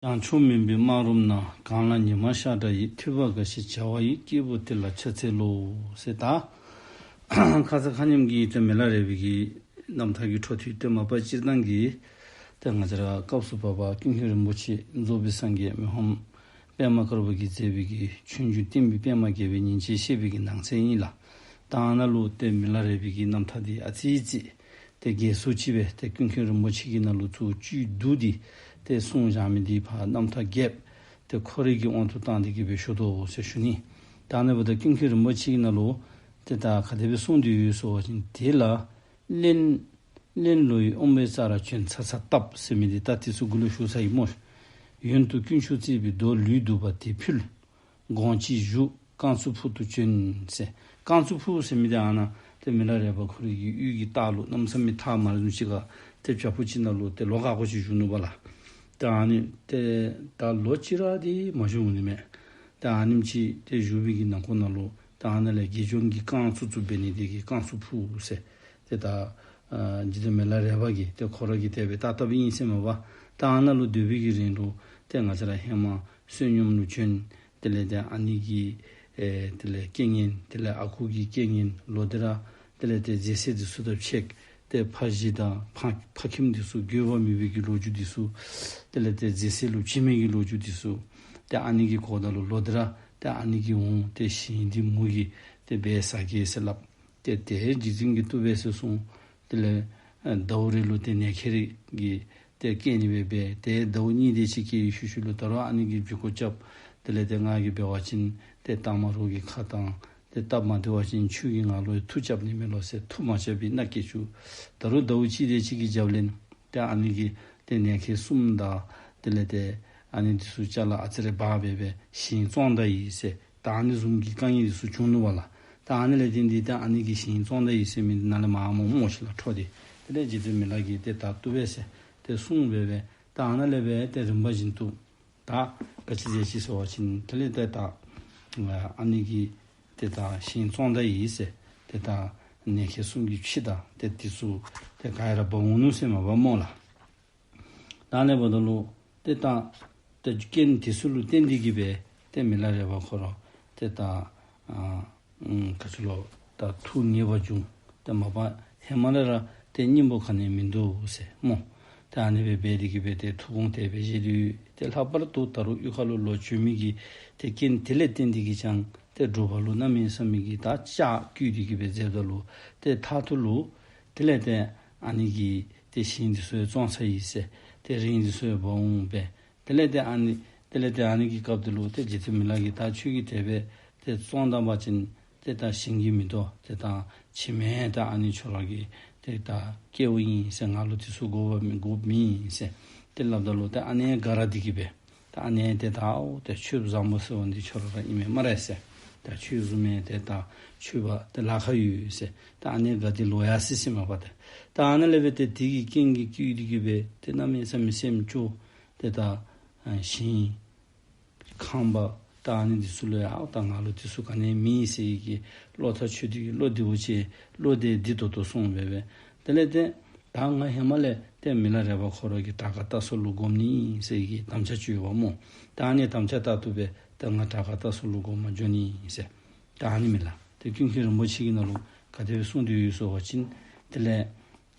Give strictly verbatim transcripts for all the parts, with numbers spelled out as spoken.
བྱང་ཕྱོགས་མུན་པའི་སྨག་རུམ་ན། གངས་ལ་ཉི་མ་ཤར་འདྲ་ཡི། ཐོས་པ་འགའ་ཞིག་བྱ་བ་ཡི། སྐྱེས་བུ་དེ་ལ་ཕྱག་འཚལ་ལོ། ཟེར་ད། ཁ་ཙ་ཁ་ཉིནམ་གྱི་ཏེ་མི་ལ་རས་པའི་གི་རྣམ་ཐར་གྱི་འཕྲོ་མཐུད་དེ་མ་པ་སྤྱིར་བཏང་གི་ཏེ་ང་བཅས་ར་སྐབས་སུ་བབ་པ་ཀུན་མཁྱེན་རིན་པོ་ཆེ་རྫོགས་པའི་སངས་རྒྱས་མི་ཕམ་པདྨ་དཀར་པོ་གིས་མཛད་པའི་གི་ཆོས་འབྱུང་བསྟན་པའི་པདྨ་རྒྱས་པའི་ཉིན་བྱེད་ཅེས་པའི་གི་ནང་ཚན་ཨིན་ལགས། ད་ཨ་ནཱ་ལུ་ཏེ་མི་ལ་རས་པའི་གི་རྣམ་ཐར་འདི་ཨ་ཙི་ཙི་ཏེ་རྒྱས་སུ་ཅིག་སྦེ་ཏེ་ཀུན་མཁྱེན་རིན་པོ་ཆེ་གིས་ནཱ་ལུ་ཚུར་བཅུད་བསྡུས་ཏེ་ཏེ་གསུངས་བཞག་མི་འདི་ཕར་རྣམ་ཐར་རྒྱསཔ་ཏེ་ཁོ་རའི་གི་དབང་དུ་བཏང་སྟེ་གི་སྦེ་ཞུ་དོ་ཟེར་ཞུ་ནི། ད་ཨ་ནཱ་འབདཝ་ད་ཀུན་མཁྱེན་རིན་པོ་ཆེ་གིས་ནཱ་ལུ་ཏེ་ད་ག་དེ་སྦེ་གསུངས་ཏེ་ཡོད་ཟེར་བ་ཅིན་དེ་ལ་གླེན་གླེན་ལོ་ཡི་དབང་པོའི་རྩ་ར་བྱོན། ཚ་ཚ་བཏབ་ཟེར་མི་འདི་ད་དེ་ཚུ་གུ་ལུ་ཞུ་ས་ཨིན་སྨོ། ཡོན་དུ་དཀོན་མཆོག་བརྩེགས་པའི་མདོ། ལུས་གདུག་པ་དེ་ཕུལ། དགོངས་གཅིག་བཞུགས། རྐང་བཙུགས་ཕུག་ཏུ་བྱོན་ཟེར། རྐང་བཙུགས་ཕུག་ཟེར་མི་འདི་ཨ་ནཱ་ཏེ་མི་ལ་རས་པ་ཁོ་རའི་གི་གཡུས་ཀྱི་ལྟག་ལུ་གནམ་མེད་ས་མེད་ཐག་མ་རིངམ་ཅིག་ཁར་ཏེ་བྱག་ཕུག་ཅིག་ནང་ལུ་ཏེ་ལོགས་ཁར་ཁོ་ཅིག་བཞུགས་ནུག་པ་ལགས། ཏེ་ཨ་ནི་ཏེ་ད་ལོ་གཅིག་ར་འདི་མ་བཞུགས་ནི་མས། ཏེ་ཨ་ནེམ་ཅིག་ཏེ་བཞུགས་པའི་གི་ནང་འཁོད་ནང་ལུ་ཏེ་ཨ་ནཱ་ལས་དགེ་སྦྱོང་གི་རྐང་བཙུགས་བཙུགསཔ་འབད་ནི་དེ་གིས་རྐང་བཙུགས་ཕུག་ཟེར། ཏེ་ད་ཨ་རྗེ་བཙུན་མི་ལ་རས་པ་གིས་ཏེ་ཁོ་ར་གིས་དེ་སྦེ་བཏགས་བཏགསཔ་ཨིན་ཟེར་མས་པ། ཏེ་ཨ་ནཱ་ལུ་སྡོད་པའི་གི་རིང་ལུ་ཏེ་ང་བཅས་ར་ཧེ་མ་བསོད་སྙོམས་ལུ་བྱོན། དེ་ལས་ཏེ་ཨ་ནི་གི་ཨེ་དེ་ལས་རྐྱེན་ངན་དེ་ལས་ཨ་ཁུ་གི་རྐྱེན་ངན་ལོག་སྟེ་ར་དེ་ལས་ཏེ་མཛེ་སྲེད་འདི་ཚུ་དང་ཕྱད་ཏེ་ཕ་གཞིས་དང་ཕ་ཕ་ཁྱིམ་འདི་ཚུ་འགྱོད་པ་མེད་པའི་གི་ལོ་རྒྱུས་འདི་ཚུ། དེ་ལས་ཏེ་མཛེ་སྲེད་ལུ་འཆི་མི་གི་ལོ་རྒྱུས་འདི་ཚུ། ཏེ་ཨ་ནི་གི་གོ་བརྡ་ལུ་ལོག་སྟེ་ར་ཏེ་ཨ་ནི་གི་འོང་ཏེ་ཞིང་འདི་མུ་གེ་ཏེ་སྦེ་ཟ་གེ་ཟེར་སླབ། ཏེ་དེ་རྗེ་བཙུན་གྱིས་བཏུབ་པས་ཟེར་གསུངས། དེ་ལས་ཨ་ཟླཝ་རེ་ལུ་ཏེ་ནད་ཁྱེར་གྱིས་ཏེ་སྐྱེ་ནི་སྦེ་འབད། ཏེ་ཟླཝ་གཉིས་དེ་ཅིག་སྐྱེ་བའི་ཤུལ་ཤུལ་ལུ་ད་རུང་ཨ་ནི་གིས་འབུལ་སྐོར་རྐྱབ། དེ་ལས་ཏེ་ང་གིས་འབད་བ་ཅིན་ཏེ་སྟག་མ་རོག་གི་ཁ་བཏང་། ཏེ་སྟབས་མ་བདེ་བ་ཅིན་ཁྱོད་ཀྱིས་ང་ལུ་མཐུ་རྐྱབ་ནི་མས་ལོ་ཟེར་མཐུ་མ་རྐྱབ་པའི་མནའ་བསྐྱལ་བཅུག། ད་རུང་ཟླཝ་གཅིག་དེ་ཅིག་གི་རྒྱབ་ལས་ཏེ་ཨ་ནི་གིས་ཏེ་ནད་ཁྱེར་གསུམ་དང་དེ་ལས་ཏེ་ཨ་ནི་འདི་ཚུ་ཅ་ལ་ཨ་ཙི་རེ་འབག་སྦེ་སྦེ་ཞིང་བཙོང་ད་ཡི་ཟེར། ད་ཨ་ནི་བཟུམ་གྱི་དཀའ་ངལ་འདི་ཚུ་བྱུང་ནུག་པ་ལགས། ད་ཨ་ནི་ལས་བརྟེན་ཏེ་ད་ཨ་ནི་གི་ཞིང་བཙོང་ད་ཡི་ཟེར་མི་འདི་ནཱ་ལས་མར་མོ་མོ་ཤིག་ལགས་འཕྲོ་སྟེ། དེ་ལས་རྗེ་བཙུན་མི་ལ་གིས་ཏེ་ད་བཏུབ་པས་ཟེར་ཏེ་གསུངས་སྦེ་སྦེ་ད་ཨ་ནཱ་ལས་སྦེ་ཏེ་རིམ་པ་བཞིན་དུ་ད་ག་ཅི་མཛད་ཅི་ཟེར་བ་ཅིན་དེ་ལས་ཏེ་ད་ཨ་ནི་གི་ཏེ་ད་ཞིང་བཙོང་ད་ཡི་ཟེར་ཏེ་ད་ནད་ཁྱེར་གསུམ་གྱི་ཁྱི་དང་ཏེ་འདི་ཚུ་ཏེ་ག་ཡ་ར་འབག་འོང་ནུག་ཟེར་མས་པ་སྨོ་ལགས། ད་ཨ་ནི་འབདཝ་ད་ལུ་ཏེ་ད་ཏེ་རྐྱེན་འདི་ཚུ་ལུ་བརྟེན་ཏེ་གི་སྦེ་ཏེ་མི་ལ་རས་པ་ཁོ་ར་ཏེ་ད་ཨ་ཨུམ་ག་ཅི་ལོ་ད་ཐུགས་ངེས་པར་བྱུང་། ཏེ་མ་པ་ཧེ་མ་ལས་ར་ཏེ་སྙིང་པོ་ག་ནི་མིན་འདུག་ཟེར་སྨོ། ཏེ་ཨ་ནི་སྦེ་འབད་དེ་གི་སྦེ་ཏེ་ཐུགས་དགོངས་དེ་སྦེ་བཞེས་ཏེ་ཡོད། ཏེ་ལྷག་པར་དུ་ད་རུང་གཡུས་ཁ་ལུ་ལོག་བྱོན་མི་གི་ཏེ་རྐྱེན་དེ་ལས་བརྟེན་ཏེ་གི་ཀྱང་ཏེ་སྒྲུབ་པ་ལུ་གནམ་མེད་ས་མེད་ཀྱི་ད་ལྕགས་བཀོལ་ཏེ་གི་སྦེ་མཛདཔ་ད་ལུ་ཏེ་མཐའ་མཇུག་ལུ་དེ་ལས་ཏེ་ཨ་ནི་གི་ཏེ་ཞིང་འདི་ཚུ་ཡང་བཙོང་ཚར་ཡི་ཟེར། ཏེ་རིན་འདི་ཚུ་ཡང་འབག་འོང་སྦེ། དེ་ལས་ཏེ་ཨ་ནི་དེ་ལས་ཏེ་ཨ་ནི་གི་སྐབས་དེ་ལུ་ཏེ་རྗེ་བཙུན་མི་ལ་གིས་ད་ཁྱོད་ཀྱིས་དེ་སྦེ་ཏེ་བཙོང་ད་པ་ཅིན་ཏེ་ད་ཞིང་གི་མེ་ཏོག་ཏེ་ད་ཕྱི་མའི་ད་ཨ་ནི་ཁྱོད་ར་གི་ཏེ་ད་སྐལཝ་ཨིན་ཟེར། ང་ལུ་འདི་ཚུ་དགོ་པ་མི་དགོཔ་མེད་ཟེར་ཏེ་སླབ་ད་ལུ་ཏེ་ཨ་ནེ་དགའ་ར་སྟེ་གི་སྦེ་ད་ཨ་ནེ་ཏེ་ད་ཨོ་ཏེ་ཁྱོད་བཟང་པོ་ཟེར་བ་འདི་ཁྱོད་ར་ཨིན་མས་སྨ་རེ་ཟེར། ད་ཁྱོད་བཟུམ་མའི་ཏེ་ད་ཁྱོད་པ་ཏེ་ལ་ཁག་ཡོད་ཟེར། ད་ཨ་ནེ་དགའ་སྟེ་ལོག་ཡར་སོ་ཡི་ཟེར་མས་པ། ཏེ་ད་ཨ་ནཱ་ལས་སྦེ་ཏེ་དེ་གི་རྐྱེན་གྱིས་བསྐུལ་ཏེ་གི་སྦེ་ཏེ་གནམ་མེད་ས་མེད་སེམས་སྐྱོ། ཏེ་ད་ཨ་ཞིང་ཁང་པ་ད་ཨ་ནི་འདི་ཚུ་ལུ་ཡང་ཨའོ་ད་ང་ལུ་འདི་ཚུ་ག་ནི་མེད་ཟེར་གི་བློ་ཐག་ཆོད་དེ་གི་བློ་བདེ་བོ་ཅིག་བློ་བདེ་བདེ་ཏོག་ཏོ་སོང་སྦེ་སྦེ། དེ་ལས་ཏེ་ད་ང་ཧེ་མ་ལས་ཏེ་མི་ལ་རས་པ་ཁོ་ར་གི་དྲག་དཀར་སྟག་ཟུར་ལུ་སྒོམ་ནི་ཟེར་གི་དམ་བཅའ་བཅོལ་བ་སྨོ། ད་ཨ་ནི་དམ་བཅའ་ལྟར་དུ་སྦེ་ད་ང་དྲག་དཀར་སྟག་ཟུར་ལུ་སྒོམ་པར་འགྱོ་ནི་ཟེར། ད་ཨ་ནི་མས་ལགས། ཏེ་ཀུན་མཁྱེན་རིན་པོ་ཆེ་གིས་ནཱ་ལུ་ག་དེ་སྦེ་གསུངས་ཏེ་ཡོད་ཟེར་བ་ཅིན་དེ་ལས་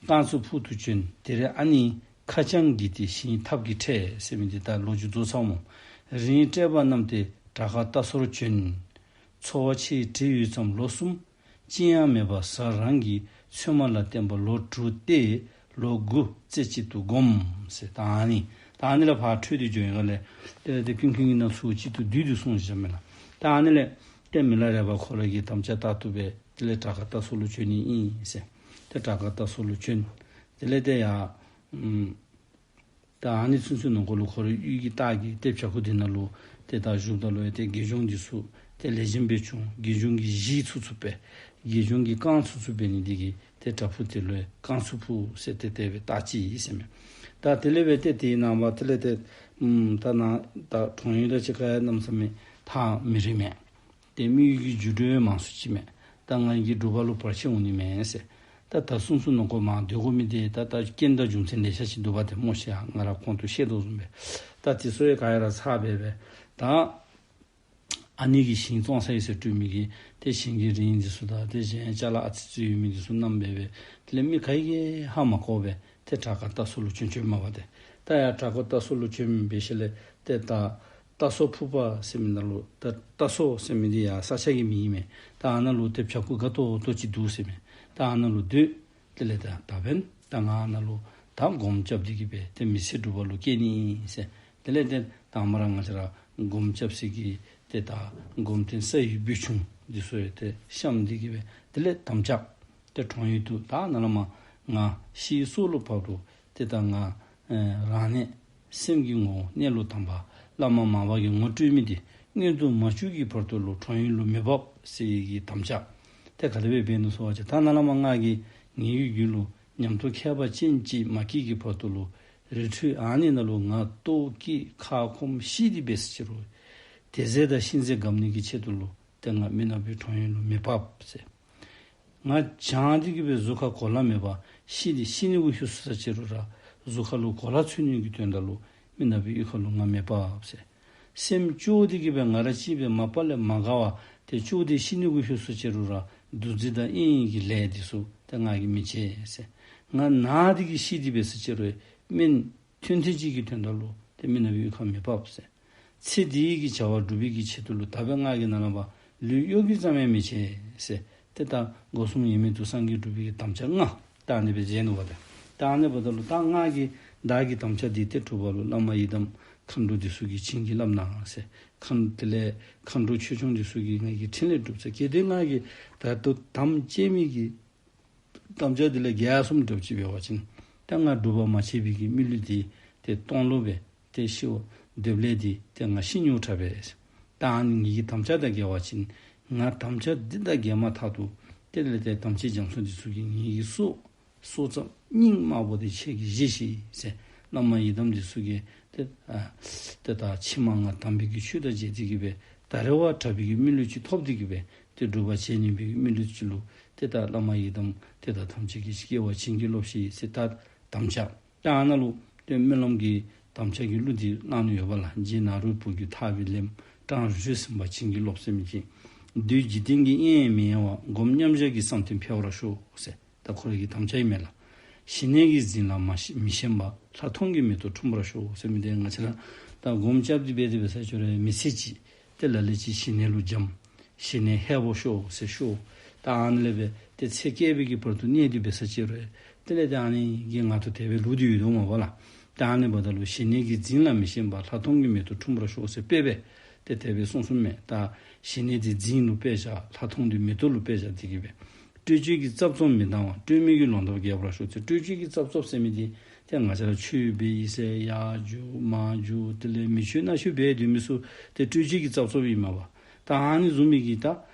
རྐང་བཙུགས་ཕུག་ཏུ་བྱོན། དེར་ཨ་ནི་ཁ་བྱང་བགྱིས་ཏེ་ཞིང་ཐབས་ཀྱིས་ཁྲིད་ཟེར་མི་འདི་ད་ལོ་རྒྱུས་རྫོགས་ཚརཝ་སྨོ། རིང་སྤྲད་པ་རྣམས་ཏེ་དྲག་དཀར་སྟག་ཟུར་བྱོན། འཚོ་བ་ཆེ་བྲེལ་ཡོད་ཙམ་ལོ་གསུམ། ཅི་ཡང་མེད་པར་གཟའ་རང་གི་མཚན་མ་ལ་བརྟེན་པ་ལོ་དྲུག་སྟེ་ལོ་དགུ་རྩེ་གཅིག་ཏུ་བསྒོམ་ཟེར། ད་ཨ་ནི་ད་ཨ་ནི་ལས་ཕར་འཕྲོས་ཏེ་འགྱོ་ཡི་ག་ལས་དེ་ལས་ཏེ་ཀུན་མཁྱེན་གྱིས་ནཱ་ཚུར་གཅིག་ཏུ་བསྡུས་ཏེ་གསུངས་བཞག་མས་ལགས། ད་ཨ་ནི་ལས་ཏེ་མི་ལ་རས་པ་ཁོ་ར་གི་དམ་བཅའ་ལྟར་དུ་སྦེ་དེ་ལས་དྲག་དཀར་སྟག་ཟུར་ལུ་བྱོན་ནི་ཨིན་ཟེར། ཏེ་དྲག་དཀར་སྟག་ཟུར་ལུ་བྱོན། དེ་ལས་ཏེ་ཡར་ཨུམ་ད་ཨ་ནི་ཚུན་ཚོད་ནང་འཁོད་ལུ་ཁོ་རའི་གཡུས་ཀྱི་ལྟག་གི་ཏེ་བྱག་ཕུག་འདི་ནང་ལུ་ཏེ་ད་བཞུགསཔ་ད་ལུ་ཡང་ཏེ་དགེ་སྦྱོང་འདི་ཚུ་ཏེ་ལེགས་ཤོམ་སྦེ་བྱུང་། དགེ་སྦྱོང་གི་གཞི་ཚུགས་ཚུགསཔ་སྦེ་དགེ་སྦྱོང་གི་རྐང་ཚུགས་ཚུགསཔ་འབད་ནི་འདི་གིས་ཏེ་བྲག་ཕུག་དེ་ལུ་ཡང་རྐང་ཚུགས་ཕུག་ཟེར་ཏེ་དེ་སྦེ་བཏགས་ཅི་ཟེར་མས། ད་དེ་ལས་སྦེ་ཏེ་དེའི་ནངས་པ་དེ་ལས་ཏེ་ཨུམ་ད་ནཱ་ད་གྲོང་ཡུལ་དང་གཅིག་ཁར་ཡང་གནམ་མེད་ས་མེད་ཐག་མི་རིང་མས། ཏེ་མི་ཡུལ་གྱི་འགྱུར་འགྲོས་མང་སུ་ཅིག་མས། ད་ང་གིས་སྒྲུབ་པ་ལུ་བར་ཆད་འོང་ནི་མས་ཟེར། ད་ད་གསུམ་གསུམ་ནང་འཁོད་མར་སྡོད་དགོ་མི་འདི་ད་ད་རྐྱེན་དང་རྒྱུ་མཚན་ལེ་ཤ་ཅིག་འདུག་པ། ཏེ་སྨོ་ཤེས་ཡ་ང་ར་གོང་དུ་བཤད་དོ་བཟུམ་སྦེ། ད་དེ་ཚུ་ཡང་ག་ར་ཚར་སྦེ་སྦེ་ད་ཨ་ནི་གི་ཞིང་ཙོང་ས་ཡི་ཟེར་སྤྲུལ་མི་གི་ཏེ་ཞིང་གི་རིན་ཆེན་འདི་ཚུ་དང་ཏེ་གཞན་ཅ་ལ་ཨ་ཙི་ཙི་ཡོད་མི་འདི་ཚུ་བསྣམས་སྦེ་སྦེ་དེ་ལས་མི་ག་གིས་ཧ་མ་གོ་བར་ཏེ་བྲག་དཀར་རྟ་སོ་ལུ་བྱོན་བྱོནམ་མས་པ་ཏེ། ད་ཡར་བྲག་དཀར་རྟ་སོ་ལུ་བྱོན་སྦེ་ཞིནམ་ལས་ཏེ་ད་རྟ་སོ་ཕུག་པ་ཟེར་མི་ནང་ལུ་ད་རྟ་སོ་ཟེར་མི་འདི་ཡང་ས་ཆ་གི་མིང་ཨིན་མས། ད་ཨ་ནཱ་ལུ་ཏེ་བྱག་ཕུག་དགའ་ཏོག་ཏོ་ཅིག་འདུག་ཟེར་མས། ད་ཨ་ནཱ་ལུ་སྡོད། དེ་ལས་ད་ད་འབདན་ད་ང་ཨ་ནཱ་ལུ་ད་སྒོམ་རྐྱབ་སྟེ་གི་སྦེ་ཏེ་མི་ཚེ་སྒྲུབ་པ་ལུ་བསྐྱལ་ནི་ཟེར། དེ་ལས་ཏེ་དང་པ་ར་ང་བཅས་ར་སྒོམ་རྐྱབ་སའི་གི་ཏེ་ད་སྒོམ་རྟེན་ས་ཡི་སྦུལ་ཆུང་འདི་ཚུ་ཡང་ཏེ་བཤམས་ཏེ་གི་སྦེ་དེ་ལས་དམ་བཅའ་ཏེ་གྲོང་ཡུལ་དུ་ད་ནཱ་ལས་མར་ང་ཤི་སོ་ལུ་བབ་རུང་ཏེ་ད་ང་ཨེ་རང་གནས་སེམས་ཀྱི་ངོ་བོ་གནས་ལུགས་དམ་པ་བླ་མ་མར་པ་གི་ངོ་སྤྲོད་མི་འདི་མངོན་དུ་མ་གྱུར་གྱི་བར་དུ་ལུ་གྲོང་ཡུལ་ལུ་མི་འབབ་ཟེར་གྱི་དམ་བཅའ་ཏེ་ག་དེ་སྦེ་འབད་ནུག་ཟེར་བ་ཅིན་ད་ནཱ་ལས་མར་ང་གིས་ངེའི་རྒྱུད་ལུ་ཉམས་རྟོགས་ཁྱད་པར་ཅན་ཅིག་མ་སྐྱེས་ཀྱི་བར་དུ་ལུ་རི་ཁྲོད་ཨ་ནི་ནང་ལུ་ང་ལྟོ་བཀྱེས་ཁ་སྐོམ་ཤི་སྟེ་འབད་ས་ཅིག་རུང་དེ་ཚེ་དང་གཤིན་ཚེ་འགབ་ནི་གི་ཆེད་དུ་ལུ་ཏེ་ང་མི་ནག་པའི་གྲོང་ཡུལ་ལུ་མི་འབབ་ཟེར། ང་བྱང་སྟེ་གི་སྦེ་གཟུགས་ཁར་གོ་ལ་མེད་པར་ཤི་སྟེ་ཤི་ནི་གུ་ལྷོད་སོ་ས་ཅིག་རུང་ར་གཟུགས་ཁར་ལུ་གོ་ལ་ཚུད་ནི་གི་དོན་དག་ལུ་མི་ནག་པའི་གཡུས་ཁ་ལུ་ང་མི་འབབ་ཟེར། སེམས་སྐྱོ་སྟེ་གི་སྦེ་ང་ར་གཅིག་སྦེ་མ་པ་ལས་མ་དགའ་བར་ཏེ་སྐྱོ་སྟེ་ཤི་ནི་གུ་ལྷོད་སོ་ཅིག་རུང་ར་འདུ་འཛི་དང་གཡེང་གི་ལས་འདི་ཚུ་ཏེ་ང་གིས་མི་བྱེད་ཟེར། ང་ན་སྟེ་གི་ཤི་སྟེ་འབད་ས་ཅིག་རུང་སྨན་ཐུན་ཐེངས་གཅིག་གི་དོན་དག་ལུ་ཏེ་མི་ནག་པའི་གཡུས་ཁར་མི་འབབ་ཟེར། ཚེ་འདི་གི་བྱ་བ་སྒྲུབ་པའི་གི་ཆེད་དུ་ལུ་ད་འབདན་ང་གིས་ནཱ་ལས་མར་ལུས་གཡོ་སྒྱུ་ཙམ་ཡང་མི་བྱེད་ཟེར། ཏེ་ད་སྒོ་གསུམ་ཡེངས་མེད་དུ་སངས་རྒྱས་སྒྲུབ་པའི་གི་དམ་བཅའ་ལྔ་ད་ཨ་ནི་སྦེ་མཛད་ནུག་པ་ཏེ། ད་ཨ་ནི་འབདཝ་ད་ལུ་ད་ང་གིས་བདག་གི་དམ་བཅའ་འདི་ཏེ་སྒྲུབ་པ་ལུ་བླ་མ་ཡི་དམ་མཁའ་འགྲོ་འདི་ཚུ་གིས་བྱིན་གྱིས་བརླབས་གནང་ཟེར། མཁའ་དེ་ལས་མཁའ་འགྲོ་ཆོས་སྐྱོང་འདི་ཚུ་གིས་ང་གི་ཕྲིན་ལས་སྒྲུབ་ཟེར། གལ་ཏེ་ང་གིས་ད་ལྟོ་དམ་བཅའ་མི་གི་དམ་བཅའ་འདི་ལས་འགལ་སོངམ་འདྲཝ་ཅིག་འབད་བ་ཅིན་ད་ང་སྒྲུབ་པ་མ་བྱས་པའི་གི་མི་ལུས་འདི་ཏེ་སྟོང་ལོག་སྦེ་ཏེ་ཤིཝ་འདོདཔ་ལས་འདི་ཏེ་ང་ཤི་ཉོག་དྲགས་པས། ད་ཨ་ནི་ངེའི་གི་དམ་བཅའ་དང་འགལ་བ་ཅིན་ང་དམ་བཅའ་འདི་དང་འགལ་མ་ཐག་ཏུ་དེ་ལས་ཏེ་དམ་ཅན་རྒྱ་མཚོ་འདི་ཚུ་གིས་ངེའི་གི་སྲོག་སྲོག་རྩ་སྙིང་དམར་པོ་འདི་ཁྱེད་ཀྱིས་བཞེས་ཤིག་ཟེར། བླ་མ་ཡི་དམ་འདི་ཚུ་གིས་ཏེ་ཨ་ཏེ་ད་ཕྱི་མ་ང་དམ་པའི་གི་ཆོས་དང་མཇལ་ཏེ་གི་སྦེ་ད་རེས་བ་དྲག་པའི་གི་མི་ལུས་ཅིག་ཐོབ་སྟེ་གི་སྦེ་ཏེ་སྒྲུབ་པ་བྱེད་ནི་པའི་མི་ལུས་ཅིག་ལུ་ཏེ་ད་བླ་མ་ཡི་དམ་ཏེ་ད་ཐམས་ཅད་ཀྱི་སྐྱེ་བ་བྱིན་གྱིས་རློབས་ཤིག་ཟེར་ད་དམ་བཅའ། ད་ཨ་ནཱ་ལུ་ཏེ་སྨོན་ལམ་གྱི་དམ་བཅའ་གི་གླུ་འདི་བླངས་ནི་ཡོད་པ་ལགས། རྗེ་ནཱ་རོ་པ་གིས་འཐག་པའི་ལན། ཀྲང་རི་ཁྲོད་སེམས་དཔའ་བྱིན་གྱིས་རློབས་ཟེར་མི་ཅིག། བདུད་འཇིག་རྟེན་གྱི་གཡེང་མི་གཡེང་བར། སྒོམ་མཉམ་བཞག་གི་བསམ་གཏན་འཕེལ་བར་ཤོག་ཟེར། ད་ཁོ་རའི་གི་དམ་བཅའ་ཨིན་མས་ལགས། ཞི་གནས་ཀྱི་རྫིང་ལ་མ་ཞེན་མི་ཞེན་པར། ལྷག་མཐོང་གི་མེ་ཏོག་འཁྲུངས་པར་ཤོག་ཟེར་མི་འདི་ང་བཅས་ར་ད་སྒོམ་རྐྱབ་སྟེ་འབད་དེ་འབད་ས་ཅིག་རུང་མི་ཚེ་གཅིག་ཏེ་ལ་ལུ་ཅིག་ཞི་གནས་ལུ་འགྱམ། ཞི་གནས་ལྷོད་པར་ཤོག་ཟེར་ཤོག། ད་ཨ་ནི་ལས་སྦེ་ཏེ་ཚེ་བསྐལ་པའི་གི་བར་དུ་གནས་ཏེ་འབད་ས་ཅིག་རུང་དེ་ལས་ཏེ་ཨ་ནི་གི་ངང་དུ་དེ་སྦེ་ལུས་ཏེ་ཡོད་དོ་མས་པ་ལགས། ད་ཨ་ནི་འབདཝ་ད་ལུ་ཞི་གནས་ཀྱི་རྫིང་ལ་མི་ཞེན་པར། ལྷག་མཐོང་གི་མེ་ཏོག་འཁྲུངས་པར་ཤོག་ཟེར་དཔེ་སྦེ་ཏེ་དེ་སྦེ་གསུངས་གསུངསམ་མས། ད་ཞི་གནས་འདི་རྫིང་ལུ་དཔེ་བཞག། ལྷག་མཐོང་འདི་མེ་ཏོག་ལུ་དཔེ་བཞག་སྟེ་གི་སྦེ། སྤྲོས་བྲལ་གྱི་རྩབ་རྩོབ་མི་སྡང་བར། སྤྲོས་མེད་ཀྱི་ལོག་འདབ་རྒྱས་པར་ཤོག་ཟེར། སྤྲོས་བྲལ་གྱི་རྩབ་རྩོབ་ཟེར་མི་འདི་ཏེ་ང་བཅས་ར་ཆོས་འབད་ཡི་ཟེར་ཡར་འགྱོ་མར་འགྱོ་དེ་ལས་མི་ཆོས་གནའ་ཆོས་འབད་སྡོད་མི་ཚུ་ཏེ་སྤྲོས་བྲལ་གྱི་རྩབ་རྩོབ་ཨིན་མས་པ། ད་ཨ་ནི་བཟུམ་མའི་གི་ད་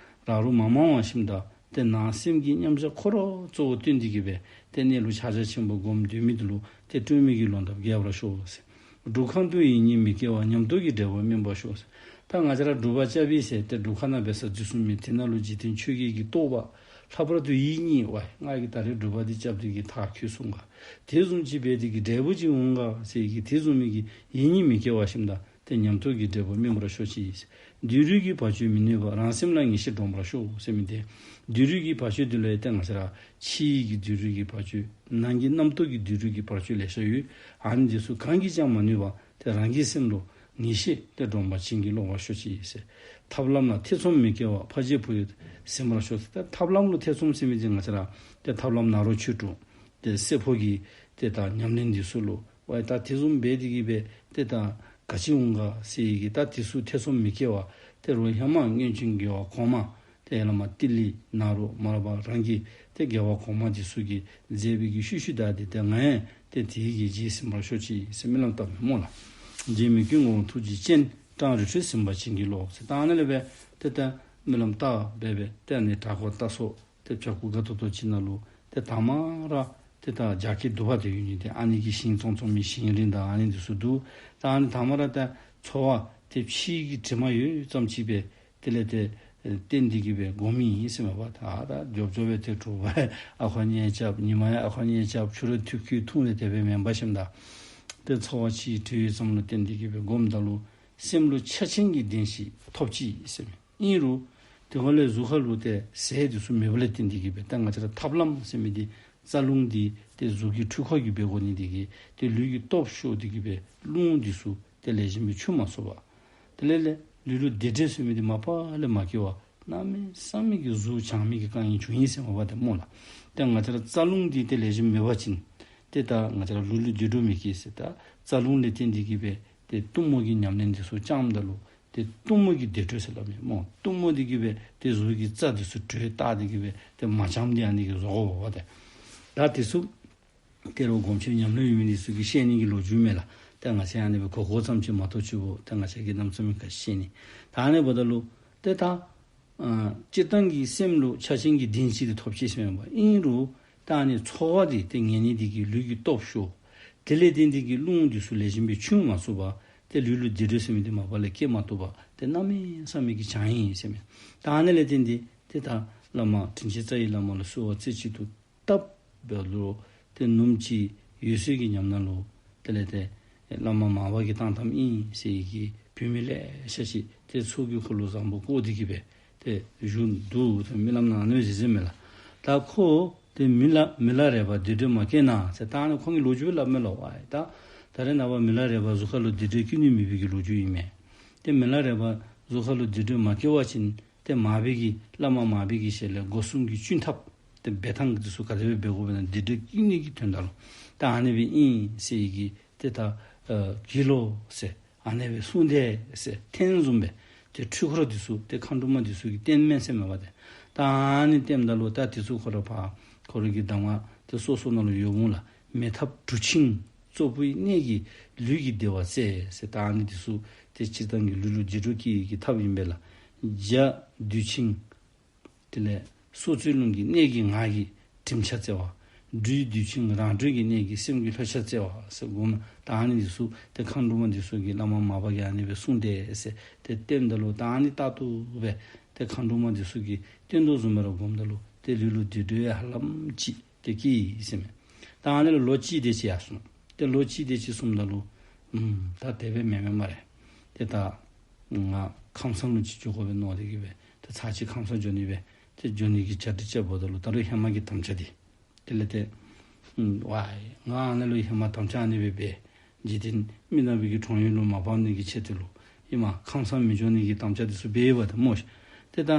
ར་རུ་མ་མང་བ་ཞིནམ་ད་ཏེ་ནང་སེམས་ཀྱི་མཉམ་བཞག་ཁོ་ར་གཙོ་བོ་བཏོན་ཏེ་གི་སྦེ་ཏེ་གནས་ལུགས་ཕྱག་རྒྱ་ཆེན་པོ་སྒོམ་སྡོད་མི་འདི་ལུ་ཏེ་སྤྲོས་མེད་ཀྱི་ལོག་འདབ་རྒྱས་པར་ཤོག་ཟེར། སྒྲུབ་ཁང་དུ་ཡིད་གཉིས་མི་སྐྱེ་བར། ཉམས་རྟོགས་ཀྱི་འབྲས་བུ་སྨིན་པར་ཤོག་ཟེར། ད་ང་བཅས་ར་སྒྲུབ་པ་རྐྱབ་ཡི་ཟེར་ཏེ་སྒྲུབ་ཁང་ནང་འབད་ས་འཛུལ་སོང་མི་དེ་ནང་ལུ་འཇིག་རྟེན་ཆོས་བརྒྱད་ཀྱི་རྟོག་པ་ལྷག་པར་དུ་ཡིད་གཉིས་ཝའི་ང་གིས་ད་རེས་སྒྲུབ་པ་འདི་རྐྱབ་སྟེ་གི་མཐར་འཁྱོལ་སོང་ག། དེ་བཟུམ་ཅིག་འབད་དེ་གི་འབྲས་བུ་ཅིག་འོང་ག་ཟེར་གི་དེ་བཟུམ་མའི་གི་ཡིད་གཉིས་མི་སྐྱེ་བ་ཞིནམ་ད་ཏེ་ཉམས་རྟོགས་ཀྱི་འབྲས་བུ་སྨིན་པར་ཤོག་ཅིག། སྡུག་རུས་ཀྱི་བར་ཆད་མི་ནུས་པར། རང་སེམས་ལ་ངེས་ཤེས་འདྲོངས་པར་ཤོག་ཟེར་མི་འདི། སྡུག་རུས་ཀྱི་བར་ཆད་འདི་ལུ་ཡང་ཏེ་ང་བཅས་ར་ཕྱི་ཡི་གི་སྡུག་རུས་ཀྱི་བར་ཆད་ནང་གི་རྣམ་རྟོག་གི་སྡུག་རུས་ཀྱི་བར་ཆད་ལེ་ཤ་ཡོད། ཨ་ནི་འདི་ཚུ་གང་གིས་ཀྱང་མ་ནུས་པར་ཏེ་རང་གི་སེམས་ལུ་ངེས་ཤེས་ཏེ་འདྲོངས་པ་བྱིན་གྱིས་རློབ་པར་ཤོག་ཅིག་ཟེར། ཐབས་ལམ་ལ་ཐེ་ཚོམ་མི་སྐྱེ་བར། ཕར་ཕྱིན་བུ་ཡུག་ཟིན་པར་ཤོག་ཟེར། ཏེ་ཐབས་ལམ་ལུ་ཐེ་ཚོམ་ཟེར་མི་འདི་ང་བཅས་ར་ཏེ་ཐབས་ལམ་ནཱ་རོ་ཆོས་དྲུག་ཏེ་སེར་པོ་གི་ཏེ་ད་ཉམས་ལེན་འདི་ཚུ་ལུ་ཝའི་ད་དེ་བཟུམ་འབད་དེ་གི་སྦེ་ཏེ་ད་ག་ཅི་འོང་ག་ཟེར་གི་ད་དེ་ཚུ་ཐེ་ཚོམ་མི་སྐྱེ་བར་ཏེ་རོགས་ཧེ་མ་སྔོན་བྱོན་རྒྱལ་བ་གོང་མ་ཏེ་ཡ་ལ་མ་ཏི་ལི་ནཱ་རོ་མར་པ་རང་གི་ཏེ་རྒྱལ་བ་གོང་མ་འདི་ཚུ་གིས་མཛད་པའི་གི་ཤུལ་ཤུལ་བདའ་སྟེ་ཏེ་ང་ཡང་ཏེ་དེ་གི་རྗེས་ཟིན་པར་ཤོག་ཅིག་ཟེར་སྨོན་ལམ་བཏབ་མས་སྨོ་ལགས། རྗེ་མི་བསྐྱོད་དངོས་པོ་ཐུགས་རྗེ་ཅན། ཀྲང་རི་ཁྲོད་སེམས་དཔའ་བྱིན་གྱིས་རློབས་ཟེར། ད་ཨ་ནཱ་ལས་སྦེ་ཏེ་ད་སྨོན་ལམ་བཏབ་སྦེ་སྦེ་ཏེ་ཨ་ནི་བྲག་འགོ་རྟ་སོ་ཏེ་བྱག་ཕུག་དགའ་ཏོག་ཏོ་ཅིག་ནང་ལུ་ཏེ་དང་པ་ར་ཏེ་ད་རྒྱ་སྐྱེགས་དུ་བ་དེ་ཡོད་ནི་ཏེ་ཨ་ནི་གི་ཞིང་ཙོང་ཙོང་མའི་ཞིང་རིན་དང་ཨ་ནི་འདི་ཚུ་འདུག། ད་ཨ་ནི་དང་པ་ར་ད་འཚོ་བ་ཏེ་ཕྱི་གི་དྲི་མ་ཡོད་ཙམ་ཅིག་སྦེ་དེ་ལས་ཏེ་བསྟེན་ཏེ་གི་སྦེ་སྒོམ་མི་ཨིན་ཟེར་མས་པ། ད་ད་མགྱོགས་མགྱོགས་སྦེ་ཏེ་དྲོ་པ་ཨ་ཁུ་ཨ་ཉལ་རྐྱབ་ཉི་མ་ཡང་ཨ་ཁུ་ཨ་ཉལ་རྐྱབ་ཕྱི་རུ་ཐུག་ཁུག་འཐུང་ནི་དེ་སྦེ་མེན་པར་ཞིནམ་ད་ ཏེ་ཚོར་བ་ཆེ་དྲགས་ཡོདཔ་ཙམ་ལུ་བརྟེན་ཏེ་གི་སྦེ་བསྒོམ་ད་ལུ་སེམས་ལུ་ཆགས་ཞེན་གྱི་གདེང་ཅིག་ཐོབ་ཅི་ཟེར་མས། ཨིན་རུང་དེ་ཁར་ལས་གཟུགས་ཁར་ལུ་ཏེ་ཟས་འདི་ཚུ་མེདཔ་ལས་བརྟེན་ཏེ་གི་སྦེ་ད་ང་བཅས་ར་ཐབས་ལམ་ཟེར་མི་འདི་རྩ་རླུང་འདི་ཏེ་གཟུགས་ཀྱི་འཕྲུལ་འཁོར་གྱི་སྦེ་གོ་ནི་འདི་གིས་ཏེ་ལུས་ཀྱི་སྟོབས་ཤོར་ཏེ་གི་སྦེ་རླུང་འདི་ཚུ་ཏེ་ལེགས་ཤོམ་སྦེ་འཕྱུག་མ་ཚུགས་པར། དེ་ལས་ལས་ལུས་ལུ་བདེ་དྲོད་ཟེར་མི་འདི་མ་པ་ལས་མ་སྐྱེ་བར་གནམ་མེད་ས་མེད་ཀྱི་གཟུགས་གྱང་མི་གི་དཀའ་ངལ་འབྱུང་ཡི་ཟེར་མས་པ་ཏེ་སྨོ་ལགས། ཏེ་ང་བཅས་ར་རྩ་རླུང་འདི་ཏེ་ལེགས་ཤོམ་མེད་པ་ཅིན་ཏེ་ད་ང་བཅས་ར་ལུས་ལུ་བདེ་དྲོད་མི་སྐྱེ་ཟེར། ད་རྩ་རླུང་ལས་བརྟེན་ཏེ་གི་སྦེ་ཏེ་གཏུམ་མོ་གི་ཉམས་ལེན་འདི་ཚུ་བསྐྱངམ་ད་ལུ་ཏེ་གཏུམ་མོ་གི་བདེ་དྲོད་ཟེར་སླབ་མས་སྨོ། གཏུམ་མོ་འདི་གིས་སྦེ་ཏེ་གཟུགས་ཀྱི་རྩ་འདི་ཚུ་དྲོད་བཏགས་ཏེ་གི་སྦེ་ཏེ་མ་གྱངམ་འདི་ཨ་ནི་གིས་བཟོ་དགོ་པ་ཏེ། ད་འདི་ཚུ་ཏེ་རོགས་སྒོམ་ཆེན་ཉམས་ལེན་ཡོད་མི་འདི་ཚུ་གིས་ཤེས་ནི་གི་ལོ་རྒྱུས་མས་ལགས། ཏེ་ང་བཅས་ཨ་ནི་སྦེ་གོ་གོཝ་ཙམ་ཅིག་མ་གཏོགས་ཅིག་འབདཝ་ད་ང་བཅས་ཀྱིས་གནམ་མེད་ས་མེད་ག་ཤེས་ནི། ད་ཨ་ནི་འབདཝ་ད་ལུ་ཏེ་ད་ཨ་སྤྱིར་བཏང་གི་སེམས་ལུ་ཆགས་ཞེན་གྱི་གདེང་ཅིག་འདི་ཐོབ་ཅི་ཟེར་མས་པ། ཨིན་རུང་ད་ཨ་ནི་ཚོར་བ་འདི་ཏེ་ངན་ནི་འདི་གིས་ལུས་ཀྱི་སྟོབས་ཤོར། དེ་ལས་བརྟེན་ཏེ་གི་རླུང་འདི་ཚུ་ལེགས་ཤོམ་སྦེ་འཕྱུག་མ་ཚུགས་པར་ཏེ་ལུས་ལུ་བདེ་དྲོད་ཟེར་མི་འདི་མ་པ་ལས་སྐྱེ་མ་བཏུབ་པར་ཏེ་གནམ་མེད་ས་མེད་ཀྱི་གྱང་ཡི་ཟེར་མས། ད་ཨ་ནི་ལས་བརྟེན་ཏེ་ཏེ་ད་བླ་མ་དྲིན་ཅན་རྩ་བའི་བླ་མ་ལུ་གསོལ་བ་རྩེ་གཅིག་ཏུ་བཏབ་པ་ལུ་ཏེ་ནུབ་ཅིག་འོད་གསལ་གྱི་ཉམས་སྣང་ལུ་དེ་ལས་ཏེ་བླ་མ་མར་པ་གིས་བཏང་བཏངམ་ཨིན་ཟེར་བའི་གི་བུད་མེད་ལེ་ཤ་ཅིག་ཏེ་ཚོགས་ཀྱི་འཁོར་ལོ་བཟང་པོ་བསྐོར་ཏེ་གི་སྦེ་ཏེ་བཞུགས་འདུག། ཏེ་རྨི་ལམ་ནང་ཨ་ནི་སྦེ་གཟིགས་གཟིགསཔ་མས་ལགས། ད་ཁོ་ཏེ་མི་ལ་མི་ལ་རས་པ་བདེ་དྲོད་མ་སྐྱེས་ན་ཟེར་ད་ཨ་ནི་ཁོང་གིས་ལོ་རྒྱུས་སླབ་མས་ལགས། ཝའི་ད་ད་རེས་ནངས་པ་མི་ལ་རས་པ་གཟུགས་ཁར་ལུ་བདེ་དྲོད་སྐྱེ་ནི་མེད་པའི་གི་ལོ་རྒྱུས་ཨིན་མས། ཏེ་མི་ལ་རས་པ་གཟུགས་ཁར་ལུ་བདེ་དྲོད་མ་སྐྱེ་བ་ཅིན་ཏེ་མར་པའི་གི་བླ་མ་མར་པའི་གི་ཞལ་ལས་སྒོ་གསུམ་གྱི་བཅུད་ཐབས་ཏེ་འབད་ཐངས་འདི་ཚུ་ག་དེ་སྦེ་འབད་དགོཔ་ཨིན་ན་བདེ་དྲོད་སྐྱེ་ནི་གི་དོན་དག་ལུ་ད་ཨ་ནི་སྦེ་ཨིན་ཟེར་བའི་གི་ཏེ་ད་ཨ་གི་ལོ་ཟེར་ཨ་ནི་སྦེ་གསུངས་ཏེ་ཟེར་ཐེངས་བཟུམ་སྦེ་ཏེ་འཁྲུལ་འཁོར་འདི་ཚུ་ཏེ་མཁའ་འགྲོ་མ་འདི་ཚུ་གིས་བསྟནམ་མས་ཟེར་མས་པ་ཏེ། ད་ཨ་ནི་བསྟནམ་ད་ལུ་ད་འདི་ཚུ་ཁོ་ར་ཕར་ཁོ་ར་གི་གདམས་ངག་ཏེ་སོ་སོ་ནང་ལུ་ཡོདཔ་འོང་ལགས། མེ་ཐབ་གྲུ་ཆིངས་གཙོ་བོའི་གནད་ཀྱིས་ལུས་ཀྱི་བདེ་བ་བཙལ་ཟེར། ད་ཨ་ནི་འདི་ཚུ་ཏེ་སྤྱིར་བཏང་གི་ལུས་ལུ་བདེ་དྲོད་སྐྱེ་ནི་གི་ཐབས་ཨིན་པས་ལགས། ལྗགས་བདུད་ཆིངས། དེ་ལས་སྲོག་རྩོལ་རླུང་གི་གནད་ཀྱིས་ངག་གི་གྲིབ་ཆ་བཙལ་བ། སྦྲུལ་བདུད་ཆིངས་རང་གྲོལ་གྱི་གནད་ཀྱིས་སེམས་ཀྱི་ལྷོད་ཆ་བཙལ་བ་ཟེར་སྒོམ། ད་ཨ་ནི་འདི་ཚུ་ཏེ་མཁའ་འགྲོ་མ་འདི་ཚུ་གིས་བླ་མ་མར་པ་གིས་ཨ་ནི་སྦེ་གསུངས་ཏེ་ཟེར་ཏེ་བསྟནམ་ད་ལུ་ད་ཨ་ནི་རྟག་ཏུ་སྦེ་ཏེ་མཁའ་འགྲོ་མ་འདི་ཚུ་གིས་བསྟན་དོ་བཟུམ་སྦེ་ར་སྒོམ་ད་ལུ་ཏེ་ལུས་ལུ་བདེ་དྲོད་ཧ་ལམ་ཅིག་ཏེ་སྐྱེས་ཡི་ཟེར་མས། ད་ཨ་ནི་ལུ་ལོ་གཅིག་དེ་ཅིག་ཡར་སོང་། ཏེ་ལོ་གཅིག་དེ་ཅིག་སོངམ་ད་ལུ་ཨམ་ད་དེ་སྦེ་མེན་མས་སྨ་རེ། ཏེ་ད་ང་ཁམས་སངས་ལུ་ཅིག་འགྱོ་དགོ་པས་མནོ་སྟེ་གི་སྦེ་ཏེ་ཚར་གཅིག་ཁམས་སངས་འགྱོ་ནི་སྦེ་ཏེ་འགྱོ་ནི་གི་གྲ་སྒྲིག་རྐྱབ་འབདཝ་ད་ལུ་ད་རུང་ཧེ་མ་གི་དམ་བཅའ་འདི་དེ་ལས་ཏེ་ཨམ་ཝའི་ང་ཨ་ནཱ་ལུ་ཧེ་མ་དམ་བཅའ་ཨ་ནི་སྦེ་འབད། འཇིག་རྟེན་མི་ནག་པའི་གི་གྲོང་ཡུལ་ལུ་མ་འབག་ནི་གི་ཆེད་དུ་ལུ་ཨིན་མས། ཁམས་སངས་མི་འགྱོ་ནི་གི་དམ་བཅའ་འདི་ཚུ་འབད་ཡོདཔ་ད་སྨོ་ཤིག། ཏེ་ད་ཨ་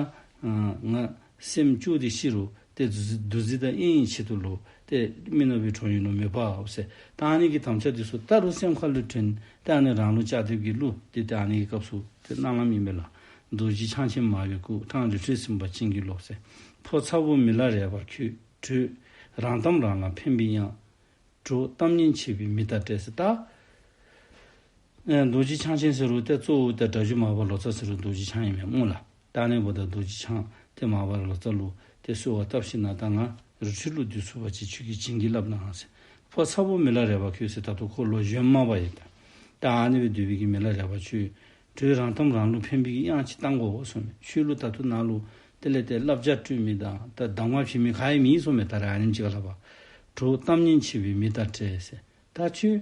ང་སེམས་སྐྱོ་སྟེ་ཤི་རུང་ཏེ་འདུ་འཛི་འདུ་འཛི་དང་གཡེང་བའི་ཆེད་དུ་ལུ་ཏེ་མི་ནག་པའི་གྲོང་ཡུལ་ལུ་མི་འབག་ཟེར། ད་ཨ་ནི་གི་དམ་བཅའ་འདི་ཚུ་ད་རུང་སེམས་ཁ་ལུ་དྲན། ཏེ་ཨ་ནི་རང་ལུ་བཅའ་སྡོདཔ་གི་གླུ་འདི་ཏེ་ཨ་ནི་གི་སྐབས་སུ་ཏེ་གནང་ལམ་ཨིན་པས་ལགས། རྡོ་རྗེ་འཆང་ཆེན་མར་པའི་སྐུ། ཐང་རི་ཁྲོད་ཟིན་པ་བྱིན་གྱིས་རློབས་ཟེར། ཕོ་ཚ་བོ་མི་ལ་རས་པ་ཁྱོད། དྲོད་རང་དམ་རང་ལ་ཕན་པའི་གཡང་། གྲོགས་གཏམ་སྙན་འཆད་པའི་མི་དང་འཕྲད་ཟེར། ད་ཨེ་རྡོ་རྗེ་འཆང་ཆེན་ཟེར་རུང་ཏེ་གཙོ་བོ་ཏེ་སྒྲ་སྒྱུར་མར་པ་ལོ་ཙཱ་ཟེར་རུང་རྡོ་རྗེ་འཆང་ཨིན་མས་སྨོ་ལགས། ད་ཨ་ནི་འབདཝ་ད་རྡོ་རྗེ་འཆང་ཏེ་མར་པ་ལོ་ཙཱ་ལུ་ཏེ་གསོལ་བ་བཏབ་ཞིནམ་ད་ང་རི་ཁྲོད་ལུ་སྡོད་ཚུགས་པ་ཅིན་ཁྱོད་ཀྱིས་བྱིན་གྱིས་བརླབས་གནང་ཟེར། ཕོ་ཚ་བོ་མི་ལ་རས་པ་ཁྱོད་ཟེར། ད་ལྟོ་ཁོ་ལོ་གཞོནམ་པ་ཨིན། ད་ད་ཨ་ནི་སྦེ་སྡོད་པའི་གི་མི་ལ་རས་པ་ཁྱོད་གྲོགས་རང་དམ་རང་ལུ་ཕན་པའི་གི་གཡང་ཅིག་བཏང་དགོ་གསུངས་མས། ཁྱོད་ལུ་ད་ལྟོ་ནཱ་ལུ་དེ་ལས་ཏེ་བསླབ་བྱ་སྤྲོད་མི་དང་ད་གདམས་ངག་བྱིན་མི་ག་ཡང་མེད་གསུངས་མས། ད་རེས་ཨ་ནེམ་ཅིག་ཁར་ལྷག་པར་གྲོགས་གཏམ་སྙན་འཆད་པའི་མི་དང་འཕྲད་ཟེར། ད་ཁྱོད་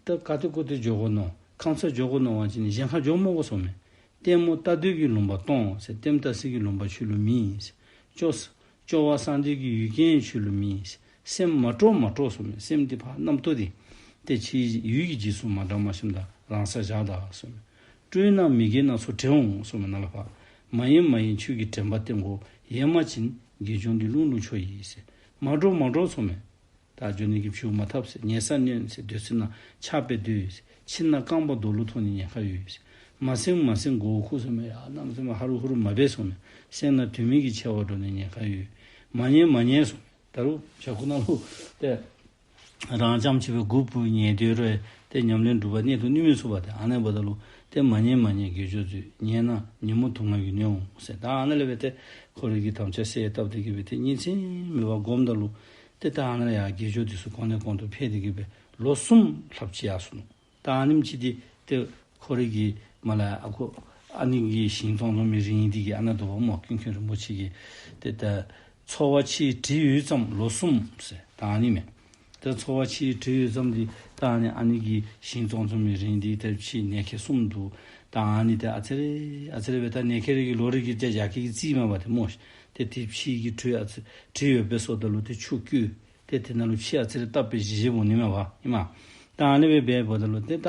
ད་ག་ཏེ་གུ་ཏེ་འགྱོ་དགོ་མནོ། ཁམས་སངས་འགྱོ་དགོ་མནོ་བ་ཅིན་གཞན་ཁར་འགྱོ་མི་དགོ་གསུངས་མས། ལྟད་མོ་ལྟ་འདོད་ཀྱི་ལུང་པ་སྟོང་ཟེར། ལྟདམོ་ལྟ་སའི་གི་ལུང་པ་ཁྱོད་ལུ་མེད་ཟེར། སྐྱོ་སྐྱོ་བ་སངས་འདུས་ཀྱི་ཡུལ་རྐྱེན་ཁྱོད་ལུ་མེད་ཟེར། སེམས་མ་སྤྲོ་མ་སྤྲོ་གསུངས་མས། སེམས་འདི་ཕར་རྣམ་རྟོག་འདི་ཏེ་ཁྱོད་ཡུལ་གྱི་རྗེས་སུ་མ་འབྲངམ་ཞིནམ་ད་རང་སར་བཞག་ད་གསུངས་མས། སྤྲོ་ན་མི་དགེ་སྣ་ཚོགས་བྲལ་འོང་གསུངས་མས། ནཱ་ལས་ཕར་མ་ཡེངས་མ་ཡེངས་ཆོས་ཀྱི་དྲན་པ་བསྟེན་དགོ། ཡེངས་པ་ཅིན་དགེ་སྦྱོང་འདི་རླུང་ལུ་ཆོད་ཡི་ཟེར། མ་འདྲོག་མ་འདྲོག་གསུངས་མས། ད་འགྱོ་ནི་གི་ཕྱིར་མ་ཐབས་ཟེར། ཉལ་ས་གནོན་ཟེར། སྡོད་ས་ན་ཆགས་པས་སྡོད་ཟེར། ཕྱིན་ན་རྐང་པ་རྡོ་ལུ་ཐུག་ནི་ཉེན་ཁ་ཡོད་ཟེར། མ་སེམས་མ་སེམས་མགོ་བོ་འཁུར་གསུངས་མས། ཡ་གནམ་མེད་ས་མེད་ཧ་རུ་ཧུ་རུ་མ་འབད་གསུངས་མས། སེམས་ན་དོན་མེད་ཀྱི་འཆལ་བ་འགྲོ་ནི་ཉེན་ཁ་ཡོད། མ་ཉལ་མ་ཉལ་གསུངས་མས། ད་རུང་བྱག་ཁུག་ནང་ལུ་ཏེ་རང་རྐྱངམ་ཅིག་སྦེ་སྒུག་སྦུག་ཉལ་སྡོད་རུང་ཏེ་ཉམས་ལེན་སྒྲུབ་པ་གནད་དུ་གནས་མི་ཚུགས་པ་ཏེ། ཨ་ནི་འབདཝ་ད་ལུ་ཏེ་མ་ཉལ་མ་ཉལ་དགེ་སྦྱོར་མཛོད། ཉལ་ན་ཉོན་མོངས་དུག་ལྔ་གིས་ནོན་འོང་ཟེར། ད་ཨ་ནི་ལས་འབད་ཏེ་ཁོ་རའི་གི་དམ་བཅའ་གསལ་བཏབ་སྟེ་གི་འབད་ཏེ་ཉིན་མཚན་མེད་པར་སྒོམ་ད་ལུ་ཏེ་ད་ཨ་ནཱ་ཡང་དགེ་སྦྱོར་འདི་ཚུ་གོང་ནས་གོང་དུ་འཕེལ་ཏེ་གི་སྦེ་ལོ་གསུམ་ལྷགཔ་ཅིག་ཡར་སོ་ནུག། ད་ཨ་ནེམ་ཅིག་འདི་ཏེ་ཁོ་རའི་གི་མ་ལ་ཨ་ཁུ་ཨ་ནི་གི་ཞིང་སྟོང་སྟོང་མི་རིང་འདི་གི་ཨ་ནཱ་འདུག་པ་སྨོ། ཀུན་མཁྱེན་རིན་པོ་ཆེ་གི་ཏེ་ད་ཚོར་བ་ཆེ་དྲགས་ཡོདཔ་ཙམ་ལོ་གསུམ་ཟེར་ད་ཨ་ནི་མས། ད་ཚོ་བ་ཕྱེ་བྲིས་ཡོད་ཙམ་འདི་ད་ཨ་ནི་ཨ་ནི་གི་ཞིང་བཙོང་བཙོང་མི་རིང་འདི་ད་ཕྱེ་ནད་ཁྱད་གསུམ་འདུག། ད་ཨ་ནི་ད་ཨ་ཙི་རེ་ཨ་ཙི་རེ་སྦེ་ད་ནད་ཁྱད་རེ་གི་ལོ་རེ་གི་ད་རྒྱ་སྐད་ཀྱི་རྩིས་མས་པ་ཏེ་སྨོ། ཏེ་དེ་ཕྱེ་གི་བྲིས་ཨ་ཙི་བྲིས་ཡོད་པའི་སོ་ད་ལུ་ཏེ་ཆུ་བསྐོལ། ཏེ་དེ་ནང་ལུ་ཕྱེ་ཨ་ཙི་རེ་བཏབ་སྦེ་བཞེས་བཞེསཔ་འོང་ནི་མས་པ་ཨིན་མས། ད་ཨ་ནི་སྦེ་འབདཝ་ད་ལུ་ཏེ་ད་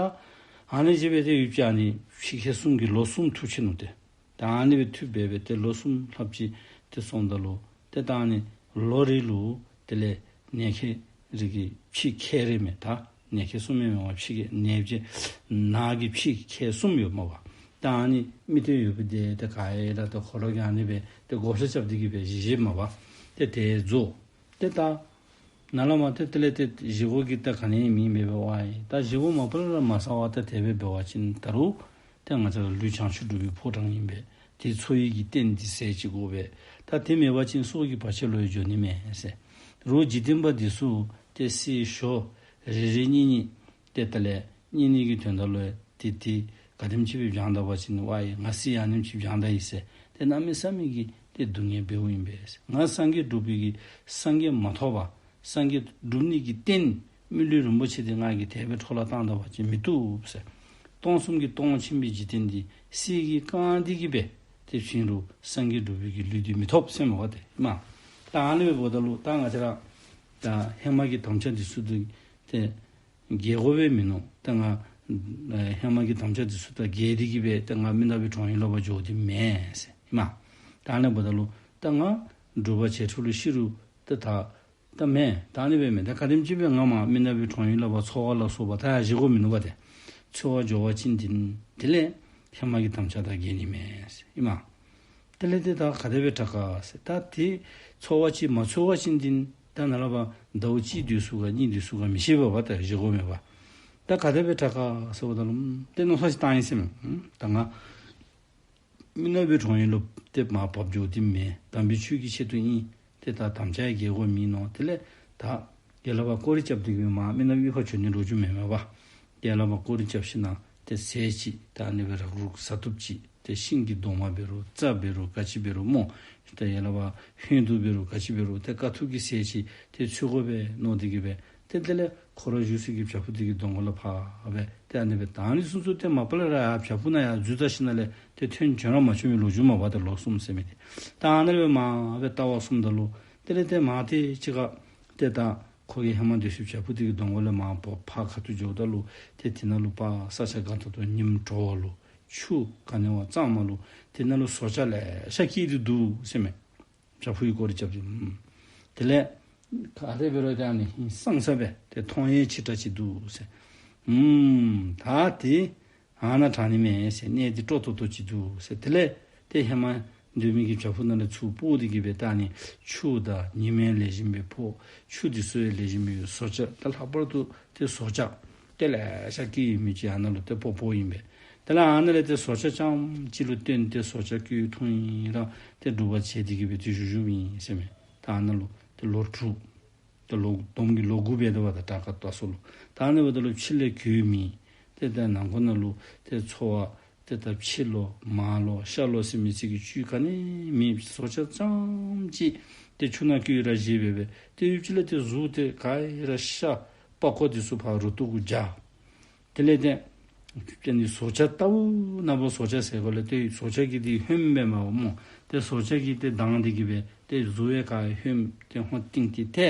ཨ་ནི་ཅིག་སྦེ་ཏེ་ཡུདཔ་ཅིག་ཨ་ནི་ཕྱེ་ཁྱད་གསུམ་གྱི་ལོ་གསུམ་ཐུབ་ཅི་ནུག་ཏེ། ད་ཨ་ནི་སྦེ་ཐུབ་སྦེ་སྦེ་ཏེ་ལོ་གསུམ་ལྷགཔ་ཅིག་ཏེ་སོངམ་ད་ལུ་ཏེ་ད་ཨ་ནི་ལོ་རེ་ལུ་དེ་ལས་ནད་ཁྱད་རིགས་ཀྱི་ཕྱེ་ཁྱད་རེ་མས། ད་ནད་ཁྱད་གསུམ་མས་མས་པ། ཕྱེ་ཁྱད་ནད་ཀྱི་ནད་ཀྱི་ཕྱེ་ཁྱད་གསུམ་ཡོདཔ་མས་པ། ད་ཨ་ནི་མི་སྡེ་ཡོད་པའི་དེ་ཏེ་ག་ར་ཏེ་ཁོ་ར་གིས་ཨ་ནི་སྦེ་ཏེ་བགོ་བཤའ་རྐྱབ་སྟེ་གི་སྦེ་བཞེས་བཞེསཔ་མས་པ། ཏེ་དེ་རྫོགས། ཏེ་ད་ནཱ་ལས་མར་ཏེ་དེ་ལས་ཏེ་བཞེས་སྒོ་གི་ད་ག་ནི་མེད་པས་པ་ཨིན། ད་བཞེས་སྒོ་མ་པ་ལས་ར་མ་ཟ་བར་ད་དེ་སྦེ་འབད་བ་ཅིན་ད་རུང་ཏེ་ང་བཅས་ར་ལུས་བྱང་ཆུབ་སྒྲུབ་པའི་ཕོ་བྲང་ཨིན་པས། ཏེ་འཚོ་བའི་གི་རྟེན་འདི་ཟས་ཅིག་དགོ་པས། ད་དེ་མེད་པ་ཅིན་སྲོག་གི་བར་ཆད་ལུ་ཡང་འགྱོ་ནི་མས་ཟེར། རོགས་འཇིག་རྟེན་པ་འདི་ཚུ་ཏེ་གསེར་ཞོ་རེ་རེ་གཉིས་གཉིས་ཏེ་དེ་ལས་གཉིས་གཉིས་ཀྱི་དོན་དག་ལུ་ཏེ་ཏེ་ག་དེམ་ཅིག་སྦེ་བྱིན་ད་པ་ཅིན་ཝའི་ང་གསེར་ཨ་ནེམ་ཅིག་བྱིན་ད་ཡི་ཟེར་ཏེ་གནམ་མེད་ས་མེད་ཀྱི་ཏེ་སྡུག་བསྔལ་འབདཝ་ཨིན་པས། ང་སངས་རྒྱས་སྒྲུབ་པའི་གི་སངས་རྒྱས་མ་ཐོབ་པར་སངས་རྒྱས་སྒྲུབ་ནི་གི་རྟེན་མི་ལུས་རིན་པོ་ཆེ་འདི་ང་གིས་དེ་སྦེ་འཕྲོ་བརླག་བཏང་ད་པ་ཅིན་མི་བཏུབ་ཟེར། སྟོང་གསུམ་གྱི་སྟོང་ཆེན་པོའི་འཇིག་རྟེན་འདི་གསེར་གྱིས་བཀང་སྟེ་གི་སྦེ་ཏེ་བྱིན་རུང་སངས་རྒྱས་སྒྲུབ་པའི་གི་ལུས་འདི་མི་ཐོབ་ཟེར་མས་པ་ཏེ་ཨིན་མས། ད་ཨ་ནི་སྦེ་འབདཝ་ད་ལུ་ད་ང་བཅས་ར་ད་ཧེ་མ་གི་དམ་བཅའ་འདི་ཚུ་ཏེ་ཏེ་འགལ་དགོཔ་སྦེ་མིན་ནུག། ཏེ་ང་ཨེ་ཧེ་མ་གི་དམ་བཅའ་འདི་ཚུ་དང་འགལ་ཏེ་གི་སྦེ་ཏེ་ང་མི་ནག་པའི་གྲོང་ཡུལ་ལུ་འབག་འགྱོ་འདི་མེན་ཟེར་ཨིན་མས། ད་ཨ་ནི་འབདཝ་ད་ལུ་ད་ང་སྒྲུབ་པ་བྱེད་འཕྲོ་ལུ་ཤི་རུང་ཏེ་ད་ད་མེན། ད་ཨ་ནི་སྦེ་མེན། ད་ག་དེམ་ཅིག་སྦེ་ང་མར་མི་ནག་པའི་གྲོང་ཡུལ་ལུ་འབག་འཚོ་བ་ལ་སོགས་པ་ད་ཡང་བཞེས་སྒོ་མིན་ནུག་པ་ཏེ། འཚོ་བར་འགྱོ་བ་ཅིན་འདི་དེ་ལས་ཧེ་མ་གི་དམ་བཅའ་དང་འགལ་ནི་མས་ཟེར་ཨིན་མས། དེ་ལས་ཏེ་ད་ག་དེ་སྦེ་དྲག་ག་ཟེར། ད་ཏེ་འཚོ་བ་ཅིག་མ་འཚོ་བ་ཅིན་འདི་ད་ནཱ་ལས་ཕར་ཟླཝ་གཅིག་སྡོད་ཚུགས་ག་གཉིས་སྡོད་ཚུགས་ག་མི་ཤེས་པས་པ། ད་བཞེས་སྒོ་མེད་པར། ད་ག་དེ་སྦེ་དྲག་ག་ཟེརཝ་ད་ལུ་ཏེ་མནོ་བསམ་ཅིག་བཏང་ཡི་ཟེར་མས། ད་ང་མི་ནག་པའི་གྲོང་ཡུལ་ལུ་ཏེ་མར་འབག་འགྱོ་འདི་མེན། དམ་པའི་ཆོས་ཀྱི་ཆེད་དུ་ཨིན། ཏེ་ད་དམ་བཅའ་ཡང་འགལ་དགོཔ་མིན་ནུག། དེ་ལས་ད་ཡར་ལས་ཕར་སྐོར་ར་རྐྱབ་སྟེ་གི་མར་མི་ནག་གཡུས་ཁར་འགྱོ་ནི་ལོ་རྒྱུས་མེན་མས་པ། ཡར་ལས་ཕར་སྐོར་ར་རྐྱབ་ཞིནམ་ཏེ་ཟས་ཅིག་ད་ཨ་ནི་སྦེ་རག་རུག་ཟ་བཏུབ་ཅིག་ཏེ་ཤིང་གི་རྡོག་མ་འབད་རུང་རྩྭ་འབད་རུང་ག་ཅི་འབད་རུང་སྨོ། ཏེ་ཡར་ལས་ཕར་ཧོད་དུ་འབད་རུང་ག་ཅི་འབད་རུང་ཏེ་དཀའ་ཐུབ་ཀྱི་ཟས་ཅིག་ཏེ་འཚོལ་དགོ་པས་མནོ་སྟེ་གི་སྦེ་ཏེ་དེ་ལས་ཁོ་ར་བཞུགས་སའི་གི་བྱག་ཕུག་འདི་གི་གདོང་ཁ་ལུ་ཕར་སྦེ་ཏེ་ཨ་ནི་སྦེ་ད་ཨ་ནི་ཚུན་ཚོད་ཏེ་མ་པ་ལས་ར་བྱག་ཕུག་ནང་ཡར་འཛུལ་ད་ཞིནམ་ལས་ཏེ་ཐོན་བྱོན་ར་མ་བྱོན་པའི་ལོ་རྒྱུས་མས་པ། ཏེ་ལོ་གསུམ་ཟེར་མི་འདི་ད་ཨ་ནི་སྦེ་མར་སྦེ་བལྟ་བར་སོངམ་ད་ལུ་དེ་ལས་ཏེ་མར་ཏེ་གཅིག་ཁར་ཏེ་ད་ཁོ་གི་ཧེ་མ་སྡོད་སའི་བྱག་ཕུག་འདི་གི་གདོང་ཁ་ལས་མར་ཕར་ཁ་ཐུག་འགྱོཝ་ད་ལུ་ཏེ་དེ་ནང་ལུ་ཕར་ས་ཆ་དགའ་ཏོག་ཏོ་ཉིམ་དྲོ་བ་ལུ་ཆུ་ག་ནི་བ་གཙང་མ་ལུ་དེ་ནང་ལུ་ཟོག་ཆག་ལེ་ཤ་སྐྱེས་ཏེ་འདུག་ཟེར་མས། བྱག་ཕུག་གི་སྐོར་ར་རྐྱབ་ཅི། དེ་ལས་ག་དེ་འབད་རུང་ད་ཨ་ནི་ཧིང་སངས་ས་སྦེ་ཏེ་མཐོང་ཡས་ཆེ་དྲགས་ཅིག་འདུག་ཟེར། ཨུམ་ད་ཏེ་ཨ་ནཱ་དྲག་ནི་མས་ཟེར། གནས་འདི་སྤྲོ་ཏོག་ཏོ་ཅིག་འདུག་ཟེར། དེ་ལས་ཏེ་ཧེ་མ་སྡོད་མི་གི་བྱག་ཕུག་ནང་ལས་ཚུར་སྤོ་སྟེ་གི་སྦེ་ད་ཨ་ནི་ཆུ་དང་ཉི་མ་ལེགས་ཤོམ་སྦེ་ཕོག། ཆུ་འདི་ཚུ་ཡང་ལེགས་ཤོམ་སྦེ་ཡོད། ཟོག་ཆག་ད་ལྷག་པར་དུ་ཏེ་ཟོག་ཆག་ཏེ་ལེ་ཤ་སྐྱེས་ཡོད་མི་ཅིག་ཨ་ནཱ་ལུ་ཏེ་སྤོ་སྤོཝ་ཨིན་པས། དེ་ལས་ཨ་ནཱ་ལས་ཏེ་ཟོག་ཆག་རྐྱངམ་གཅིག་ལུ་བརྟེན་ཏེ་ཟོག་ཆག་སྐྱེ་བོའི་མཐོང་ཡི་ར་ཏེ་སྒྲུབ་པ་བྱས་ཏེ་གི་སྦེ་ཏེ་བཞུགས་བཞུགསཔ་ཨིན་ཟེར་མས། ད་ཨ་ནཱ་ལུ་ཏེ་ལོ་དྲུག་ཏེ་ལོ་སྡོམ་གྱི་ལོ་དགུ་འབད་དོ་བ་ད་དྲག་ཁ་ལྟ་སོང་ལོ། ད་ཨ་ནི་འབདཝ་ད་ལུ་ཕྱི་ལས་གོས་མེད། ཏེ་ད་ནང་ཁོག་ནང་ལུ་ཏེ་འཚོ་བ་ཏེ་ད་ཕྱེ་ལོ་མར་ལོ་ཤ་ལོ་ཟེར་མི་ཅིག་གི་བཅུད་ག་ནི་མེད། ཟོག་ཆག་རྐྱངམ་གཅིག་ཏེ་ཆུ་ནང་སྐྱེ་བོ་ར་བཞེས་སྦེ་སྦེ་ཏེ་ཡུདཔ་ཅིག་ལས་ཏེ་གཟུགས་ཏེ་ག་ར་ཤ་པགས་ཀོ་འདི་ཚུ་ཕར་རུ་ཏོ་གུ་འཇགས། དེ་ལས་ཏེ་ཏེ་ནི་ཟོག་ཆག་ལྟ་བུ་ནང་པ་ཟོག་ཆག་ཟེར་གོ་ལས་ཏེ་ཟོག་ཆག་གི་འདི་ཧོནམ་སྦེ་མ་པ་སྨོ། ཏེ་ཟོག་ཆག་གིས་ཏེ་དང་སྟེ་གི་སྦེ་ཏེ་གཟུགས་ཡང་ག་ཧོནམ་ཏེ་ཧོན་ཏིང་ཏེ་ཏེ་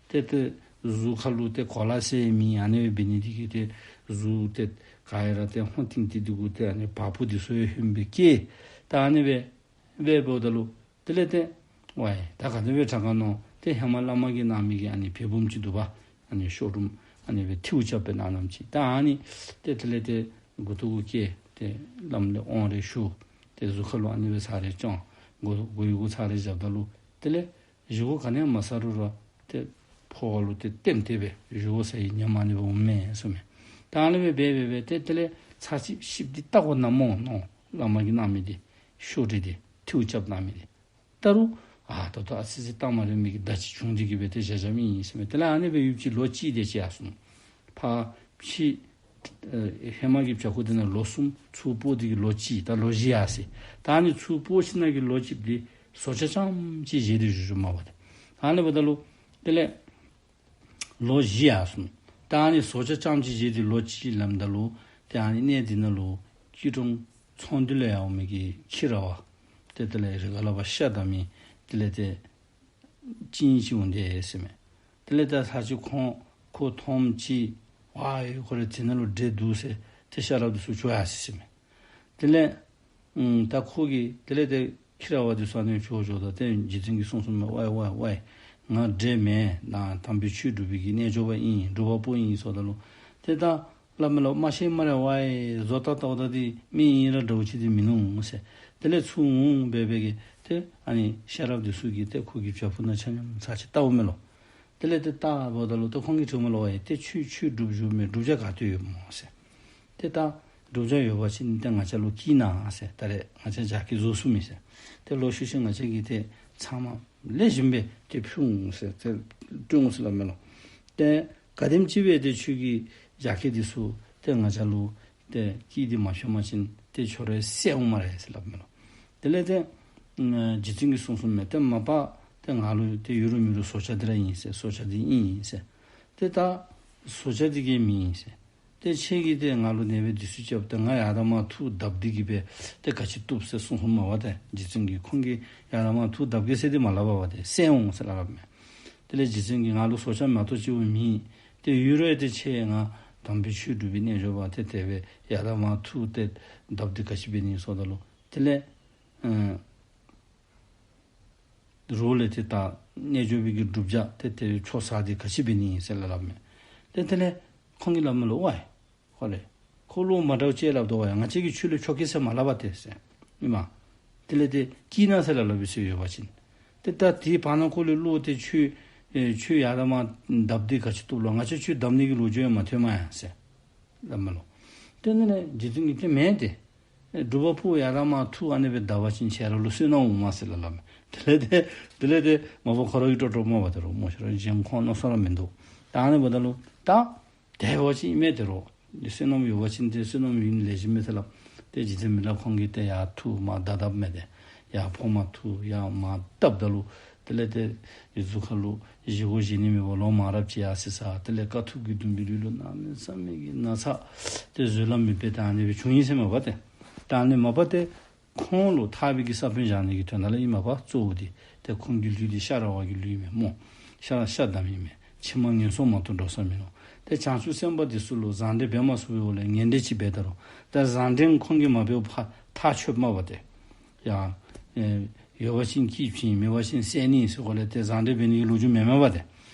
ཏེ་ཏེ་གཟུགས་ཁ་ལུ་ཏེ་གོ་ལ་ཟེར་མེད། ཨ་ནི་སྦེ་འབད་ནི་འདི་གིས་ཏེ་གཟུགས་ཏེ་ག་ར་ཏེ་ཧོན་ཏིང་ཏེ་འདི་གུ་ཏེ་ཨ་ནི་བ་སྤུ་འདི་ཚུ་ཡང་ཧོནམ་སྦེ་སྐྱེས། ད་ཨ་ནི་སྦེ་སྦེ་འབདཝ་ད་ལུ་དེ་ལས་ཏེ་ཝའི་ད་ག་དེ་སྦེ་དྲག་ག་མནོ། ཏེ་ཧེ་མ་བླ་མ་གིས་གནང་མི་གི་ཨ་ནི་བེ་བུམ་ཅིག་འདུག་པ། ཨ་ནི་ཤོ་རུམ་ཨ་ནི་སྦེ་ཐིའུ་རྐྱབ་སྦེ་གནང་གནངམ་ཅིག། ད་ཨ་ནི་ཏེ་དེ་ལས་ཏེ་མགུ་ཏོ་གུ་བཀལ། ཏེ་ལམ་ལས་དབང་རེ་ཞུ། ཏེ་གཟུགས་ཁ་ལུ་ཨ་ནི་སྦེ་ཚར་རེ་བཅང་། མགུ་མགུ་ཡུ་གུ་ཚར་རེ་བཞགཔ་ད་ལུ་དེ་ལས་བཞེས་སྒོ་ག་ནི་ཡང་མ་ཟ་རུང་ར་ཏེ་ཕོཝ་ལུ་ཏེ་ལྟེམ་ལྟེ་སྦེ་བཞེས་སྒོ་ཟ་ནི་ཉམས་ཨ་ནི་སྦེ་འོངམ་མས་ཟེར་མས། ད་ཨ་ནི་སྦེ་འབད་འབད་འབད་ཏེ་དེ་ལས་ཚར་གཅིག་ཤིབ་འདི་བལྟ་དགོ་ན་སྨོ་མནོ། བླ་མ་གིས་གནང་མི་འདི་ཤོ་རེ་འདི་ཐིའུ་རྐྱབ་གནང་མི་འདི་བལྟ་རུང་ཨ་ད་ལྟོ་ཨ་ཙི་ཙི་བལྟ་མ་རན་མི་གི་བརྡ་ཅིག་བྱུང་སྟེ་གི་སྦེ་ཏེ་བཞག་བཞགཔ་ཨིན་ཟེར་མས། དེ་ལས་ཨ་ནི་སྦེ་ཡུདཔ་ཅིག་ལོ་གཅིག་དེ་ཅིག་ཡར་སོང་། ཕར་ཕྱི་ཨེ་ཧེ་མ་གི་བྱག་ཕུག་དེ་ནང་ལོ་གསུམ། ཚུར་སྤོ་སྟེ་གི་ལོ་གཅིག། ད་ལོ་བཞི་ཡར་སོང་། ད་ཨ་ནི་ཚུར་སྤོ་ཞིནམ་གི་ལོ་གཅིག་འདི་ཟོག་ཆག་རྐྱངམ་གཅིག་བཞེས་ཏེ་བཞུགས་བཞུགསཔ་མས་པ་ཏེ། ཨ་ནི་འབདཝ་ད་ལུ་དེ་ལས་ ལོ་བཞི་ཡར་སོང་། ད་ཨ་ནི་ཟོ་ཆ་རྐྱངམ་ཅིག་བཞེས་ཏེ་ལོ་གཅིག་ལངམ་ད་ལུ་ཏེ་ཨ་ནི་གནས་འདི་ནང་ལུ་སྐྱིད་གྲོང་ཚོང་འདུས་ལས་ཡར་འོང་མི་གི་ཁྱི་ར་བ་ཏེ་དེ་ལས་རི་ག་ལ་བ་ཤ་བདའ་མི་དེ་ལས་ཏེ་ཅིག་ཅིག་འོང་དེས་ཟེར་མས། དེ་ལས་ད་ལྷ་ཅིག་ཁོང་ཁོ་མཐོངམ་ཅིག་ཝའི་ཁོ་ར་དེ་ནང་ལུ་འདྲེ་འདུག་ཟེར་ཏེ་ཤ་རོགསཔ་འདི་ཚུ་བྱོག་ཡར་སོ་ཡི་ཟེར་མས། དེ་ལས་ཨུམ་ད་ཁོ་གིས་དེ་ལས་ཏེ་ཁྱི་ར་བ་འདི་ཚུ་ཨ་ནི་བྱོག་བྱོགཔ་ད་ཏེ་རྗེ་བཙུན་གྱིས་གསུངས་གསུངསམ་མས། ཝའི་ཝའི་ཝའི། ང་འདྲེ་མེན། ནཱ་དམ་པའི་ཆོས་སྒྲུབ་པའི་གི་རྣལ་འབྱོར་པ་ཨིན། སྒྲུབ་པ་པོ་ཨིན་ཟེརཝ་ད་ལུ་ཏེ་ད་སླབ་མས་ལོ། མ་ཤེས་སྨ་རེ་ཝའི། བཟོ་ལྟ་བལྟཝ་ད་འདི་མི་ཨིན་ར་འདྲཝ་ཅིག་འདི་མིན་ནུག་ཟེར། དེ་ལས་ཚུར་འོང་སྦེ་སྦེ་གི་ཏེ་ཨ་ནི་ཤ་རོགསཔ་འདི་ཚུ་གིས་ཏེ་ཁོ་གི་བྱག་ཕུག་ནང་ཆ་མཉམ་ཚར་ཅིག་བལྟཝ་མས་ལོ། དེ་ལས་ཏེ་བལྟཝ་ད་ལུ་ཏེ་ཁོང་གིས་དྲིཝ་མས་ལོ། ཝའི་ཏེ་ཁྱོད་ཆོས་སྒྲུབ་བཞུགས་མི་བསྒྲུབ་བྱ་ག་ཏེ་ཡོདཔ་སྨོ་ཟེར། ཏེ་ད་བསྒྲུབ་བྱ་ཡོད་པ་ཅིན་ཏེ་ང་བཅས་ལུ་བསྐྱིས་གནང་ཟེར། ད་རེས་ང་བཅས་རྒྱགས་སྐལ་རྫོགས་སོ་མས་ཟེར། ཏེ་ལོག་ཤུལ་ཤུལ་ང་བཅས་ཀྱིས་ཏེ་ཚབ་མ་ལེགས་ཤོམ་སྦེ་ཏེ་ཕུལ་འོང་ཟེར་ཏེ་སྤྲོད་འོང་ཟེར་སླབ་མས་ལོ། ཏེ་ག་དེམ་ཅིག་སྦེ་ཏེ་ཁྱོད་ཀྱི་རྒྱགས་སྐལ་འདི་ཚུ་ཏེ་ང་བཅས་ལུ་ཏེ་བསྐྱིས་ཏེ་མ་བྱིན་པ་ཅིན་ཏེ་ཁྱོད་ར་བསད་འོང་སྨ་རེ་ཟེར་སླབ་མས་ལོ། དེ་ལས་ཏེ་ཨ་རྗེ་བཙུན་གྱིས་གསུངས་གསུངསམ་མས། ཏེ་མ་པ་ཏེ་ང་ལུ་ཏེ་ཡོད་རུང་མེད་རུང་ཟོ་ཆ་འདི་ར་ཨིན་ཟེར། ཟོ་ཆ་འདི་ཨིན་ཟེར། ཏེ་ད་ཟོ་ཆ་འདི་གིས་མི་ཨིན་ཟེར། ཏེ་ཁྱེད་ཀྱིས་ཏེ་ང་ལུ་ནད་པའི་དུས་ཚོད་རྐྱབ་སྟེ་ང་ཡར་དང་མར་འཐུ་བརྡབ་སྟེ་གི་སྦེ་ཏེ་ག་ཅི་བཏུབ་ཟེར་གསུངས་གསུངསམ་མས་པ། ཏེ་རྗེ་བཙུན་གྱིས་ཁོང་གིས་ཡར་དང་མར་འཐུ་བརྡབ་གེ་ཟེར་ཏེ་མ་སླབ་པས་པ། ཏེ་བསད་འོང་ཟེར་སླབ་མས། དེ་ལས་རྗེ་བཙུན་གྱིས་ང་ལུ་ཟོ་ཆ་མ་གཏོགས་ཅིག་མེད། ཏེ་ཡོད་རུང་ཏེ་ཁྱེད་ང་དམ་པའི་ཆོས་སྒྲུབ་པའི་རྣལ་འབྱོར་པ་ཏེ་དེ་སྦེ་ཡར་དང་མར་འཐུ་ཏེ་བརྡབ་སྟེ་ག་ཅི་འབད་ནི་ཟེརཝ་ད་ལུ་དེ་ལས་ཨ་རོགས་ལས་ཏེ་ད་རྣལ་འབྱོར་པའི་གི་བསྒྲུབ་བྱ་ཏེ་ཏེ་ཆོག་ས་འདི་ག་ཅི་འབད་ནི་ཟེར་སླབ་མས། ཏེ་དེ་ལས་ཁོང་གིས་སླབ་མས་ལོ། ཝའི་ཁོ་ལས་ཁོ་བློ་མ་འདྲཝ་ཅིག་སླབ་དོ། ཝའི་ང་བཅས་ཀྱིས་ཁྱོད་ལུ་ཆོག་གེ་ཟེར་མ་སླབ་པས་ཏེ་ཟེར་ཨིན་མས། དེ་ལས་ཏེ་བསྐྱིས་གནང་ཟེར་སླབ་སླབ་པའི་ཚུལ་ཡོད་པ་ཅིན་ཏེ་ད་དེའི་བར་ན་ཁོ་ལས་བློ་ཏེ་ཁྱོད་ཨེ་ཁྱོད་ཡར་དང་མར་བརྡབ་སྟེ་ག་ཅི་བཏུབ་ལོ། ང་བཅས་ཁྱོད་བརྡབ་ནི་གི་ལོ་རྒྱུས་ཡང་མ་ཐོན་མས་ཡ་ཟེར་སླབ་མས་ལོ། ཏེ་དེ་ལས་རྗེ་བཙུན་གྱིས་ཏེ་མེན་ཏེ་ཨེ་སྒྲུབ་པ་པོ་ཡར་དང་མར་འཐུ་ཨ་ནི་སྦེ་བརྡབ་པ་ཅིན་ཁྱེད་ར་ལུ་བསོད་ནམས་འོང་མས་ཟེར་སླབ་སླབ་མས། དེ་ལས་ཏེ་དེ་ལས་ཏེ་མ་པ་ཁོ་ར་གིས་སྤྲོ་སྤྲོ་སྨོ་པ། ཏེ་རོགས་སྨོ་ཤ་རོགས་གཞན་ཁོང་མནོ་བསམ་ར་མིན་འདུག། ད་ཨ་ནི་འབདཝ་ད་ལུ་ད་དེ་འབད་བ་ཅིན་ཨིན་མས། ཏེ་རོགས་འདི་བསོད་ནམས་ཡོད་པ་ཅིན་ཏེ་བསོད་ནམས་ཡོད་ནི་ལེགས་ཤོམ་མས་ཟེར་སླབ། ཏེ་རྗེ་བཙུན་མི་ལ་ཁོང་གིས་ཏེ་ཡར་འཐུ་མར་བརྡབ་བརྡབ་མས། ཏེ་ཡར་འཕོ་མར་འཐུ་ཡར་མར་བརྡབ་ད་ལུ་དེ་ལས་ཏེ་གཟུགས་ཁ་ལུ་བཞེས་སྒོ་བཞེས་ནི་མེད་པར་ལོང་མ་རབས་ཅིག་ཡར་སོ་ས། དེ་ལས་དཀའ་ཐུབ་ཀྱིས་གདུངས་པའི་ལུས་ལུ་གནམ་མེད་ས་མེད་ཀྱི་ན་ཚ་ཏེ་བཟོད་གླགས་མེད་པའི་ད་ཨ་ནི་སྦེ་བྱུང་ཡི་ཟེར་མས་པ། ཏེ་ད་ཨ་ནི་མ་པ་ཏེ་ཁོང་ལུ་ཐར་པའི་གི་ས་བོན་བཞག་ནི་གི་དོན་དག་ལུ་ཨིན་མས་པ། གཙོ་བོ་འདི་ཏེ་ཁོང་གི་ལུས་འདི་ཤ་ར་བ་གི་ལུས་ཨིན་མས་སྨོ། ཤ་ཤ་བདའ་མི་ཨིན་མས། ཕྱི་མ་ངན་སོང་མ་གཏོགས་འགྲོ་ས་མིན་ནུག། ཏེ་བྱང་ཆུབ་སེམས་དཔའ་འདི་ཚུ་ལུ་བཟང་འབྲེལ་འབད་མ་ཚུགས་པའི་འོག་ལས་ངན་འབྲེལ་ཅིག་འབད་ད་རུང་ཏེ་བཟང་འབྲེལ་ཁོང་གིས་མ་འབདཝ་ཕར་ཐག་ཆོད་མས་པ། ཏེ་ཡ་ཨེ་ཡོད་པ་ཅིན་སྐྱིད་ཅིང་མེད་པ་ཅིན་བསད་ནི་ཟེར་འོག་ལས་ཏེ་བཟང་འབྲེལ་འབད་ནི་གི་ལོ་རྒྱུས་མེན་མས་པ། ཏེ་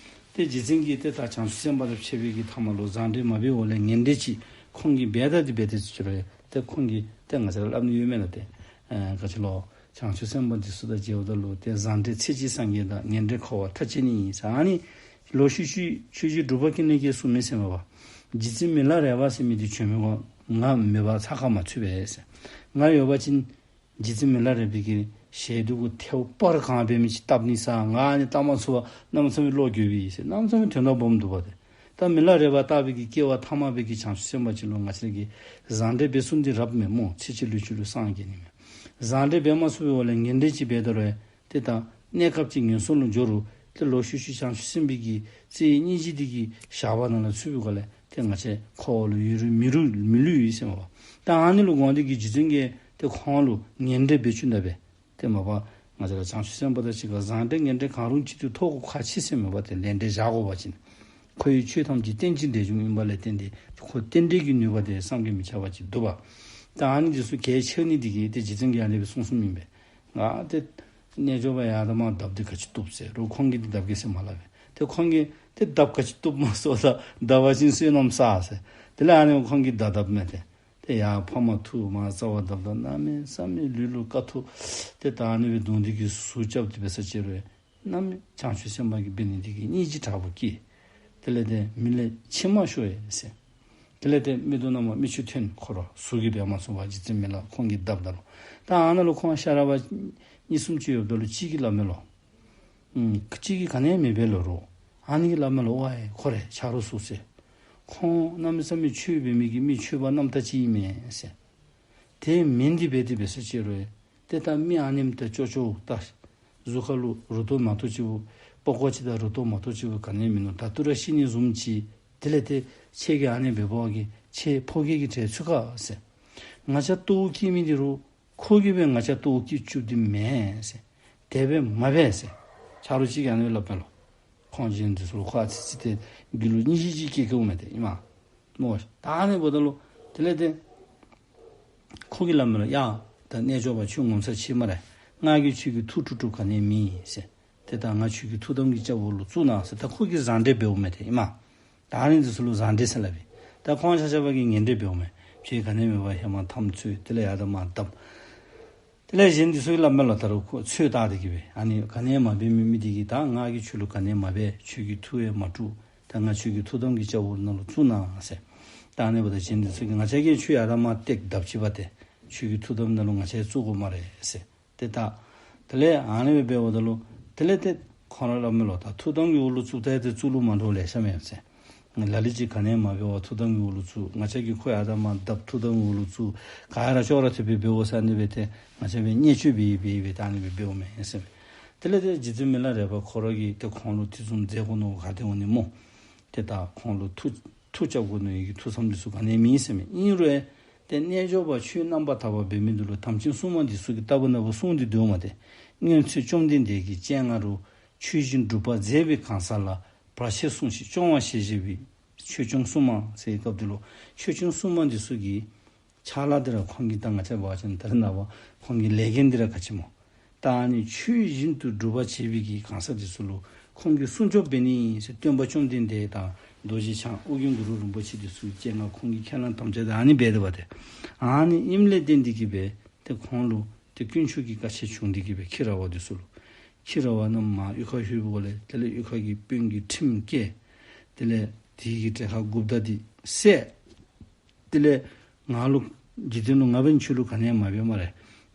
ཏེ་རྗེ་བཙུན་གྱིས་ཏེ་ད་བྱང་ཆུབ་སེམས་དཔའ་དང་ཕྱད་པའི་གི་ཐ་མ་ལུ་བཟང་འབྲེལ་མ་འབད་འོག་ལས་ངན་འབྲེལ་ཅིག་ཁོང་གིས་འབད་ད་འདི་འབད་དེ་ཚུ་ཅིག་རུང་ཏེ་ཁོང་གིས་ཏེ་ང་བཅས་ལུ་སླབ་ནི་ཡོད་མེན་ན། ཏེ་ཨེ་ག་ཅི་ལོ་བྱང་ཆུབ་སེམས་དཔའ་འདི་ཚུ་དང་མཇལཝ་ད་ལུ་ཏེ་བཟང་འབྲེལ་ཚེ་གཅིག་སངས་རྒྱས་དང་ངན་འབྲེལ་འཁོར་བ་མཐའ་ཅན་ཨིན་ཟེར། ཨ་ནི་ལོག་ཤུལ་ཤུལ་ཆོས་རྗེ་འབྲུག་པ་ཀུན་ལེགས་ཀྱིས་གསུངས་མི་ཟེར་མས་པ། རྗེ་བཙུན་མི་ལ་རས་པ་ཟེར་མི་འདི་བྱོན་མི་གོ་ང་མེད་པར་ཚ་ཁ་མ་ཚུད་པས་ཟེར། ང་ཡོད་པ་ཅིན་རྗེ་བཙུན་མི་ལ་རས་པའི་གི་ཞལ་དུ་གུ་ཐལཝ་སྤར་གང་འབད་མི་ཅིག་བཏབ་ནི་ཟེར། ང་ཨ་ནི་བཏབ་མ་ཚུགས་པར་གནམ་མེད་ས་མེད་བློ་འགྱོད་པས་ཟེར། གནམ་མེད་ས་མེད་དོན་དག་སྦོམ་འདུག་པ། ཏེ་ད་མི་ལ་རས་པ་ལྟ་བུའི་གི་སྐྱེ་བ་ཐ་མ་པའི་གི་བྱང་ཆུབ་སེམས་དཔའ་ཅིག་ལུ་ང་བཅས་ཀྱིས་བཟང་འབྲེལ་འབད་ཚུགས་ནི་རབ་མེན་སྨོ། ཚེ་གཅིག་ལུས་གཅིག་ལུ་སངས་རྒྱས་ནི་མས། བཟང་འབྲེལ་འབད་མ་ཚུགས་པའི་འོག་ལས་ངན་འབྲེལ་ཅིག་འབད་ད་རུང་ཏེ་ད་གནས་སྐབས་ཅིག་ངན་སོང་ལུ་འགྱོ་རུང་ཏེ་ལོག་ཤུལ་ཤུལ་བྱང་ཆུབ་སེམས་དཔའི་གི་རྩེ་སྙིང་རྗེ་འདི་གི་ཞགས་པ་ནང་ལུ་ཚུད་པའི་སྒང་ལས་ཏེ་ང་བཅས་འཁོར་བ་ལུ་ཡུན་རིང་མི་རུང་མི་ལུས་ཡི་ཟེར་མས་པ། ད་ཨ་ནི་ལུ་དགོངས་ཏེ་གིས་རྗེ་བཙུན་གྱིས་ཏེ་ཁོང་ལུ་ངན་འབྲེལ་འབད་བཅུག་ད་པས། ཏེ་མ་པ་ང་བཅས་ར་བྱང་ཆུབ་སེམས་དཔའ་དང་གཅིག་ཁར་བཟང་འབྲེལ་ངན་འབྲེལ་གང་རུང་ཅིག་ཏུ་ཐོགས་དགོཔ་ཁག་ཆེ་ཟེར་མས་པ། ཏེ་ལས་འབྲས་བཞག་དགོ་པ་ཅིན་ཁོ་ཡི་ཆོས་ཐམས་ཅད་རྟེན་ཅིང་འབྲེལ་འབྱུང་ཨིན་པ་ལས་བརྟེན་ཏེ་ཁོ་རྟེན་འབྲེལ་གྱི་ནུས་པ་དེ་བསམ་གྱིས་མི་ཁྱབ་པ་ཅིག་འདུག་པ། ད་ཨ་ནི་འདི་ཚུ་གལ་ཆེ་ནི་འདི་གིས་ཏེ་རྗེ་བཙུན་གྱིས་ཨ་ནི་སྦེ་གསུངས་གསུངསམ་ཨིན་པས། ང་ཏེ་རྣལ་འབྱོར་པ་ཡར་དང་མར་བརྡབ་སྟེ་ག་ཅི་བཏུབ་ཟེར་རུང་ཁོང་གིས་འདི་བརྡབ་གེ་ཟེར་མ་སླབ་པས། ཏེ་ཁོང་གིས་ཏེ་བརྡབ་ག་ཅི་བཏུབ་སྨོ་ཟེརཝ་ད་བརྡབ་པ་ཅིན་བསོད་ནམས་བསགས་ཟེར། དེ་ལས་ཨ་ནི་ཁོང་གིས་བརྡབ་བརྡབ་མས། ཏེ་ཏེ་ཡར་འཕོ་མར་འཐུ་མར་རྩ་བ་བརྡབ་ད་གནམ་མེད་ས་མེད་ལུས་ལུ་དཀའ་ཐུབ། ཏེ་ད་ཨ་ནི་སྦེ་གདོང་འདི་གིས་ཟུག་རྐྱབ་སྟེ་འབད་ས་ཅིག་རུང་གནམ་མེད་བྱང་ཆུབ་སེམས་དཔའ་གིས་འབད་ནི་འདི་གིས་སྙིང་རྗེ་དྲག་པོ་སྐྱེས། དེ་ལས་ཏེ་མི་ལས་མཆི་མ་ཤོར་ཡི་ཟེར། དེ་ལས་ཏེ་མིག་ཏོ་ནང་མར་མིག་ཆུ་ཐོན། ཁོ་ར་ཟུག་གིས་འབད་མ་ཚུགས་པར་རྗེ་བཙུན་མི་ལ་ཁོང་གིས་བརྡབ་ད་ལུ་ད་ཨ་ནཱ་ལུ་ཁོང་ཤ་ར་བ་གཉིས་གསུམ་ཅིག་ཡོདཔ་ད་ལུ་གཅིག་གིས་སླབ་མས་ལོ། ཨུམ་གཅིག་གིས་ག་ནི་ཡང་མི་འབད་ལོ་རོགས། ཨ་ནི་གིས་སླབ་མས་ལོ། ཝའི་ཁོ་རེ་ཆ་རོགས་ཚུ་ཟེར། ཁོང་གནམ་མེད་ས་མེད་ཆོས་འབད་མི་གི་མི་ཆོས་པ་རྣམ་དག་ཅིག་ཨིན་མས་ཟེར། དེ་མིན་འདི་འབད་དེ་འབད་ས་ཅིག་རུང་ཏེ་ད་མི་ཨ་ནེམ་ཏེ་ཅོག་ཅོག་ད་གཟུགས་ཁ་ལུ་རུ་ཏོ་མ་ཏོ་ཅིག་བུ་ པགས་ཀོ་ཅིག་དང་རུ་ཏོ་མ་གཏོགས་ཅིག་ག་ནི་མིན་ནུག། ད་ལྟོ་ར་ཤི་ནི་བཟུམ་ཅིག། དེ་ལས་ཏེ་ཁྱེད་ཀྱིས་ཨ་ནི་འབད་བ་གིས་ཁྱེད་ཕོ་སྐྱེས་ཀྱི་གྲལ་ཚུད་ག་ཟེར། ང་བཅས་ལྟོཝ་བཀྱེས་མི་འདི་རུང་ཁོ་གིས་སྦེ་ང་བཅས་ལྟོཝ་བཀྱེས་བཅུག་སྟེ་མེན་ཟེར། དེ་སྦེ་མ་འབད་ཟེར། ཆ་རོགས་ཅིག་གིས་ཨ་ནི་སླབ་པས་ལོ། ཁོང་གཞན་འདི་ཚུ་ལུ་ཁོ་ཨ་ཙི་ཙི་ཏེ་རྒྱུད་ལུ་སྙིང་རྗེ་ཅིག་སྐྱེ་སྐྱེཝ་མས་ཏེ་ཨིན་མས། མོ། ད་ཨ་ནི་འབདཝ་ད་ལུ་དེ་ལས་ཏེ་ཁོ་གིས་སླབ་མས་ལོ། ཡ་ད་རྣལ་འབྱོར་པ་ཁྱོད་ངོ་མཚར་ཆེ་སྨ་རེ། ང་གིས་ཁྱོད་ཀྱི་ཐུགས་དཀྲུག་དཀྲུགཔ་ག་ནི་མེད་ཟེར། ཏེ་ད་ང་ཁྱོད་ཀྱི་ཐུགས་དམ་གྱི་སྐྱ་བོ་ལུ་བཙུགས་གནང་ཟེར། ད་ཁོ་གིས་བཟང་འབྲེལ་འབདཝ་མས་ཏེ་ཨིན་མས། ད་ཨ་ནི་འདི་ཚུ་ལུ་བཟང་འབྲེལ་ཟེར་སླབ་ཨིན། ད་ཁོང་ཆ་ཁྱབ་ཀྱིས་ངན་འབྲེལ་འབདཝ་མས། ཁྱོད་ག་ནི་མེད་པར་ཧེ་མ་དམ་ཚིག་དེ་ལས་ཡར་དང་མར་བརྡབ། དེ་ལས་གཞན་འདི་ཚུ་གིས་སླབ་མས་ལོ། ད་རུང་ཁོ་ཚོད་བལྟ་སྟེ་གི་སྦེ་ཨ་ནི་ག་ནི་མ་འབད་མི་མི་འདི་གིས་ད་ང་གིས་ཁྱོད་ལུ་ག་ནི་མ་འབད། ཁྱོད་ཀྱི་ཐུགས་ཡང་མ་དཀྲུགས། ད་ང་ཁྱོད་ཀྱི་ཐུགས་དམ་གྱི་སྐྱ་བོ་ནང་ལུ་བཙུགས་གནང་ཟེར། ད་ཨ་ནི་འབདཝ་ད་གཞན་འདི་ཚུ་གིས་ང་བཅས་ཀྱིས་ཁྱོད་ཡར་དང་མར་སྟེགས་བརྡབ་ཅི་པ་ཏེ་ཁྱོད་ཀྱི་ཐུགས་དམ་ནང་ལུ་ང་བཅས་བཙུགས་དགོ་སྨ་རེ་ཟེར། ཏེ་ད་དེ་ལས་ཨ་ནི་སྦེ་འབདཝ་ད་ལུ་དེ་ལས་ཏེ་ཁོང་ར་སླབ་མས་ལོ། ད་ཐུགས་དམ་གྱི་འོག་ལུ་བཙུགས་ད་ཏེ་བཙུགས་ལུགས་མ་འདྲཝ་ལེ་ཤ་མས་ཟེར། ལ་ལུ་ཅིག་ག་ནི་མ་འབད་བར་ཐུགས་དམ་གྱི་འོག་ལུ་བཙུགས། ང་བཅས་ཀྱིས་ཁོ་ཡར་དང་མར་བརྡབ། ཐུགས་དམ་གྱི་འོག་ལུ་བཙུགས། ག་ར་ཅོག་ར་འཐདཔ་སྦེ་འབདཝ་ཟེར་ཨ་ནི་སྦེ་ཏེ་ང་བཅས་སྦེ་བརྙས་བཅོས་འབད་འབད་འབད་ད་ཨ་ནི་སྦེ་འབདཝ་མས་ཟེར། དེ་ལས་ཏེ་རྗེ་བཙུན་མི་ལ་རས་པ་ཁོ་ར་གིས་ཏེ་ཁོང་ལུ་དེ་བཟུམ་མཛད་དགོ་མནོ་ག་ཏེ་འོང་ནི་སྨོ། ཏེ་ད་ཁོང་ལུ་མཐུ་མཐུ་རྐྱབ་དགོ་མནོ་ཡི་གི་ཐུགས་བསམ་འདི་ཚུ་ག་ནི་མེད་ཟེར་མས། ཨིན་རུང་ཏེ་རྣལ་འབྱོར་པ་ཁྱོད་རྣམ་པར་དག་པ་འབད་མི་འདི་ལུ་དམ་ཅན་སྲུང་མ་འདི་ཚུ་གིས་ལྟ་བུ་ན་བུ་གསུངས་ཏེ་འདུག་མས་ཏེ། སྔོན་ཚེ་བཅོམ་ལྡན་འདས་ཀྱི་སྤྱན་སྔ་རུ། ཆོས་བཞིན་སྒྲུབ་པར་མཛད་པའི་གང་ཟག་ལ། བར་ཆད་སྲུང་ཞིང་སྐྱོང་བར་ཞལ་བཞེས་པའི། ཆོས་སྐྱོང་སྲུང་མ་ཟེར་བའི་སྐབས་འདི་ལུ་ཆོས་སྐྱོང་སྲུང་མ་འདི་ཚུ་གི་ཕྱག་ལཱ་འདི་ར་ཁོང་གིས་ད་ང་བཅས་འབད་བ་ཅིན་ད་རེས་ནངས་པ་ཁོང་གི་ལས་འགན་འདི་ར་ག་ཅི་སྨོ། ད་ཨ་ནི་ཆོས་བཞིན་དུ་སྒྲུབ་པར་བྱེད་པའི་གི་གང་ཟག་འདི་ཚུ་ལུ་ཁོང་གིས་སྲུང་སྐྱོབ་འབད་ནི་ཟེར་སྟོན་པ་བཅོམ་ལྡན་འདས་དང་རྡོ་རྗེ་འཆང་ཨོ་རྒྱན་གུ་རུ་རིན་པོ་ཆེ་འདི་ཚུ་གི་སྤྱན་སྔར་ཁོང་གིས་ཁས་བླངས་དམ་བཅའ་འདི་ཨ་ནི་འབད་དེ་འབད་དེ། ཨ་ནི་ཨིནམ་ལས་བརྟེན་ཏེ་གི་སྦེ་ཏེ་ཁོང་ལུ་ཏེ་དཀོན་མཆོག་གི་བཀའ་ཆད་བྱུང་སྟེ་གི་སྦེ་ཁྱི་ར་བ་འདི་ཚུ་ལུ། ཁྱི་ར་བ་རྣམས་མར་གཡུས་ཁར་ལྷོད་པའི་སྒང་ལས་དེ་ལས་གཡུས་ཁ་གི་དཔོན་གྱིས་ཁྲིམས་བཀལ། དེ་ལས་དེ་གི་གྲལ་ཁར་འགོ་བདག་འདི་བསད། དེ་ལས་ང་ལུ་འཇིག་རྟེན་ལུ་ང་འབདན་ཁྱོད་ལུ་ག་ནི་ཡང་མ་འབད་སྨ་རེ།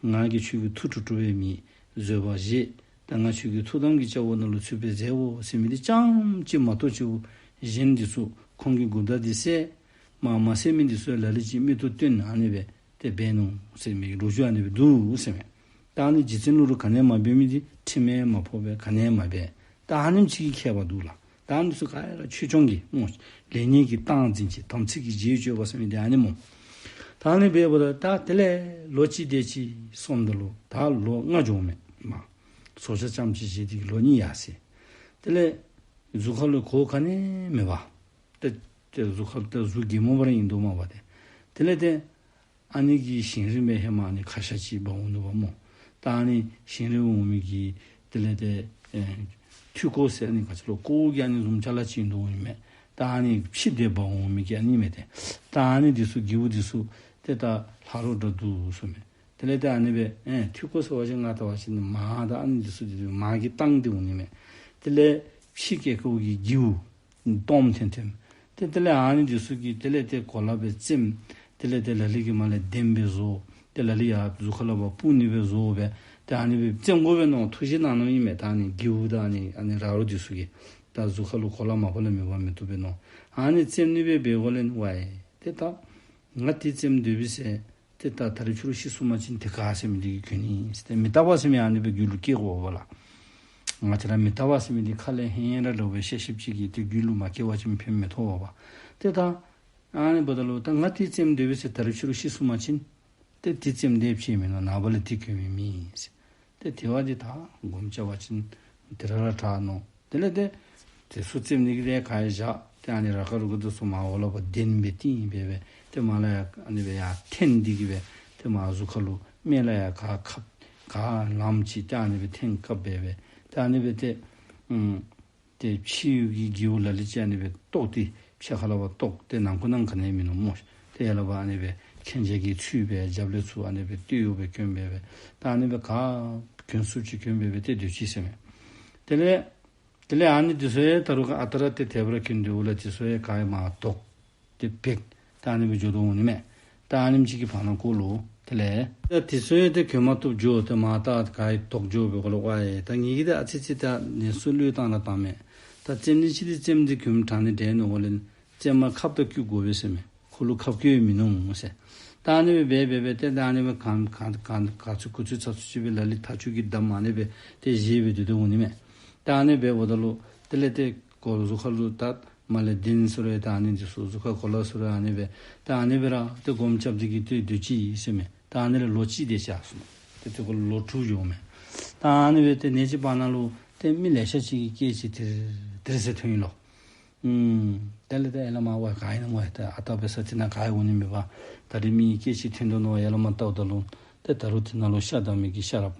ང་གིས་ཁྱོད་ཀྱི་ཐུགས་དཀྲུག་དཀྲུག་པའི་མི་བཟོད་པ་བཞེས། ད་ང་ཁྱོད་ཀྱི་ཐུགས་དམ་གྱི་སྐྱ་བོ་ནང་ལུ་ཚུད་པའི་མཛད་འོ་ཟེར་མི་འདི་རྐྱངམ་གཅིག་མ་གཏོགས་ཅིག་གཞན་འདི་ཚུ་ཁོང་གི་འགོ་བདག་འདི་བསད། མ་མ་བསད་མི་འདི་ཚུ་ལ་ལུ་ཅིག་མིག་ཏོ་བཏོན་ཨ་ནི་སྦེ་ཏེ་འབད་ནུག་ཟེར་མི་ལོ་རྒྱུས་ཨ་ནི་སྦེ་འདུག་ཟེར་མས། ད་ཨ་ནི་རྗེ་བཙུན་ལུ་རུང་ག་ནི་ཡང་མ་འབད་མི་འདི་ཁྲིམས་ཡང་མ་ཕོག་པས། ག་ནི་ཡང་མ་འབད། ད་ཨ་ནེམ་ཅིག་གིས་ཁྱད་པར་འདུག་ལགས། ད་ཨ་ནི་ཚུ་ག་ར་ཆོས་སྐྱོང་གི་སྨོ། ལེགས་ཉེས་ཀྱི་སྟངས་འཛིན་བྱེད། དམ་ཚིག་གི་རྗེས་གཅོད་པ་ཟེར་མི་འདི་ཨ་ནི་སྨོ། ད་ཨ་ནི་འབདཝ་ད་ད་དེ་ལས་ལོ་གཅིག་དེ་ཅིག་སོངམ་ད་ལུ་ད་ལོ་ལྔ་འགྱོཝ་མས་མ། ཟོ་ཆ་ཙམ་ཅིག་བཞེས་ཏེ་གི་ལོ་གཉིས་ཡར་སོ་ཡི། དེ་ལས་གཟུགས་ཁ་ལུ་གོ་ག་ནི་མེད་པར་ཏེ་ཏེ་གཟུགས་ཁ་ལུ་ཏེ་གཟུགས་རྒས་མོ་སྦེ་ར་ཨིན་དོ་མས་པ་ཏེ། དེ་ལས་ཏེ་ཨ་ནི་གི་ཞིང་རིན་སྦེ་ཧེ་མ་ཨ་ནི་ཁ་ཤ་ཅིག་འབག་འོང་ནུག་པ་སྨོ། ད་ཨ་ནི་ཞིང་རིན་འོང་མི་གི་དེ་ལས་ཏེ་ཨེ་ཐུད་ཀོ་ཟེར་ཨ་ནི་ག་ཅི་ལོ་ཀོཝ་གི་ཨ་ནི་བཟུམ་ཅ་ལ་ཅིག་ཨིན་དོ་འོང་མས། ད་ཨ་ནི་ཕྱེ་སྟེ་འབག་འོང་མི་གི་ཨ་ནི་མས་ཏེ། ད་ཨ་ནི་འདི་ཚུ་གི་འོག་འདི་ཚུ་ཏེ་ད་ལྷག་རོགས་འདྲ་འདུག་ཟེར་མས། དེ་ལས་ཏེ་ཨ་ནི་སྦེ་ཨེ་ཐུད་ཀོ་ཟེར་བ་ཅིན་ང་ལྟ་བ་ཅིན་མར་ད་ཨ་ནི་འདི་ཚུ་འདི་མར་གྱི་སྟངས་འདི་འོང་ནི་མས། དེ་ལས་ཕྱེ་སྐྱེ་ཀོཝ་གི་གི་འོག་སྟོངམ་ཐོན་ཐོནམ། ཏེ་དེ་ལས་ཨ་ནི་འདི་ཚུ་གིས་དེ་ལས་ཏེ་གོ་ལ་སྦེ་བཙེམ། དེ་ལས་ཏེ་ལ་ལུ་གིས་མར་ལས་གདན་སྦེ་བཟོ། ཏེ་ལ་ལུ་ཡར་གཟུགས་ཁ་ལུ་སྦེ་སྤུབ་ནི་སྦེ་བཟོ་སྦེ། ཏེ་ཨ་ནི་སྦེ་བཙེམ་དགོ་པས་མནོ་ཐུགས་བཞེད་གནང་ནུག་ཨིན་མས། ད་ཨ་ནི་གི་འོག་དང་ཨ་ནི་ཨ་ནི་ར་རོ་འདི་ཚུ་གིས་ད་གཟུགས་ཁ་ལུ་གོ་ལ་མ་པ་ལས་མེད་པར་མི་བཏུབ་པས་མནོ། ཨ་ནི་བཙེམ་ནི་སྦེ་འབད་དགོཔ་ལས་ཝའི་ཏེ་ད་ང་འདི་བཙེམ་སྡོད་པས་ཟེར། ཏེ་ད་ད་རིས་ཕྱི་རུ་ཤི་སོང་པ་ཅིན་དེ་ག་ཟེར་མི་འདི་གིས་གྱོན་ནི་ཟེར་ཏེ་མི་རྟག་པ་ཟེར་མི་ཨ་ནི་སྦེ་རྒྱུད་ལུ་སྐྱེ་དགོ་པས་ལགས། ང་བཅས་ར་མི་རྟག་པ་ཟེར་མི་འདི་ཁ་ལས་ཧིང་ར་ལོག་སྦེ་བཤད་བཤདཔ་ཅིག་གིས་ཏེ་རྒྱུད་ལུ་མ་སྐྱེ་བ་ཅིན་ཕན་མི་ཐོགས་པས། ཏེ་ད་ཨ་ནི་འབདཝ་ད་ལུ་ད་ང་འདི་བཙེམ་སྡོད་པས་ཟེར་ད་རིས་ཕྱི་རུ་ཤི་སོང་པ་ཅིན་ཏེ་འདི་བཙེམ་སྡོདཔ་ཅིག་མིན་ནུག། ནངས་པ་ལས་འདི་གྱོན་མི་མེད་ཟེར། ཏེ་དེ་བ་འདི་ད་སྒོམ་རྐྱབ་པ་ཅིན་དེ་ར་ར་དྲག་ནུག། དེ་ལས་ཏེ་དེ་ཚུ་བཙེམ་ནི་གི་ཏེ་ག་ཡང་བཞག། ཏེ་ཨ་ནི་ར་ཀ་རུ་ཀ་འདི་ཚུ་མར་འོག་ལུ་སྦེ་གདན་སྦེ་བཏིང་སྦེ་སྦེ་ཏེ་མར་ལས་ཡར་ཨ་ནི་སྦེ་ཡར་འཐེན་ཏེ་གི་སྦེ་ཏེ་མར་གཟུགས་ཁ་ལུ་སྨད་ལས་ཡར་ག་ཁབ་ག་ལངམ་ཅིག་ཏེ་ཨ་ནི་སྦེ་འཐེན་བཀབ་སྦེ་སྦེ་ཏེ་ཨ་ནི་སྦེ་ཏེ་ཨམ་ཏེ་ཕྱེ་གི་གི་འོག་ལ་ལུ་ཅིག་ཨ་ནི་སྦེ་བཏོག་སྟེ་ཕྱེད་ཀ་ལུ་སྦེ་བཏོག་སྟེ་ནང་ཁུག་ནང་ག་ནི་ཡང་མིན་ནུག་སྨོ། ཏེ་ཡར་ལུ་སྦེ་ཨ་ནི་སྦེ་མཁན་ཆེན་གྱི་ཚུལ་སྦེ་རྒྱབ་ལས་ཚུར་ཨ་ནི་སྦེ་སྟོད་གཡོགས་སྦེ་གྱོན་སྦེ་སྦེ་ཏེ་ཨ་ནི་སྦེ་ག་གྱོན་ཚུགསཔ་ཅིག་གྱོན་སྦེ་སྦེ་ཏེ་སྡོད་ཅི་ཟེར་མས། དེ་ལས་དེ་ལས་ཨ་ནི་འདི་ཚུ་ཡང་ད་རུང་ག་ཨ་རྟག་ར་ཏེ་དེ་སྦེ་ར་གྱོན་སྡོདཔ་ལས་འདི་ཚུ་ཡང་ག་ཡང་མར་བཏོག་སྟེ་བཀབ་ད་ཨ་ནི་སྦེ་འགྱོ་དོ་འོང་ནི་མས། ད་ཨ་ནེམ་ཅིག་གི་བར་ན་ཀོ་ལུ་དེ་ལས་ད་འདི་ཚུ་ཡང་ཏེ་གྱོན་མ་བཏུབ་འགྱོ། ཏེ་མར་ད་ག་ཡང་བཏོག་འགྱོ་བའི་སྒང་ལུ་ཝའི་ད་ངེ་གི་ད་ཨ་ཙི་ཙི་ད་ནི་སུ་བློས་བཏང་ར་བཏང་མས། ད་བཙེམ་ནི་ཅིག་འདི་བཙེམ་སྟེ་གྱོནམ་དྲག་ནི་འདྲས་ནོ་གོ་ལེན། བཙེམ་མ་ཁབ་ཏུ་བཀུག་དགོ་པས་ཟེར་མས། ཁོ་ལུ་ཁབ་བཀོད་མིན་ནུག་ཟེར། ད་ཨ་ནི་སྦེ་འབད་འབད་འབད་ཏེ་ད་ཨ་ནི་སྦེ་ག་ག་ག་ག་ཚོད་གུ་ཚོད་ཚ་ཚོད་ཅིག་སྦེ་ལ་ལུ་ཐག་ཆོད་ཀྱི་བསྡམས་ཨ་ནི་སྦེ་ཏེ་བཞེས་སྦེ་སྡོད་དོ་འོང་ནི་མས། ད་ཨ་ནི་སྦེ་འབདཝ་ད་ལུ་དེ་ལས་ཏེ་གོ་གཟུགས་ཁ་ལུ་ད་མར་ལས་གདན་ཟེར་རུང་ད་ཨ་ནི་འདི་ཚུ་གཟུགས་ཁར་གོ་ལ་ཟེར་རུང་ཨ་ནི་སྦེ་ད་ཨ་ནི་སྦེ་ར་ཏེ་སྒོམ་རྐྱབ་སྟེ་གི་ཏེ་སྡོད་ཅི་ཟེར་མས། ད་ཨ་ནི་ལས་ལོ་གཅིག་དེ་ཅིག་སོང་། ཏེ་དེ་ཁར་ལོ་དྲུག་འགྱོཝ་མས། ད་ཨ་ནི་སྦེ་ཏེ་ནེ་ཅིག་བར་ན་ལུ་ཏེ་མི་ལེ་ཤ་ཅིག་གི་སྐད་ཅིག་དིར་དིར་ཟེར་ཐོན་ཡི་ལོ། ཨུམ། དེ་ལས་ཏེ་ཡ་ལ་མ་ཝའི་ག་ཨིན་ན་ཝའི་ཏེ་ཨ་རྟག་འབད་ས་དེ་ནང་ག་ཡང་འོང་ནི་མེད་པར་ད་རིས་མི་སྐད་ཅིག་ཐོན་དོ་མནོ་ཡ་ལ་མ་བལྟཝ་ད་ལུ་ཏེ་ད་རུང་དེ་ནང་ལུ་ཤ་བདའ་མི་གི་ཤ་ར་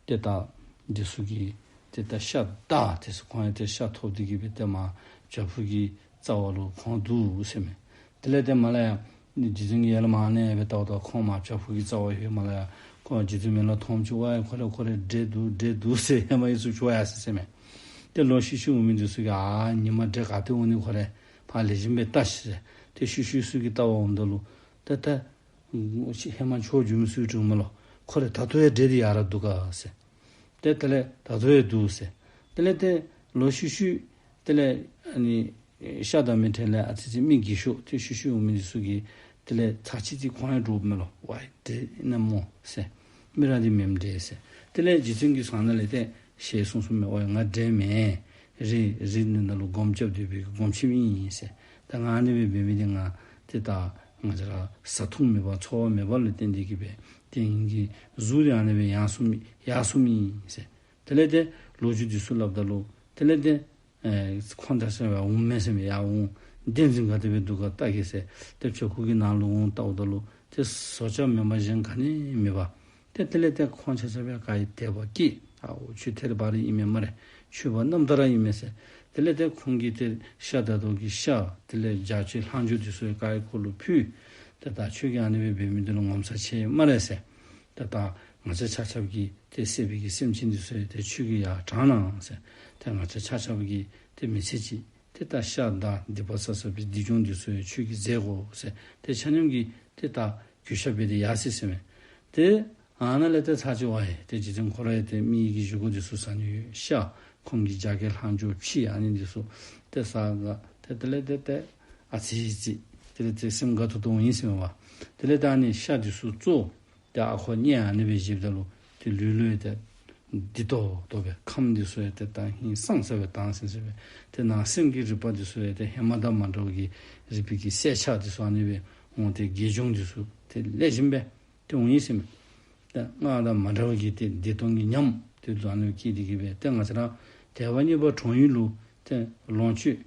ཏེ་ད་འདི་ཚུ་གི་ཏེ་ད་ཤ་བདའ་དེ་ཚུ་ཁོང་ཡང་ཏེ་ཤ་ཐོབ་སྟེ་གི་སྦེ་ཏེ་མར་བྱག་ཕུག་གི་རྩ་བ་ལུ་ཁོང་འདུག་ཟེར་མས། དེ་ལས་ཏེ་མར་ལས་ཡར་རྗེ་བཙུན་གྱིས་ཡ་ལ་མ་ཨ་ནི་སྦེ་བལྟཝ་ད་ཁོང་མར་བྱག་ཕུག་གི་རྩ་བར་ལྷོད། མར་ལས་ཡར་ཁོང་རྗེ་བཙུན་མི་ལ་མཐོངམ་ཅིག་ཝའི་ཁོ་རེ་ཁོ་རེ་འདྲེ་འདུག་འདྲེ་འདུག་ཟེར་ཧེ་མ་ཡི་ཚུ་ཅིག་ཝའི་ཡ་ཟེར་ཟེར་མས། ཏེ་ལོག་ཤུལ་ཤུལ་འོང་མི་འདི་ཚུ་གིས་ཨ་ཉི་མ་འདྲེ་ག་ཏེ་འོང་ནི་ཁོ་རེ་ཕར་ལེགས་ཤོམ་སྦེ་བལྟ་ཤིག་ཟེར། ཏེ་ཤུལ་ཤུལ་ཚུ་གིས་བལྟ་བར་འོངམ་ད་ལུ་ཏེ་ད་ཧེ་མ་ཕྱོགས་བཅུ་མི་ཚུ་གིས་དྲིཝ་མས་ལོ། ཁོ་རེ་ད་ལྟོ་ཡང་འདྲེ་འདི་ཡར་ར་འདུག་ག་ཟེར། ཏེ་དེ་ལས་ད་ལྟོ་ཡང་འདུག་ཟེར། དེ་ལས་ཏེ་ལོག་ཤུལ་ཤུལ་དེ་ལས་ཨ་ནི་ཤ་བདའ་མི་གྲལ་ལས་ཨ་ཙི་ཙི་མི་རྒས་ཤོས་ཏེ་ཤུལ་ཤུལ་འོང་མི་འདི་ཚུ་གིས་དེ་ལས་ཚར་གཅིག་ཅིག་ཁོང་ཡང་འདྲོགཔ་མས་ལོ། ཝའི་འདྲེ་ཨིན་ན་སྨོ་ཟེར། མི་ར་འདི་མེནམ་འདྲེ་ཟེར། དེ་ལས་རྗེ་བཙུན་གྱིས་ས་ནང་ལས་ཏེ་ཞལ་གསུངས་གསུངསམ་མས། ཝའི་ང་འདྲེ་མེན། རི་རི་ནང་ན་ལུ་སྒོམ་རྐྱབ་སྡོད་པའི་གི་སྒོམ་ཆེན་ཨིན་ཟེར། ད་ང་ཨ་ནི་སྦེ་འབད་མི་འདི་ང་ཏེ་ད་ང་བཅས་ར་བཟའ་འཐུང་མེད་པར་འཚོ་བ་མེད་པ་ལུ་བརྟེན་ཏེ་གི་སྦེ་ཏེ་ངེ་གི་གཟུགས་འདི་ཨ་ནི་སྦེ་ཡར་སོངམ་ཡར་སོངམ་ཨིན་ཟེར། དེ་ལས་ཏེ་ལོ་རྒྱུས་འདི་ཚུ་སླབ་ད་ལུ་དེ་ལས་ཏེ་ཨེ་ཁོང་ཆ་ཁྱབ་ཡར་འོངམ་མས་ཟེར་མས། ཡར་འོང་། གདན་འཛིན་ག་དེ་སྦེ་འདུག་ག་བལྟ་གེ་ཟེར། ཏེ་བྱག་ཕུག་གི་ནང་ལུ་འོང་བལྟཝ་ད་ལུ་ཏེ་བཟོ་བཅོས་མེན་པར་གཞན་ག་ནི་མེད་པར། ཏེ་དེ་ལས་ཏེ་ཁོང་ཆ་ཁྱབ་ཡང་ག་ཡི་དད་པ་སྐྱེས། ཨའོ་ཁྱོད་ཐད་རི་བ་རི་ཨིན་མས་སྨ་རེ། ཆོས་པ་རྣམ་དག་ར་ཨིན་མས་ཟེར། དེ་ལས་ཏེ་ཁོང་གིས་ཏེ་ཤ་བདའ་དོ་གི་ཤ་དེ་ལས་རྒྱ་ཆེ་ལྷག་འཕྲོ་འདི་ཚུ་ཡང་ག་ཡི་ཁོ་ལུ་ཕུལ། ཏེ་ད་ཁྱོད་ཀྱིས་ཨ་ནི་སྦེ་འབད་མི་འདི་ལུ་ངོ་མཚར་ཆེ་སྨ་རེ་ཟེར། ཏེ་ད་ང་བཅས་ཆ་ཁྱབ་ཀྱིས་ཏེ་བསད་པའི་གི་སེམས་ཅན་འདི་ཚུ་ཡང་ཏེ་ཁྱོད་ཀྱིས་ཡར་དྲངས་གནང་ཟེར། ཏེ་ང་བཅས་ཆ་ཁྱབ་ཀྱིས་ཏེ་མི་ཚེ་གཅིག་ཏེ་ད་ཤ་བདའ་སྡིག་པ་བསགས་བསགས་པའི་སྡིག་སྦྱོང་འདི་ཚུ་ཡང་ཁྱོད་ཀྱིས་མཛད་དགོ་ཟེར། ཏེ་ཆ་མཉམ་གྱིས་ཏེ་ད་གུས་ཞབས་འབད་དེ་ཡར་སོ་ཡི་ཟེར་མས། ཏེ་ཨ་ནཱ་ལས་ཏེ་ཚར་གཅིག་ཝའི་ཏེ་རྗེ་བཙུན་ཁོ་ར་ཡང་ཏེ་མི་གི་བཞེས་སྒོ་འདི་ཚུ་བཟའ་ནི་ཡོད། ཤ་ཁོང་གི་རྒྱ་སྐྱེགས་ལྷག་འཕྲོ་ཕྱེ་ཨ་ནི་འདི་ཚུ་ཏེ་བཟའ་ག་ཏེ་དེ་ལས་ཏེ་ཏེ་ཨ་ཙི་ཙི་དེ་ལས་ཏེ་སེམས་དགའ་ཏོག་ཏོ་འོང་ཡི་ཟེར་མས་པ། དེ་ལས་ད་ཨ་ནི་ཤ་འདི་ཚུ་བཙོ། ཏེ་ཨ་ཁོ་གཉིད་ཨ་ནི་སྦེ་བཞེསཔ་ད་ལུ་ཏེ་ལུས་ལུ་ཡང་ཏེ་བདེ་ཏོག་ཏོ་སྦེ་ཁམས་འདི་ཚུ་ཡང་ཏེ་ད་ཧིང་སངས་ས་སྦེ་དྭངས་སིང་སིང་སྦེ་ཏེ་ནང་སེམས་ཀྱི་རིག་པ་འདི་ཚུ་ཡང་ཏེ་ཧེ་མ་དང་མ་འདྲཝ་གི་རིག་པའི་གི་གསལ་ཆ་འདི་ཚུ་ཨ་ནི་སྦེ་འོང་སྟེ་དགེ་སྦྱོང་འདི་ཚུ་ཏེ་ལེགས་ཤོམ་སྦེ་ཏེ་འོང་ཡི་ཟེར་མས། ཏེ་སྔར་དང་མ་འདྲཝ་གི་ཏེ་བདེ་ཏོང་གི་ཉམས་ཏེ་ཨ་ནི་སྦེ་སྐྱེས་ཏེ་གི་སྦེ་ཏེ་ང་བཅས་ར་དད་པ་གཉིས་པ་གྲོང་ཡུལ་ལུ་ཏེ་ལོངས་སྤྱོད་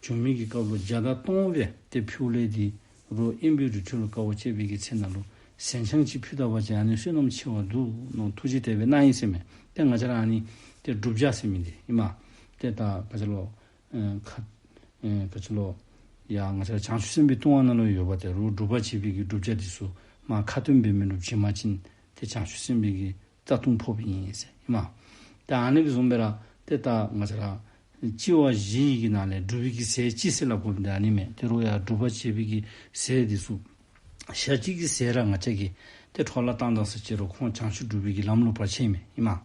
བྱུང་མི་གི་སྐབས་ལུ་བརྒྱ་དང་སྟོང་སྦེ་ཏེ་ཕུལཝ་ལས་འདི་རུང་དབེན་པའི་རི་ཁྲོད་ལུ་དཀའ་བ་སྤྱད་པའི་གི་ཚེ་ན་ལུ་ཟན་ཆང་ཅིག་ཕུལ་ད་པ་ཅིན་ཨ་ནི་བསོད་ནམས་ཆེ་བ་འདུག་མནོ་ཐུགས་རྗེ་དེ་སྦེ་གནང་ཡི་ཟེར་མས། ཏེ་ང་བཅས་ར་ཨ་ནི་ཏེ་སྒྲུབ་བྱ་ཟེར་མི་འདི་ཨིན་མས། ཏེ་ད་ག་ཅི་ལོ་ཨེ་ཁ་ཨེ་ག་ཅི་ལོ་ཡ་ང་བཅས་ར་བྱང་ཆུབ་སེམས་དཔའི་ལྟུང་བ་ནང་ལུ་ཡོདཔ་ད་རུང་སྒྲུབ་པ་བྱེད་པའི་གི་བསྒྲུབ་བྱ་འདི་ཚུ་མ་ཁ་ཏོན་འབད་མི་ལུ་བྱིན་པ་ཅིན་ཏེ་བྱང་ཆུབ་སེམས་དཔའི་གི་རྩ་ལྟུང་ཕོགཔ་ཨིན་ཟེར་ཨིན་མས། ཏེ་ཨ་ནི་གི་བཟུམ་སྦེ་ར་ཏེ་ད་ང་བཅས་ར་ལྕི་བ་བཞི་ཡི་གི་ནང་ལས་སྒྲུབ་པའི་གི་ཟས་ལྕི་ཟེར་སླབ་དགོཔ་འདི་ཨ་ནི་མས། དེ་རུང་ཡང་སྒྲུབ་པ་བྱེད་པའི་གི་ཟས་འདི་ཚུ་ཞག་གཅིག་གི་ཟས་ར་ང་བཅས་ཀྱིས་ཏེ་འཕྲོ་བརླག་བཏང་ད་ས་ཅིག་རུང་ཁོང་བྱང་ཆུབ་སྒྲུབ་པའི་གི་ལམ་ལུ་བར་ཆད་མས་ཨིན་མས།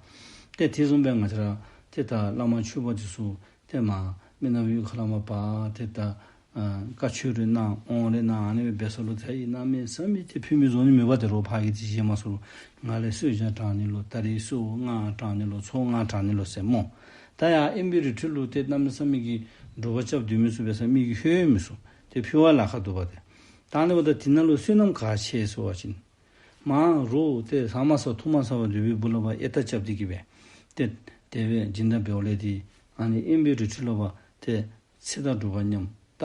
ཏེ་དེ་བཟུམ་སྦེ་ང་བཅས་ར་ཏེ་ད་བླ་མ་ཆོསཔ་འདི་ཚུ་ཏེ་མ་མི་ནག་གཡུས་ཁ་ལས་མར་འབག་ཏེ་ད་ཨ་བཀའ་ཆོས་རེ་གནང་དབང་རེ་གནང་ཨ་ནི་སྦེ་འབད་ས་ལུ་ད་ཨིན་གནམ་མེད་ས་མེད་ཏེ་ཕུལ་མི་བཟོ་ནི་མེད་པ། དེ་རུང་ཕར་གྱི་ཏེ་བཞེས་མ་ཚུགས་རུང་ང་ལས་གསོལ་ཇ་དྲང་ནི་ལོ། ད་རིས་གསོལཝ་ལྔ་དྲང་ནི་ལོ། ཚོགས་ལྔ་དྲང་ནི་ལོ་ཟེར་སྨོ། ད་ཡར་དབེན་པའི་རི་ཁྲོད་ལུ་ཏེ་གནམ་མེད་ས་མེད་ཀྱི་སྒྲུབ་པ་རྐྱབ་སྡོད་མི་ཚུ་འབད་ས་མི་གིས་ལྷོད་མི་ཚུགས། ཏེ་ཕུལ་བ་ལཱ་ཁག་འདུག་པ། ཏེ་ད་ཨ་ནི་འབདཝ་ད་དེ་ནང་ལུ་བསོད་ནམས་ག་ཆེ་ཟེར་བ་ཅིན་མར་རོགས་ཏེ་ཟ་མ་ཟ་འཐུང་མ་ཟ་བར་སྡོད་པའི་སྦུག་ལུ་ཕར་ཨེ་ཏ་རྐྱབ་སྟེ་གི་སྦེ་ཏེ་དེ་སྦེ་སྦྱིན་བདག་འབདཝ་ལས་འདི་ཨ་ནི་དབེན་པའི་རི་ཁྲོད་ལུ་ཕར་ཏེ་ཚེ་དང་སྒྲུབ་པ་མཉམ་ད་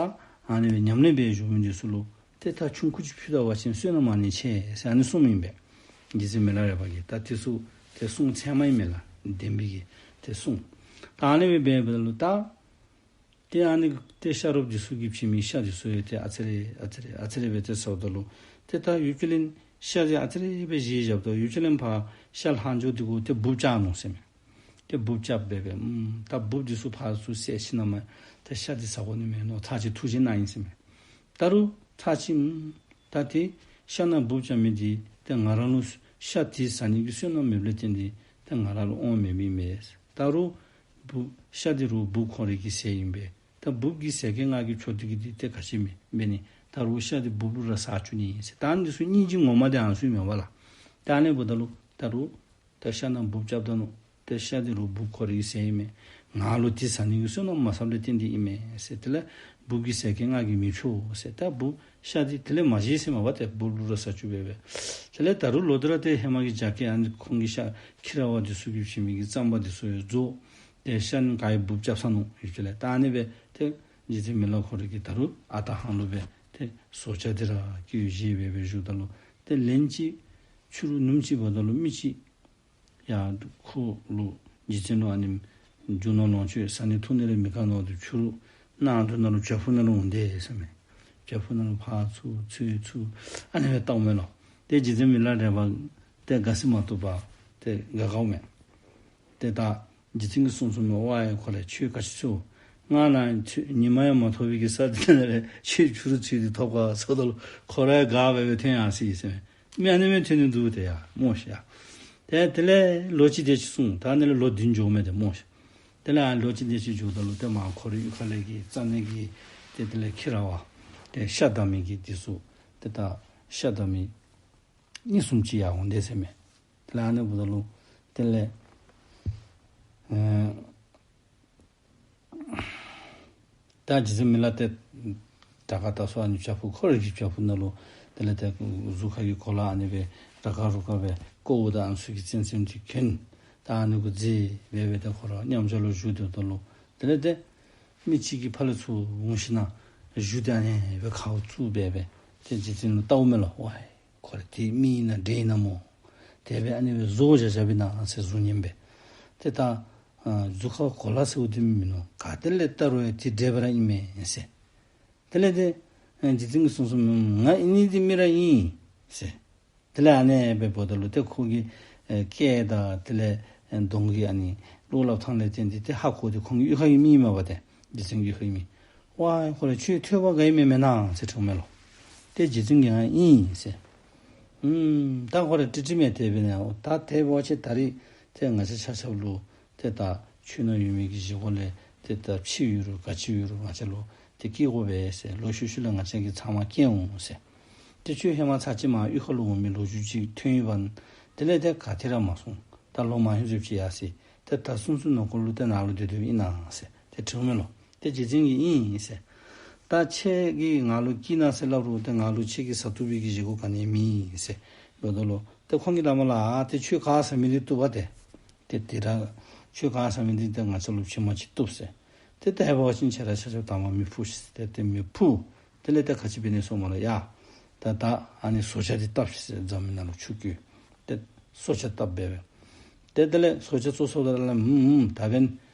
ཨ་ནི་སྦེ་ཉམས་ལེན་འབད་བཞུགས་མི་འདི་ཚུ་ལུ་ཏེ་ད་ཆུང་ཀུ་ཅིག་ཕུལ་ད་པ་ཅིན་བསོད་ནམས་ཨ་ནི་ཆེ་ཟེར་ཨ་ནི་གསུངམ་ཨིན་པས། རྗེ་བཙུན་མི་ལ་རས་པ་གིས་ད་དེ་ཚུ་ཏེ་གསུང་ཚད་མ་ཨིན་མས་ལགས། བདེན་པའི་གི་ཏེ་གསུང་། ད་ཨ་ནི་སྦེ་འབད་འབདཝ་ད་ལུ་ད་ཏེ་ཨ་ནི་ཏེ་ཤ་རོགསཔ་འདི་ཚུ་གིས་བྱིན་མི་ཤ་འདི་ཚུ་ཡང་ཏེ་ཨ་ཙི་རེ་ཨ་ཙི་རེ་ཨ་ཙི་རེ་སྦེ་ཏེ་ཟཝ་ད་ལུ་ཏེ་ད་ཡུལ་གྱི་གླིང་ཤ་འདི་ཨ་ཙི་རེ་སྦེ་བཞེས་བཞགཔ་ད་ཡུལ་གྱི་གླིང་ཕར་ཤ་ལྷག་འཕྲོ་འདི་གུ་ཏེ་འབུཔ་རྐྱབ་ནུག་ཟེར་མས། ཏེ་འབུཔ་རྐྱབ་སྦེ་སྦེ་ཨུམ་ད་འབུཔ་འདི་ཚུ་ཕར་ཚུར་བསད་ཞིནམ་ལས་ཏེ་ཤ་འདི་ཟ་དགོ་ནི་མས་མནོ་ཚར་གཅིག་ཐུགས་རྗེ་གནང་ཡི་ཟེར་མས། ད་རུང་ཚར་གཅིག་ཨུམ་ད་ཏེ་ཤ་ནང་འབུཔ་རྐྱབ་མི་འདི་ཏེ་ང་ར་ལུ་ཤ་འདི་ཟ་ནི་གི་བསོད་ནམས་མེདཔ་ལས་བརྟེན་ཏེ་ཏེ་ང་ར་ལུ་དབང་མེདཔ་ཨིན་མས། ད་རུང་འབུཔ་ཤ་འདི་རུང་འབུཔ་ཁོ་རའི་གི་ཟས་ཨིན་པས། ད་འབུཔ་གི་ཟས་སྐལ་ང་གིས་འཕྲོག་སྟེ་གི་འདི་ཏེ་ག་ཅི་མི་འབད་ནི། ད་རུང་ཤ་འདི་འབུཔ་ལུ་ར་ཟ་བཅུག་ནི་ཨིན་ཟེར། ད་ཨ་ནི་འདི་ཚུ་སྙིང་རྗེ་ངོ་མ་འདི་ཨ་ནི་ཚུ་ཨིན་མས་པ་ལགས། ད་ཨ་ནི་འབདཝ་ད་ལུ་ད་རུང་ད་ཤ་ནང་འབུཔ་རྐྱབ་ད་ནུག། ཏེ་ཤ་འདི་རུང་འབུཔ་ཁོ་རའི་གི་ཟས་ཨིན་མས། ང་ལུ་དེ་ཟ་ནི་གི་བསོད་ནམས་མ་བསགས་ལས་བརྟེན་ཏེ་ཨིན་མས་ཟེར། དེ་ལས་འབུཔ་གི་ཟས་གོས་ང་གིས་མི་ཕྱུག་ཟེར། ད་འབུཔ་ཤ་འདི་དེ་ལས་མ་བཞེས་ཟེར་མས་པ། ཏེ་འབུཔ་ལུ་ར་ཟ་བཅུག་སྦེ་སྦེ། དེ་ལས་ད་རུང་ལོག་སྟེ་ར་ཏེ་ཧེ་མ་གི་རྒྱ་སྐྱེགས་ཨ་ནི་ཁོང་གི་ཤ་ཁྱི་ར་བ་འདི་ཚུ་གིས་བྱིན་མི་གི་རྩམ་པ་འདི་ཚུ་ཡང་རྫོགས། ཏེ་ཤ་ནི་ག་ར་འབུཔ་རྐྱབ་ཚར་ནུག་ཡོད་ཅི་ལས། ད་ཨ་ནི་སྦེ་ཏེ་རྗེ་བཙུན་མི་ལ་ཁོ་ར་གིས་ད་རུང་ཨ་རྟག་ཧང་ལུ་སྦེ་ཏེ་ཟོ་ཆ་འདི་ར་གིས་བཞེས་སྦེ་སྦེ་བཞུགསཔ་ད་ལུ་ཏེ་ལན་ཅིག་ཕྱི་རུ་ནུབ་མོ་ཅིག་འབདཝ་ད་ལུ་མི་ཅིག་ཡར་ཁོ་ལུ་རྗེ་བཙུན་ལུ་ཨ་ནི་རྒྱུ་ནོར་ལོངས་སྤྱོད་ཟ་ནི་འཐུང་ནི་ལས་མི་དགའ་མནོ་སྟེ་ཕྱི་རུ་ནང་དུ་ནང་ལུ་བྱག་ཕུག་ནང་ལུ་འོང་དེས་ཟེར་མས། བྱག་ཕུག་ནང་ལུ་ཕར་ཚུར་ཚུར་ཚུར་ཨ་ནི་སྦེ་བལྟཝ་མས་ལོ། ཏེ་རྗེ་བཙུན་མི་ལ་རས་པ་ཏེ་དགའ་སི་མ་བཏུབ་པར་ཏེ་དགའ་དགའཝ་མས། ཏེ་ད་རྗེ་བཙུན་གྱིས་གསུངས་གསུངསམ་མས། ཝའི་ཁོ་ལས་ཁྱོད་ག་ཅི་ཚུ་ང་ནཱ་ཁྱོད་ཉི་མ་ཡང་མ་ཐོབ་པའི་གི་ས་འདི་ནང་ལས་ཁྱོད་ཕྱི་རུ་ཚུད་དེ་ཐོབ་ག་ཟེརཝ་ད་ལུ་ཁོ་ར་ཡང་དགའ་སྦེ་སྦེ་ཐོན་ཡར་སོ་ཡི་ཟེར་མས། མི་ཨ་ནི་སྦེ་ཐོན་ནི་འདུག་ཏེ་ཡ་སྨོ་ཤིག་ཡ། ཏེ་དེ་ལས་ལོ་གཅིག་དེ་ཅིག་སོང་། ད་ཨ་ནི་ལས་ལོ་བདུན་འགྱོཝ་མས་ཏེ་སྨོ་ཤིག། དེ་ལས་ཨ་ལོ་གཅིག་དེ་ཅིག་འགྱོཝ་ད་ལུ་ཏེ་མར་ཁོ་རའི་གཡུས་ཁ་ལས་ཀྱི་རྩ་ནས་ཀྱི་ཏེ་དེ་ལས་ཁྱི་ར་བ་ཏེ་ཤ་བདའ་མི་གི་འདི་ཚུ་ཏེ་ད་ཤ་བདའ་མི་གཉིས་གསུམ་ཅིག་ཡར་འོང་དེས་ཟེར་མས། དེ་ལས་ཨ་ནི་འབདཝ་ད་ལུ་དེ་ལས་ཨེ་ད་རྗེ་བཙུན་མི་ལ་ཏེ་དྲག་ཁ་བཏགས་སོ། ཨ་ནི་བྱག་ཕུག་ཁོ་ར་གི་བྱག་ཕུག་ནང་ལུ་དེ་ལས་ཏེ་གཟུགས་ཁ་གི་གོ་ལ་ཨ་ནི་སྦེ་ར་ཁ་རུ་ཁ་སྦེ་ཀོཝ་དང་ཨ་ནི་ཚུ་གིས་ཙེམ་ཙེམ་ཅིག་གྱོན། ད་ཨ་ནི་གུ་བརྫེས་སྦེ་སྦེ་ཏེ་ཁོ་ར་མཉམ་བཞག་ལུ་བཞུགས་སྡོདཔ་ད་ལུ་དེ་ལས་ཏེ་མི་གཅིག་གིས་ཕར་ལས་ཚུར་འོང་ཞིནམ་བཞུགས་ཏེ་ཨ་ནི་སྦེ་ཁ་བཙུམས་སྦེ་སྦེ་ཏེ་རྗེ་བཙུན་ལུ་བལྟཝ་མས་ལོ། ཝའི་ཁོ་ར་འདི་མི་ཨིན་ན་འདྲེ་ཨིན་ན་སྨོ། དེ་སྦེ་ཨ་ནི་སྦེ་བཟོ་བཞག་བཞགཔ་ཨིན་ན་ཟེར་གཟུགས་བརྙན་སྦེ། ཏེ་ད་ཨ་གཟུགས་ཁར་གོ་ལ་ཟེརཝ་འདི་མིན་ནུག། ག་ཏེ་ལས་བལྟ་རུང་ཡང་འདི་འདྲེ་འབད་ར་ཨིན་མས་ཟེར། དེ་ལས་ཏེ་ཨ་རྗེ་བཙུན་གྱིས་གསུངས་གསུངསམ་མས། ང་ཨིན་ནི་འདི་མི་ར་ཨིན་ཟེར། དེ་ལས་ཨ་ནི་སྦེ་འབདཝ་ད་ལུ་ཏེ་ཁོ་གི་ཨེ་སྐད་དང་དེ་ལས་ཨེ་གདོང་གི་ཨ་ནི་བློ་སླབ་ཐངས་ལས་བརྟེན་ཏེ་ཏེ་ཧ་གོ་སྟེ་ཁོང་གི་གཡུས་ཁ་གི་མི་ཨིན་མས་པ་ཏེ། རྗེ་བཙུན་གྱི་གཡུས་ཁ་གི་མི། ཝའི་ཁོ་ར་ཁྱོད་ཐོས་པ་ག་ཨིན་མས་མེན་ན་ཟེར་དྲིཝ་མས་ལོ། ཏེ་རྗེ་བཙུན་གྱིས་ང་ཨིན་ཟེར། ཨུམ་ད་ཁོ་ར་ཏིག་ཏིག་མས། དེ་འབད་ནི་ད་དེ་འབད་བ་ཅིན་ད་རིས་ཏེ་ང་བཅས་ཆ་ཁྱབ་ལུ་ཏེ་ད་ཆོས་ནང་ཡོད་མི་གི་བཞེས་སྒོ་ལས་ཏེ་ད་ཕྱི་ཡོད་རུང་ག་ཅི་ཡོད་རུང་ང་བཅས་ལུ་ཏེ་སྐྱེལ་དགོ་པས་ཟེར། ལོག་ཤུལ་ཤུལ་ལས་ང་བཅས་ཀྱིས་ཚང་མ་སྐྱེལ་འོང་ཟེར། ཏེ་ཁྱོད་ཧེ་མ་ཚར་གཅིག་མར་གཡུས་ཁ་ལུ་འོང་མི་ལོ་རྒྱུས་ཅིག་ཐོན་ཡོདཔ་ཨིན། དེ་ལས་ཏེ་ག་ཏེ་ར་མ་སོང་། ད་ལོག་མ་ཧིང་ཟེརཝ་ཅིག་ཡར་སོ་ཡི། ཏེ་ད་ཚུན་ཚོད་ནང་འཁོད་ལུ་ཏེ་ནཱ་ལུ་སྡོད་སྡོདཔ་ཨིན་ན་ཟེར་ཏེ་དྲིཝ་མས་ལོ། ཏེ་རྗེ་བཙུན་གྱིས་ཨིན་ཟེར། ད་ཁྱེད་ཀྱིས་ང་ལུ་སྐྱིད་ན་ཟེར་སླབ་རུང་ཏེ་ང་ལུ་ཁྱེད་ཀྱིས་ཟ་བཏུབ་པའི་གི་བཞེས་སྒོ་ག་ནི་ཡང་མེད་ཟེར་འབདཝ་ད་ལུ་ཏེ་ཁོང་གིས་སླབ་མས་ལགས། ཨ་ཏེ་ཁྱོད་ག་ཟ་མི་འདི་བཏུབ་པ་ཏེ། ཏེ་དེ་ར་ཁྱོད་ག་ཟ་མི་འདི་ཏེ་ང་བཅས་ལུ་ཕྱེ་མ་ཅིག་བཏུབ་ཟེར། ཏེ་དེ་འབད་བ་ཅིན་ཁྱེད་ར་ཆ་ཁྱབ་དང་པ་མེ་ཕུ་ཤིག་ཟེར། ཏེ་དེ་མེ་ཕུ། དེ་ལས་ཏེ་ག་ཅི་འབད་ནི་སྨོ་ལགས། ཡ་ད་ད་ཨ་ནི་ཟོ་ཆ་འདི་བཏབ་ཤིག་ཟེར། རྫ་མའི་ནང་ལུ་ཆུ་བསྐོལ། ཏེ་ཟོ་ཆ་བཏབ་སྦེ་སྦེ། ཏེ་དེ་ལས་ཟོ་ཆ་བཙོ་སོངམ་ད་ལུ་ཨུམ་ཨུམ་ད་འབདན་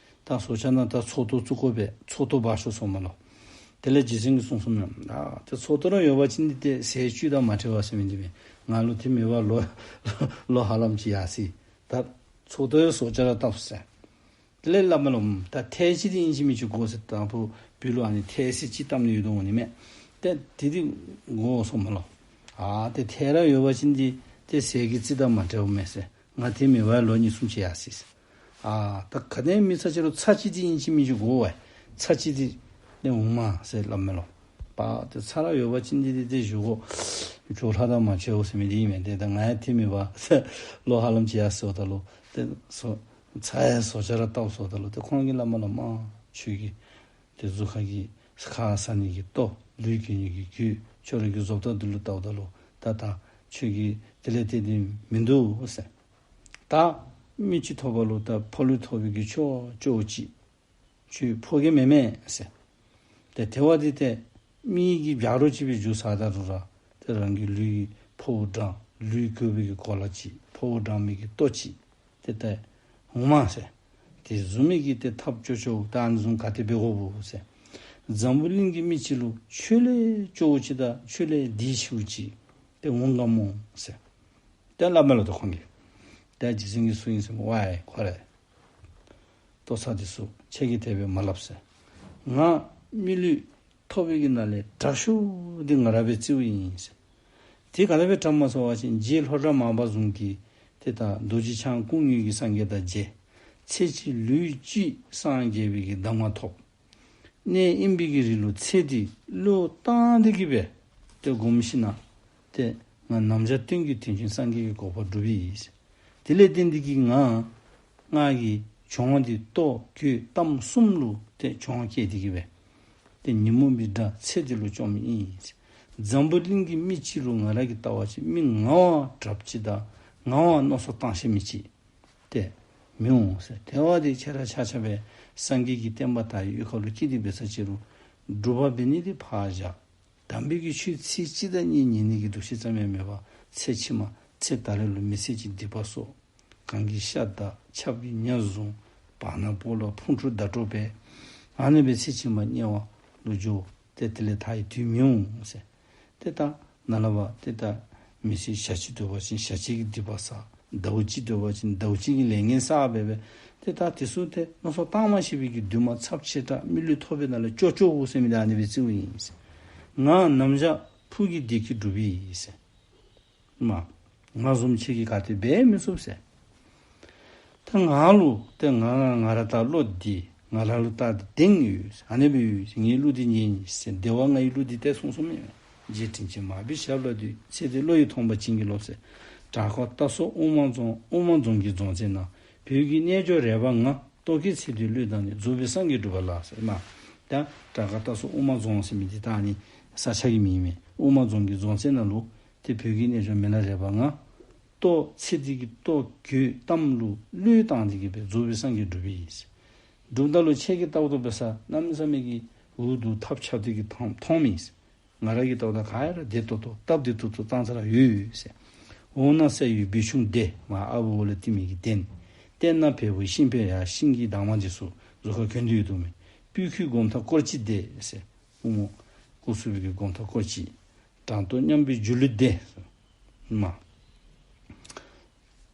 ད་ཟོ་ཆ་ནང་ད་ཚོགས་གཏོར་བཙུགས་དགོ་པས། ཚོགས་གཏོར་འབག་ཤོག་ཟེརཝ་མས་ལོ། དེ་ལས་རྗེ་བཙུན་གྱིས་གསུངས་གསུངསམ་མས། ཨ་ཏེ་ཚོགས་གཏོར་ར་ཡོད་པ་ཅིན་འདི་ཏེ་ཟས་བཅུད་དང་མ་འབྲེལ་བ་ཟེར་མི་འདི་མས། ང་ལུ་དེ་མེད་པར་ལོག་ལོག་ཧ་ལམ་ཅིག་ཡར་སོ་ཡི། ད་ཚོགས་གཏོར་ཡང་ཟོ་ཆ་ར་བཏབ་ཟེར། དེ་ལས་སླབ་མས་ལོ། ད་ཐལ་ཅིག་འདི་ཨིན་ཅི་མིན་ཅི་དགོ་ཟེར། དང་ཕུ་སྦུག་ལུ་ཨ་ནི་ཐལ་ཟེར་ཅིག་བཏབ་ནི་ཡོད་དོ་འོང་ནི་མས། ཏེ་དེ་འདི་དགོ་ཟེརཝ་མས་ལོ། ཨ་ཏེ་ཐལ་ར་ཡོད་པ་ཅིན་འདི་ཏེ་ཟས་ཀྱི་རྩིས་དང་མ་འབྲལཝ་མས་ཟེར། ང་དེ་མེད་པར་ལོག་གཉིས་གསུམ་ཅིག་ཡར་སོ་ཡི་ཟེར། ཨ་ད་ག་དེམ་མེད་ས་ཅིག་རུང་ཚྭ་ཅིག་འདི་ཨིན་ཅི་མིན་ཅི་དགོ་པས། ཚྭ་ཅིག་འདི་ལེན་འོང་མས་ཟེར་སླབ་མས་ལོ། པ་ཏེ་ཚྭ་ར་ཡོད་པ་ཅིན་འདི་འདི་ཏེ་བཞེས་སྒོ་ཇོ་ལྷ་དང་མ་ཕྱད་འོང་ཟེར་མི་འདི་ཨིན་མས། ཏེ་ད་ང་ཡང་དེ་མེད་པར་ལོག་ཧ་ལམ་ཅིག་ཡར་སོངམ་ད་ལུ་ཏེ་ཟོ་ཚྭ་ཡང་ཟོ་ཆ་ར་བཏབ་སོངམ་ད་ལུ་ཏེ་ཁོང་གིས་སླབ་མས་ལགས། མ་ཁྱོད་ཀྱི་ཏེ་གཟུགས་ཁ་གི་ཁ་ཟ་ནི་གི་ལྟོ་ལུས་གྱོན་ནི་གི་རྒྱུ་ཁྱོད་ར་གི་བཟོ་ལྟ་འདི་ལུ་བལྟཝ་ད་ལུ་ད་ད་ཁྱོད་ཀྱི་དེ་ལས་ཏེ་འདི་མིན་འདུག་ཟེར། ད་མི་ཅིག་ཐོབ་པ་ལུ་ད་ཕོ་ལུས་ཐོབ་པའི་གི་ཆོས་ཅོག་ཅིག་ཁྱོད་ཕོ་རྒྱས་མེན་མས་ཟེར། ཏེ་དེ་བ་འདི་ཏེ་མི་གི་བྱ་རོག་ཅིག་སྦེ་འགྱུར་ས་ད་རུང་ར་ཏེ་རང་གི་ལུས་ཕོ་བོ་འདྲ་ལུས་གོས་པའི་གི་གོ་ལ་ཅིག་ཕོ་བོ་འདྲ་མི་གི་ལྟོ་ཅིག་ཏེ་ཏེ་འོང་མས་ཟེར། དེ་བཟུམ་མའི་གི་ཏེ་ཐབས་ཅོག་ཅོག་ད་ཨ་ནི་བཟུམ་ག་དེ་འབད་དགོཔ་ཟེར། འཛམ་བུ་གླིང་གི་མི་ཅིག་ལུ་ཁྱོད་ལས་སྐྱོ་བོ་ཅིག་དང་ཁྱོད་ལས་བདེ་ཤོས་ཅིག་ཏེ་འོང་ག་སྨོ་ཟེར། ཏེ་སླབ་མས་ལོ་ད་ཁོང་གིས། ཏེ་རྗེ་བཙུན་གྱིས་གསུངས་ཡི་ཟེར་མས། ཝའི་ཁོ་རེ། ལྟོ་ཚྭ་འདི་ཚུ་ཁྱེད་ཀྱིས་དེ་སྦེ་མ་སླབ་ཟེར། ང་མི་ལུས་ཐོབ་པའི་གི་ནང་ལས་དྲག་ཤོས་འདི་ང་ར་སྦེ་བརྩིཝ་ཨིན་ཟེར། དེ་ག་དེ་སྦེ་དྲག་མས་ཟེར་བ་ཅིན་རྗེ་ལྷོ་བྲག་མར་པ་བཟུམ་གྱི་ཏེ་ད་རྡོ་རྗེ་འཆང་སྐུ་དངོས་ཀྱི་སངས་རྒྱས་དང་མཇལ། ཚེ་གཅིག་ལུས་གཅིག་སངས་རྒྱས་པའི་གི་གདམས་ངག་ཐོབ། གནས་དབེན་པའི་གི་རི་ལུ་ཚེ་འདི་བློས་བཏང་སྟེ་གི་སྦེ་ཏེ་སྒོམ་ཞིནམ་ཏེ་ང་ནམ་ཞག་སྟོན་གྱི་དོན་ཅན་སངས་རྒྱས་ཀྱི་གོ་འཕང་སྒྲུབ་ཨིན་ཟེར། དེ་ལས་བརྟེན་ཏེ་གི་ང་ང་གིས་ གྱོང་འདི་ལྟོ་གོས་གཏམ་གསུམ་ལུ་ཏེ་གྱོང་བཀལ་ཏེ་གི་སྦེ་ཏེ་ཉོན་མོངས་པའི་དགྲ་ཚེ་འདི་ལུ་བཅོམ་ཨིན། འཛམ་བུ་གླིང་གི་མི་ཅིག་ལུ་ང་ར་གིས་བལྟ་བ་ཅིན་མི་ངག་དབང་དྲགཔ་ཅིག་དང་ངག་དབང་མནོ་བསམ་བཏང་ཤེས་མི་ཅིག་ཏེ་མི་འོང་ཟེར། དེ་བ་འདི་ཁྱེད་ར་ཆ་ཁྱབ་སྦེ་སངས་རྒྱས་ཀྱི་བསྟན་པ་དར་བའི་གཡུས་ཁ་ལུ་སྐྱེས་ཏེ་འབད་ས་ཅིག་རུང་སྒྲུབ་པ་འབད་ནི་འདི་ཕར་བཞག། དམ་པའི་གི་ཆོས་ཚིག་གཅིག་དང་གཉིས་ཉན་ནི་གི་འདུ་ཤེས་ཙམ་ཡང་མེད་པར་ཚེ་ཕྱི་མ་ཚེ་ད་རེས་ལུ་མི་ཚེ་གཅིག་སྡིག་པ་གསོག། གང་གི་ཤ་བདའ་ཆབ་ཀྱིས་ཉ་བཟུང་། བར་ན་སྤོ་ལོ་ཕུང་ཁྲུ་བརྡ་སྤྲོད་འབད། ཨ་ནི་སྦེ་ཚེ་ཕྱི་མ་དམྱལ་བ་ལུ་འགྱོ། ཏེ་དེ་ལས་ཐར་བའི་དུས་མི་འོང་ཟེར། ཏེ་ད་ནཱ་ལས་ཕར་ཏེ་ད་མི་ཚེ་ཞག་གཅིག་སྡོད་པ་ཅིན་ཞག་གཅིག་གི་སྡིག་པ་བསགས། ཟླཝ་གཅིག་སྡོད་པ་ཅིན་ཟླཝ་གཅིག་གི་ལས་ངན་བསགས་སྦེ་སྦེ་ཏེ་ད་དེ་ཚུ་ཏེ་མནོ་བསམ་བཏང་མ་ཤེས་པའི་གི་འདུན་མ་ཚབས་ཆེ་དྲགས་མི་ལུས་ཐོབ་པའི་ནང་ལས་སྐྱོ་སྐྱོ་འོང་ཟེར་མི་འདི་ཨ་ནི་སྦེ་བརྩིཝ་ཨིན་ཟེར། ང་ནམ་ཞག་ཕུགས་ཀྱི་བདེ་སྐྱིད་སྒྲུབ་ཨིན་ཟེར། མ་ང་བཟུམ་ཁྱེད་ཀྱིས་ག་ཏེ་འབད་མི་ཚུགས་ཟེར། ད་ང་ལུ་ཏེ་ང་ང་ང་ར་ལྟ་བློ་བདེ། ང་ར་ལུ་ལྟ་བདེ་ཡོད། ཨ་ནི་སྦེ་ཡོད་ཟེར། ངེའི་གླུ་འདི་ཉན་ཟེར། བདེ་བ་ལྔ་ཡི་གླུ་འདི་ཏེ་གསུངས་གསུངསམ་མས། རྗེ་དྲིན་ཅན་མར་པའི་ཞབས་ལ་འདུད། ཚེ་འདི་བློ་ཡིས་ཐོངས་པ་བྱིན་གྱིས་རློབས་ཟེར། བྲག་དཀར་རྟ་སོགས་དབུ་མ་རྫོང་དབུ་མ་རྫོང་གི་རྫོང་བཙན་ན། བོད་ཀྱི་རྣལ་འབྱོར་རས་པ་ང་། རྟོག་གེའི་ཚེ་འདིར་བློས་བཏང་ནས། རྫོགས་པའི་སངས་རྒྱས་སྒྲུབ་པ་ལ་ཟེར་མ། ད་བྲག་དཀར་རྟ་སོགས་དབུ་མ་རྫོང་ཟེར་མི་འདི་ད་ཨ་ནི་ས་ཆ་གི་མིང་མས། དབུ་མ་རྫོང་གི་རྫོང་བཙན་ན་ལུ་ཏེ་བོད་ཀྱི་རྣལ་འབྱོར་མི་ལ་རས་པ་ང་ལྟོ་ཚེ་འདི་གི་ལྟོ་གོས་གཏམ་ལུ་བློས་བཏང་སྟེ་གི་སྦེ་རྫོགས་པའི་སངས་རྒྱས་སྒྲུབ་པའི་ཨིན་ཟེར། སྒྲུབ་ད་ལུ་ཁྱེད་ཀྱིས་ལྟཝ་ད་འབད་ས་གནམ་མེད་ས་མེད་ཀྱི་འུ་སྡུག་ཐབས་ཆག་སྟེ་གི་མཐོང་མཐོངམ་ཨིན་ཟེར། ང་ར་གིས་ལྟཝ་ད་ག་ཡ་ར་བདེ་ཏོག་ཏོ་སྟབས་བདེ་ཏོག་ཏོ་བཏང་ས་ར་ཡོད་ཟེར། འོ་ན་ས་ཡི་བེ་ཆུང་སྡེ་མ་ཨ་བུ་འོ་ལ་ཏི་མི་གི་སྡེ་ནི། སྟེང་ན་བལ་པོའི་ཤིང་ཕོ་ཡ་ཤིང་གི་འདབ་མ་འདི་ཚུ་གཟུགས་ཁར་གྱོན་ཏེ་ཡོད་དོ་མས། སྤུས་ཁུའི་སྒོམ་ཐག་སྐོར་གཅིག་སྡེ་ཟེར། སྐུ་མོ་སྐུ་གཟུགས་པའི་གི་སྒོམ་ཐག་སྐོར་གཅིག། འགྲམ་ལྟོ་མཉམ་པའི་སྒྱུ་ལུས་སྡེ་ཟེར། མ།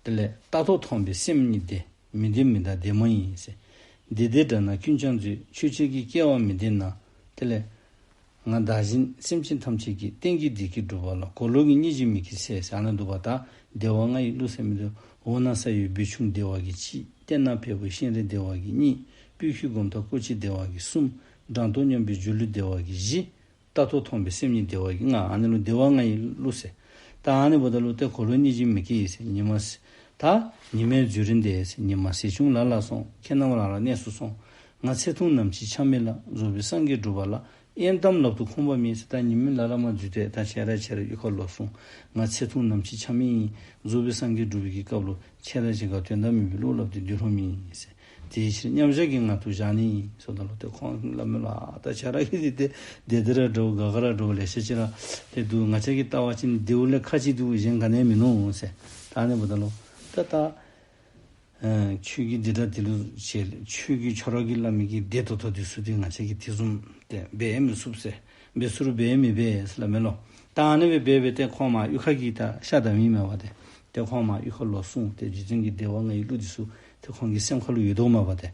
དེ་ལས་རྟ་ཐོག་མཐོང་བའི་སེམས་ཉིད་དེ། མི་ལྡན་མི་དང་སྡེ་མོ་ཡིན་ཟེར། འདི་ལྟའི་དགྲ་རྣམས་ཀུན་ཀྱང་མཛོད། ཆོས་བྱེད་ཀྱི་སྐལ་བ་མི་ལྡན་ན། དེ་ལས་ང་བདག་བཞིན་སེམས་ཅན་ཐམས་ཅད་ཀྱི། གཏན་གྱི་བདེ་སྐྱིད་སྒྲུབ་པ་ལ། གོ་ལོག་གི་སྙིང་རྗེ་མི་སྐྱེ་ཟེར་ཟེར་ཨ་ནཱ་འདུག་པ། ད་བདེ་བ་ལྔ་ཡི་གླུ་ཟེར་མི་འདི་འོ་ན་ས་ཡི་བེ་ཆུང་སྡེ་པ་གིས་གཅིག། སྟེང་ན་བལ་པོའི་ཤིང་རིང་སྡེ་པ་གིས་གཉིས། སྤུས་ཁུའི་སྒོམ་ཐག་སྐོར་གཅིག་སྡེ་པ་གིས་གསུམ། འགྲམ་ལྟོ་མཉམ་པའི་སྒྱུ་ལུས་སྡེ་པ་གིས་བཞི། རྟ་ཐོག་མཐོང་བའི་སེམས་ཉིད་བདེ་བ་གིས་ལྔ། ཨ་ནི་ལུ་བདེ་བ་ལྔ་ཡི་གླུ་ཟེར། ད་ཨ་ནི་འབདཝ་ད་ལུ་ཏེ་གོ་ལོག་སྙིང་རྗེ་མི་སྐྱེ་ཟེར། ཉི་མ་ཟེར། ད་ཉི་མའི་རྫུ་རིང་འདི་ཟེར། ཉི་མ་ཟེར་བྱུང་ལ་ལ་སོང་། ཁྱེད་རྣམས་ལ་ལ་གནས་སུ་སོང་། ང་ཚེ་ཐུང་ནམ་འཆི་ཆ་མེད་ལ། རྫོགས་པའི་སངས་རྒྱས་སྒྲུབ་པ་ལ། ཨེ་གཏམ་ལབ་ཏུ་ཁོམ་པ་མེད་ཟེར། ད་ཉི་མ་ལ་ལ་མ་འཛུལ་ཏེ་ད་ཁྱེད་ར་ཁྱེད་ར་གཡུས་ཁར་ལོག་སོང་། ང་ཚེ་ཐུང་ནམ་འཆི་ཆ་མེད་ཨིན། རྫོགས་པའི་སངས་རྒྱས་སྒྲུབ་པའི་གི་སྐབས་ལུ་ཁྱེད་ར་གཅིག་ཁར་དོན་དག་མེད་པའི་གླུ་ལབ་སྟེ་སྡོད་ལོང་མེད་ཟེར། དེའི་ཕྱིར་མཉམ་བཞག་གི་ངང་དུ་བཞག་ནི་ཟེརཝ་ད་ལུ་ཏེ་ཁོང་སླབ་མས་ལགས། ད་ཁྱེད་ར་གིས་ཏེ་བདེ་བདེ་ར་འདྲཝ་དགའ་དགའ་ར་འདྲཝ་ལེ་ཤ་ཅིག་ར་ཏེ་འདུག། ང་བཅས་ཀྱིས་བལྟ་བ་ཅིན་བདེཝ་ལས་ཁ་ཅིག་འདུག། གཞན་ག་ནི་ཡང་མིན་ནུག་ཟེར། ད་ཨ་ནི་འབདཝ་ད་ལུ་ད་ད་ཨེ་ཁྱོད་ཀྱིས་འདི་འདྲ་འདི་ལུ་བྱེད། ཁྱོད་ཀྱིས་ཁྱོད་ར་གིས་སླབ་མི་གི་བདེ་ཏོག་ཏོ་འདི་ཚུ་འདི་ང་བཅས་ཀྱིས་དེ་བཟུམ་ཏེ་འབད་མི་ཚུགས་ཟེར། འབད་ཚུགས་རུང་འབད་མི་འབད་ཟེར་སླབ་མས་ལོ། ད་ཨ་ནི་སྦེ་འབད་འབད་ཏེ་ཁོང་མར་གཡུས་ཁ་གི་ད་ཤ་བདའ་མི་མས་པ་ཏེ། ཏེ་ཁོང་མར་གཡུས་ཁར་ལོག་སོང་སྟེ་རྗེ་བཙུན་གྱི་བདེ་བ་ལྔ་ཡི་གླུ་འདི་ཚུ་ཏེ་ཁོང་གི་སེམས་ཁ་ལུ་ཡོད་དོ་མས་པ་ཏེ།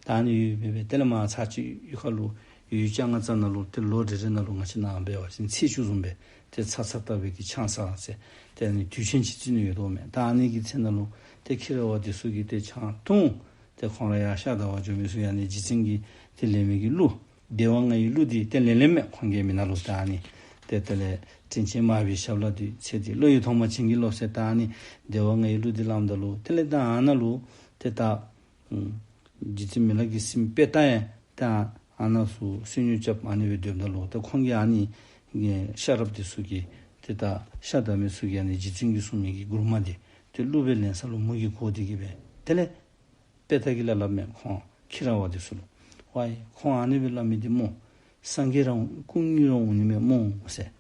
ད་ཨ་ནི་ཡོད་འབད་འབད་དེ་ལས་མར་ཚར་གཅིག་གཡུས་ཁ་ལུ་ཡུལ་ལྕང་རྩ་ནང་ལུ་ཏེ་ལོ་རེ་རེ་ནང་ལུ་ང་བཅས་ནཱ་འབད་བ་ཅིན་ཚེས་བཅུ་བཟུམ་སྦེ་ཏེ་ཚ་ཚ་ལྟ་བུའི་གི་ཆང་ས་ཟེར་ཏེ་ཨ་ནི་དུས་ཆེན་ཅིག་བརྩི་ནི་ཡོད་དོ་མས། ད་ཨ་ནི་གི་ཚེ་ནང་ལུ་ཏེ་ཁྱི་ར་བ་འདི་ཚུ་གིས་ཏེ་ཆང་འཐུང་སྟེ་ཁོང་ར་ཡར་ཤ་བདའ་བར་འགྱོ་མི་ཚུ་ཡང་ཨ་ནི་རྗེ་བཙུན་གྱིས་ཏེ་ལེན་མི་གི་གླུ་བདེ་བ་ལྔ་ཡི་གླུ་འདི་ཏེ་ལེན་ལེནམ་མས། ཁོང་གི་མིག་ནང་ལུ་ད་ཨ་ནི་ཏེ་དེ་ལས་དྲིན་ཅན་མར་པའི་ཞབས་ལ་འདུད། ཚེ་འདི་བློ་ཡིས་ཐོངས་པ་བྱིན་གྱིས་རློབས་ཟེར། ད་ཨ་ནི་བདེ་བ་ལྔ་ཡི་གླུ་འདི་སླབ་ད་ལུ་དེ་ལས་ད་ཨ་ནཱ་ལུ་ཏེ་ད་ཨུམ་རྗེ་བཙུན་མི་ལ་གི་སྲིངམོ་དཔེ་ལྟ་ཡང་ད་ཨ་ནཱ་ཚུ་བསོད་སྙོམས་རྐྱབ་ཨ་ནི་སྦེ་སྡོདཔ་ད་ལུ་ཏེ་ཁོང་གིས་ཨ་ནི་ཤ་རོགསཔ་འདི་ཚུ་གིས་ཏེ་ད་ཤ་བདའ་མི་ཚུ་གིས་ཨ་ནི་རྗེ་བཙུན་གྱིས་གསུངས་མི་གི་མགུར་མ་འདི་ཏེ་གླུ་སྦེ་ལེན་ས་ལུ་མོ་གིས་གོ་སྟེ་གི་སྦེ་དེ་ལས་དཔེ་ལྟ་གིས་སླབ་སླབ་མས། ཁོང་ཁྱི་ར་བ་འདི་ཚུ་ལུ། ཝའི་ཁོང་ཨ་ནི་སྦེ་སླབ་མི་འདི་སྨོ། སངས་རྒྱས་ར་སྐུ་དངོས་ར་འོང་ནི་མས་སྨོ་ཟེར།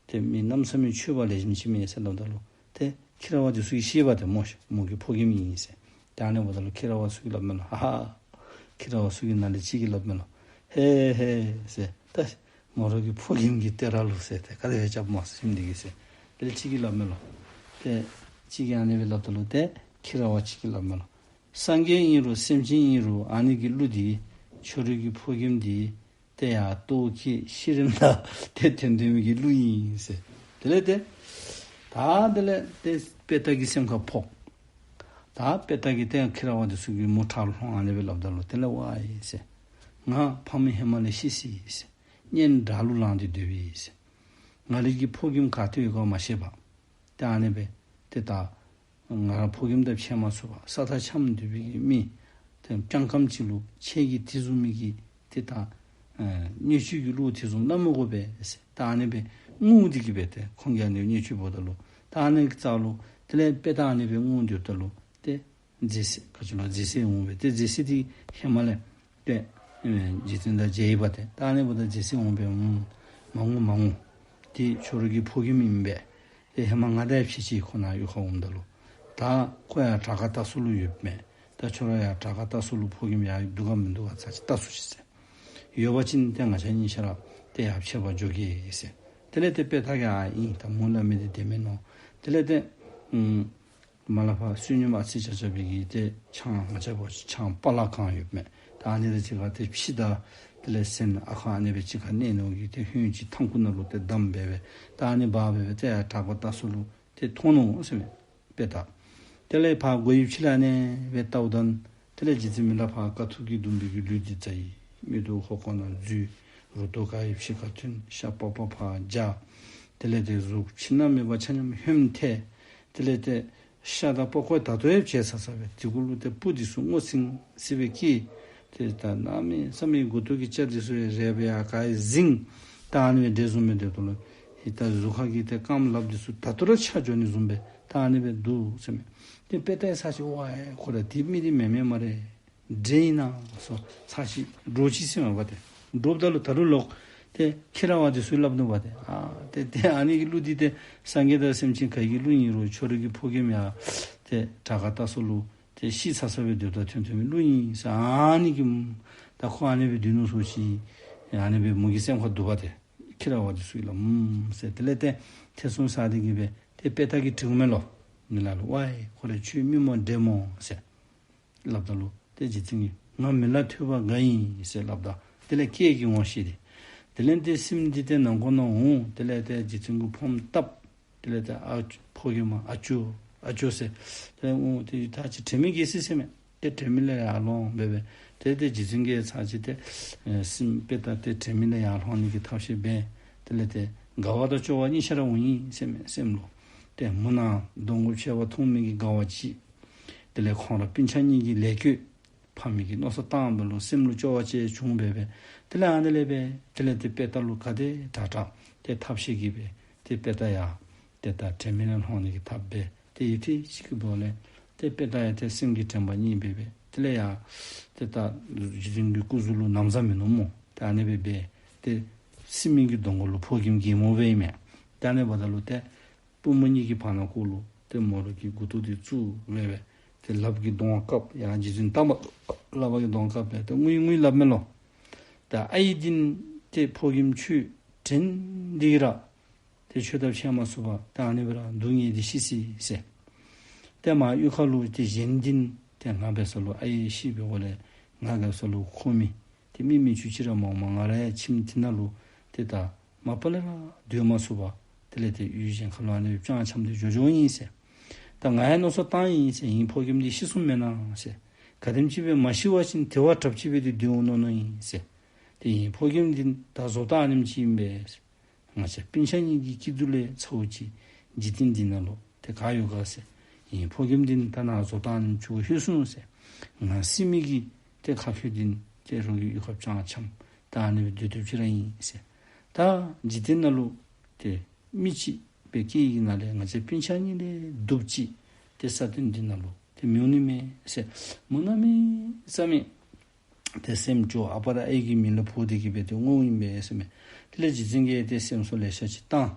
ཏེ་མི་གནམ་མེད་ས་མེད་ཆོས་པ་ལེགས་ཤོམ་ཅིག་མས་ཟེར་སླབ་ད་ལུ་ཏེ་ཁྱི་ར་བ་འདི་ཚུ་གིས་ཤེས་པ་ཏེ་མོ་ཤ་མོ་གི་ཕོ་རྒནམ་ཨིན་ཟེར། ཏེ་ཨ་ནི་འབདཝ་ད་ལུ་ཁྱི་ར་བ་ཚུ་གིས་སླབ་མས་ལོ། ཧ་ཧ། ཁྱི་ར་བ་ཚུ་གི་ནང་ལས་གཅིག་གིས་སླབ་མས་ལོ། ཧེ་ཧེ་ཟེར། ད་མོ་ར་གི་ཕོ་རྒནམ་གི་ཏེ་ར་ལུ་ཟེར་ཏེ་ག་དེ་སྦེ་རྐྱབ་སྨོ་ཟེར་ཞིནམ་འདི་གིས་ཟེར། དེ་ལས་གཅིག་གིས་སླབ་མས་ལོ། ཏེ་གཅིག་གིས་ཨ་ནི་སྦེ་སླབ་ད་ལུ་ཏེ་ཁྱི་ར་བ་གཅིག་གིས་སླབ་མས་ལོ། སངས་རྒྱས་ཨིན་རུང་སེམས་ཅན་ཨིན་རུང་ཨ་ནི་གི་གླུ་འདི་ཁྱོད་རའི་གི་ཕོ་རྒནམ་འདི་ཏེ་ཡར་ལྟོཝ་བཀྱེས་ཤི་རནམ་ད་ཏེ་དོན་དོན་མི་གི་གླུ་ཨིན་ཟེར། དེ་ལས་ཏེ་ད་དེ་ལས་ཏེ་དཔེ་ལྟ་གི་སེམས་ཁར་ཕོག། ད་དཔེ་ལྟ་གིས་ཏེ་ཁྱི་ར་བ་འདི་ཚུ་གི་མོ་ཁྲ་ལྷོང་ཨ་ནི་སྦེ་སླབ་ད་ལུ་དེ་ལས་ཝའི་ཟེར། ང་ཕམ་ཧེ་མ་ལས་ཤི་སོ་ཡི་ཟེར། གཉེན་དགྲ་ལུ་ལངས་ཏེ་སྡོད་པས་ཟེར། ང་རའི་གི་ཕོ་རྒནམ་ག་ཏེ་ཡོད་ག་མ་ཤེས་པར་ཏེ་ཨ་ནི་སྦེ་ཏེ་ད་ང་ར་ཕོ་རྒནམ་དང་ཕྱད་མ་ཚུགས་པར་ས་མཐར་འཁྱམས་སྡོད་པའི་གི་མི་ཏེ་ སྤྱང་ཀམ་ཅིག་ལུ་ཁྱེད་ཀྱིས་དེ་བཟུམ་མའི་གི་ཏེ་ད་ཨ་སྣོད་བཅུད་ཀྱི་གླུ་དེ་བཟུམ་སླབ་མི་དགོ་པས་ཟེར། ད་ཨ་ནི་སྦེ་ངུ་སྟེ་གི་སྦེ་ཏེ་ཁོང་གིས་ཨ་ནི་སྣོད་བཅུད་འབོཝ་ད་ལུ་ད་ཨ་ནི་གི་རྩ་ལུ་དེ་ལས་དཔེ་ད་ཨ་ནི་སྦེ་ངུ་སྡོདཔ་ད་ལུ་ཏེ་མཛེ་སྲེད་ག་ཅི་ལོ་མཛེ་སྲེད་འོང་པས། ཏེ་མཛེ་སྲེད་འདི་ཧེ་མ་ལས་ཏེ་ཨེ་རྗེ་བཙུན་དང་མཇལ་ཡི་པ་ཏེ། ད་ཨ་ནི་འབདཝ་ད་མཛེ་སྲེད་འོང་པས། ཨུམ་མ་ངུ་མ་ངུ། ཏེ་ཁྱོད་ར་གི་ཕོ་རྒནམ་ཨིན་པས། ཏེ་ཧེ་མ་ང་དང་ཕྱད་ཅི། ཁོ་ནཱ་གཡུས་ཁར་འོངམ་ད་ལུ་ད་ཁོ་ཡར་བྲག་དཀར་སྟག་སོ་ལུ་ཡོདཔ་མས། ད་ཁྱོད་ར་ཡར་བྲག་དཀར་སྟག་སོ་ལུ་ཕོ་རྒནམ་ཡར་འདུག་ག་མིན་འདུག་ག་ཚར་ཅིག་བལྟ་སོང་ཤིག་ཟེར། ཡོད་པ་ཅིན་ཏེ་ང་བཅས་གཉིས་ཆ་ར་ཏེ་ཡར་ཕྱད་པར་འགྱོ་གེ་ཟེར། དེ་ལས་ཏེ་དཔེ་ད་གིས་ཨ་ཨིན་ད་མོ་སླབ་མི་འདི་བདེན་མས་མནོ། དེ་ལས་ཏེ་ཨུམ་མ་ལ་ཕར་བསོད་སྙོམས་ཨ་ཙི་ཅ་ཅ་སྦེ་གི་ཏེ་ཆང་ང་བཅས་པ་ཆང་པ་ལ་གང་ཡོདཔ་མས། ད་ཨ་ནི་ར་གཅིག་ཁར་ཏེ་ཕྱེ་ད་དེ་ལས་ཟན་ཨ་ཁ་ཨ་ནི་སྦེ་གཅིག་ཁར་མནན་ནུག་གི་ཏེ་ཧོད་ཅིག་ཐང་ཁུ་ནང་ལུ་ཏེ་བསྡམས་སྦེ་སྦེ་ད་ཨ་ནི་འབག་སྦེ་སྦེ་ཏེ་ཡར་བྲག་དཀར་སྟག་སོ་ལུ་ཏེ་ཐོན་ནུག་ཟེར་མས་དཔེ་ད། དེ་ལས་ཕར་སྒོ་ཡི་ཕྱི་ལས་ཨ་ནི་སྦེ་བལྟཝ་ད་དེ་ལས་རྗེ་བཙུན་མི་ལ་ཕར་དཀའ་ཐུབ་ཀྱི་ཟླུམ་པོའི་གི་ལུས་འདི་བཙའ་ཡི། མིག་ཏོ་ཧོ་ཀོ་ནང་འཛུལ། རུ་ཏོ་ག་ཡི་ཕྱི་ཁར་ཐོན། ཤ་པགས་པ་ཕར་འཇའ། དེ་ལས་ཏེ་གཟུགས་ཕྱི་ནང་མེད་པར་ཆ་མཉམ་ཧོནམ་ཐལ། དེ་ལས་ཏེ་ཤ་དང་པགས་ཀོ་ད་ལྟོ་ཡང་བཅད་ཚར་ཚརཝ་སྦེ་དེ་གུ་ལུ་ཏེ་སྤུ་འདི་ཚུ་སྔོ་སིང་སིང་སྦེ་སྐྱེས། ཏེ་ད་གནམ་མེད་ས་མེད་མགུ་ཏོ་གི་སྐྱ་འདི་ཚུ་ཡང་རལ་པ་ཡར་ག་ཡི་ཟིང་། ད་ཨ་ནི་སྦེ་འདྲེ་བཟུམ་སྦེ་སྡོདཔ་ད་ལུ་ཧེ་ད་གཟུགས་ཁ་གི་ཏེ་རྐངམ་ལགཔ་འདི་ཚུ་ད་ལྟོ་ར་ཆག་འགྱོ་ནི་བཟུམ་སྦེ་ད་ཨ་ནི་སྦེ་འདུག་ཟེར་མས། ཏེ་དཔེ་ད་ཡང་ཚར་ཅིག་ཝའི་ཁོ་ར་དེ་མི་འདི་མེན་མས་སྨ་རེ། འདྲེ་ཨིན་ན་སོ་ཚར་ཅིག་འདྲོག་ཅི་ཟེར་མས་པ་ཏེ། འདྲོགཔ་ད་ལུ་ད་རུང་ལོག་ཏེ་ཁྱེད་ར་བ་འདི་ཚུ་སླབ་ནུག་པ་ཏེ། ཨ་ཏེ་ཏེ་ཨ་ནི་གི་གླུ་འདི་ཏེ་སངས་རྒྱས་དང་སེམས་ཅན་ག་གི་གླུ་ཨིན་རུང་ཁྱོད་ར་གི་ཕོ་རྒནམ་ཡར་ཏེ་བྲག་དཀར་སྟག་སོ་ལུ་ཏེ་ཤི་ཚར་ཚརཝ་སྦེ་སྡོདཔ་ད་ཐོན་ཐོན་མི་གླུ་ཨིན་ཟེར། ཨ་ནི་གིས་ད་ཁོ་ཨ་ནི་སྦེ་སྡོད་ནུག་ཟེར་ཅི། ཨ་ནི་སྦེ་མོ་གི་སེམས་ཁར་འདུག་པ་ཏེ། ཁྱེད་ར་བ་འདི་ཚུ་ལུ་ཨུམ་ཟེར། དེ་ལས་ཏེ་ཐེ་ཚོམ་ཟ་སྟེ་གི་སྦེ་ཏེ་དཔེ་ད་གིས་དྲིཝ་མས་ལོ། མི་ལ་ལུ་ཝའི་ཁོ་ར་ཁྱོད་མི་སྨོ་འདྲེ་སྨོ་ཟེར་སླབ་ད་ལུ་ཏེ་རྗེ་བཙུན་གྱིས་ང་མི་ལ་ཐོས་པ་དགའ་ཡི་ཟེར་སླབ་ད་དེ་ལས་སྐད་ཀྱིས་ངོ་ཤེས་ཏེ། དེ་ལས་ཏེ་སྲིནམོ་འདི་ཏེ་ནང་སྒོ་ནང་འོང་། དེ་ལས་ཏེ་རྗེ་བཙུན་གྱིས་ཕོརམ་བཏབ། དེ་ལས་ཏེ་ཨ་ཕོ་རྒནམ་ཨ་ཅོ་ཨ་ཅོ་ཟེར། ཏེ་འོང་ཏེ་ད་ཅི་དྲན་མེད་གེ་སི་ཟེར་མས། ཏེ་དྲན་མེད་ལས་ཡར་ལོང་སྦེ་སྦེ་ཏེ་ཏེ་རྗེ་བཙུན་གྱིས་ཚར་ཅིག་ཏེ་ཨེ་སྲིནམོ་དཔེ་ད་ཏེ་དྲན་མེད་ལས་ཡར་ལོང་ནི་གི་ཐབས་ཤེས་འབད། དེ་ལས་ཏེ་དགའ་བ་དང་སྐྱོ་བ་གཉིས་ཆ་ར་འོང་ཡི་ཟེར་མས་སེམས་ལུ། ཏེ་མུན་ནག་སྡོང་པོ་ཆེ་བ་མཐོང་མི་གི་དགའ་བ་ཅིག། དེ་ལས་ཁོང་ར་སྤུན་ཆ་གཉིས་ཀྱི་ལས་བསྐོས་ཕ་མའི་གི་མནོ་བསམ་བཏངམ་ད་ལུ་སེམས་ལུ་སྐྱོ་བ་ཅིག་བྱུང་སྦེ་སྦེ། དེ་ལས་ཨ་ནི་ལས་སྦེ་དེ་ལས་ཏེ་དཔེ་ད་ལུ་ག་དེ་དྲག་དྲག་ཏེ་ཐབས་ཤེས་ཀྱིས་སྦེ་ཏེ་དཔེ་ད་ཡར་ཏེ་ད་དྲན་མེད་ལས་ལོང་ནི་གི་ཐབས་འབད། ཏེ་ཡུད་ཐེངས་ཅིག་གི་འོག་ལས་ཏེ་དཔེ་ད་ཡར་ཏེ་སེམས་ཀྱི་དྲན་པ་རྙེད་སྦེ་སྦེ་དེ་ལས་ཡར་ཏེ་ད་རྗེ་བཙུན་གྱི་སྐུ་གཟུགས་ལུ་ན་བཟའ་མིན་ནུག་སྨོ། ཏེ་ཨ་ནི་སྦེ་སྦེ་ཏེ་སྲིནམོ་གི་གདོང་ཁ་ལུ་ཕོ་རྒནམ་གད་མོ་སྦེ་ཨིན་མས། ཏེ་ཨ་ནི་འབདཝ་ད་ལུ་ཏེ་པུས་མོ་གཉིས་ཀྱི་བར་ན་ཁོ་ལུ་ཏེ་མོ་ར་གི་མགུ་ཏོ་འདི་བཙུགས་སྦེ་སྦེ་ཏེ་ལགཔ་གིས་གདོང་བཀབ། ཡར་རྗེ་བཙུན་ལྟགམ་ལགཔ་གིས་གདོང་བཀབ་སྦེ་ཏེ་ངུ་ཡི་ངུ་ཡི་སླབ་མས་ལོ། ད་ཨའི་འདི་ཏེ་ཕོ་རྒནམ་ཁྱོད་དྲན་ཏེ་གི་ར་ཏེ་ཁྱོད་ད་ཕྱད་མ་ཚུགས་པར་ད་ཨ་ནི་སྦེ་ར་སྡུག་བསྔལ་འདི་ཤི་སོ་ཡི་ཟེར། ཏེ་མར་གཡུས་ཁ་ལུ་ཏེ་གཞན་འདི་ཏེ་ང་འབད་ས་ལུ་ཨའི་ཤི་བའི་འོག་ལས་ང་འབད་ས་ལུ་ཁོ་མེད། ཏེ་མི་མི་ཅིག་ཅིག་ར་མ་འོང་མས། ང་ར་ཡང་ཁྱིམ་འདི་ནང་ལུ་ཏེ་ད་མ་པ་ལས་ར་སྡོད་མ་ཚུགས་པར་དེ་ལས་ཏེ་གཡུས་གཞན་ཁ་ལུ་ཨ་ནི་སྦེ་སྤྱང་འཁྱམས་ཏེ་འགྱོ་འགྱོཝ་ཨིན་ཟེར། ད་ང་ཡང་མནོ་བསམ་བཏང་ཡི་ཟེར། ཨའི་ཕོ་རྒནམ་འདི་ཤི་སོངམ་མེན་ན་ཟེར། གལ་སྲིད་ཅིག་སྦེ་མ་ཤི་བ་ཅིན་དེ་བ་དྲགཔ་ཅིག་སྦེ་ཏེ་སྡོད་འོང་མནོ་མནོཝ་ཨིན་ཟེར། ཏེ་ཨའི་ཕོ་རྒནམ་འདི་ད་བཟོ་ལྟ་ཨ་ནེམ་ཅིག་ཨིན་པས། ང་བཅས་སྤུན་ཆ་གཉིས་ཀྱི་སྐྱིད་སྡུག་ལས་ཚ་བོ་ཅིག་འཇིག་རྟེན་འདི་ནང་ལུ་ཏེ་ག་ཡོད་ག་ཟེར། ཨའི་ཕོ་རྒནམ་འདི་ད་ནཱ་བཟོ་ལྟ་ཨ་ནེམ་ཅིག་གུ་ལྷོད་སོང་ཟེར། ང་སྲིནམོ་གི་ཏེ་ཁ་ཁྱོད་འདི་ཏེ་རོགས་ཀྱི་གཡུས་ཁར་སྤྱང་འཁྱམས་ད་ཨ་ནི་སྦེ་སྡོད་སྡོདཔ་ཅིག་ར་ཨིན་ཟེར། ད་འཇིག་རྟེན་ནང་ལུ་ཏེ་མི་གཅིག་སྦེ་སྐྱེ་ཡི་ནང་ལས་ང་བཅས་སྤུན་ཆ་གཉིས་ལས་སྡུག་ཅིག་ཏེ་ས་སྟེང་འདི་ནང་ལུ་ཏེ་མི་འོང་ནི་མས་ཟེར། མོ་གནམ་མེད་ས་མེད་ཏེ་སེམས་སྐྱོ། ཨ་པ་ར་ཨའི་གི་མིང་ལུ་འབོ་སྟེ་གི་སྦེ་ཏེ་ངུཝ་ཨིན་པས་ཟེར་མས། དེ་ལས་རྗེ་བཙུན་གྱིས་ཏེ་སེམས་གསོ་ལེ་ཤ་ཅིག་བཏང་།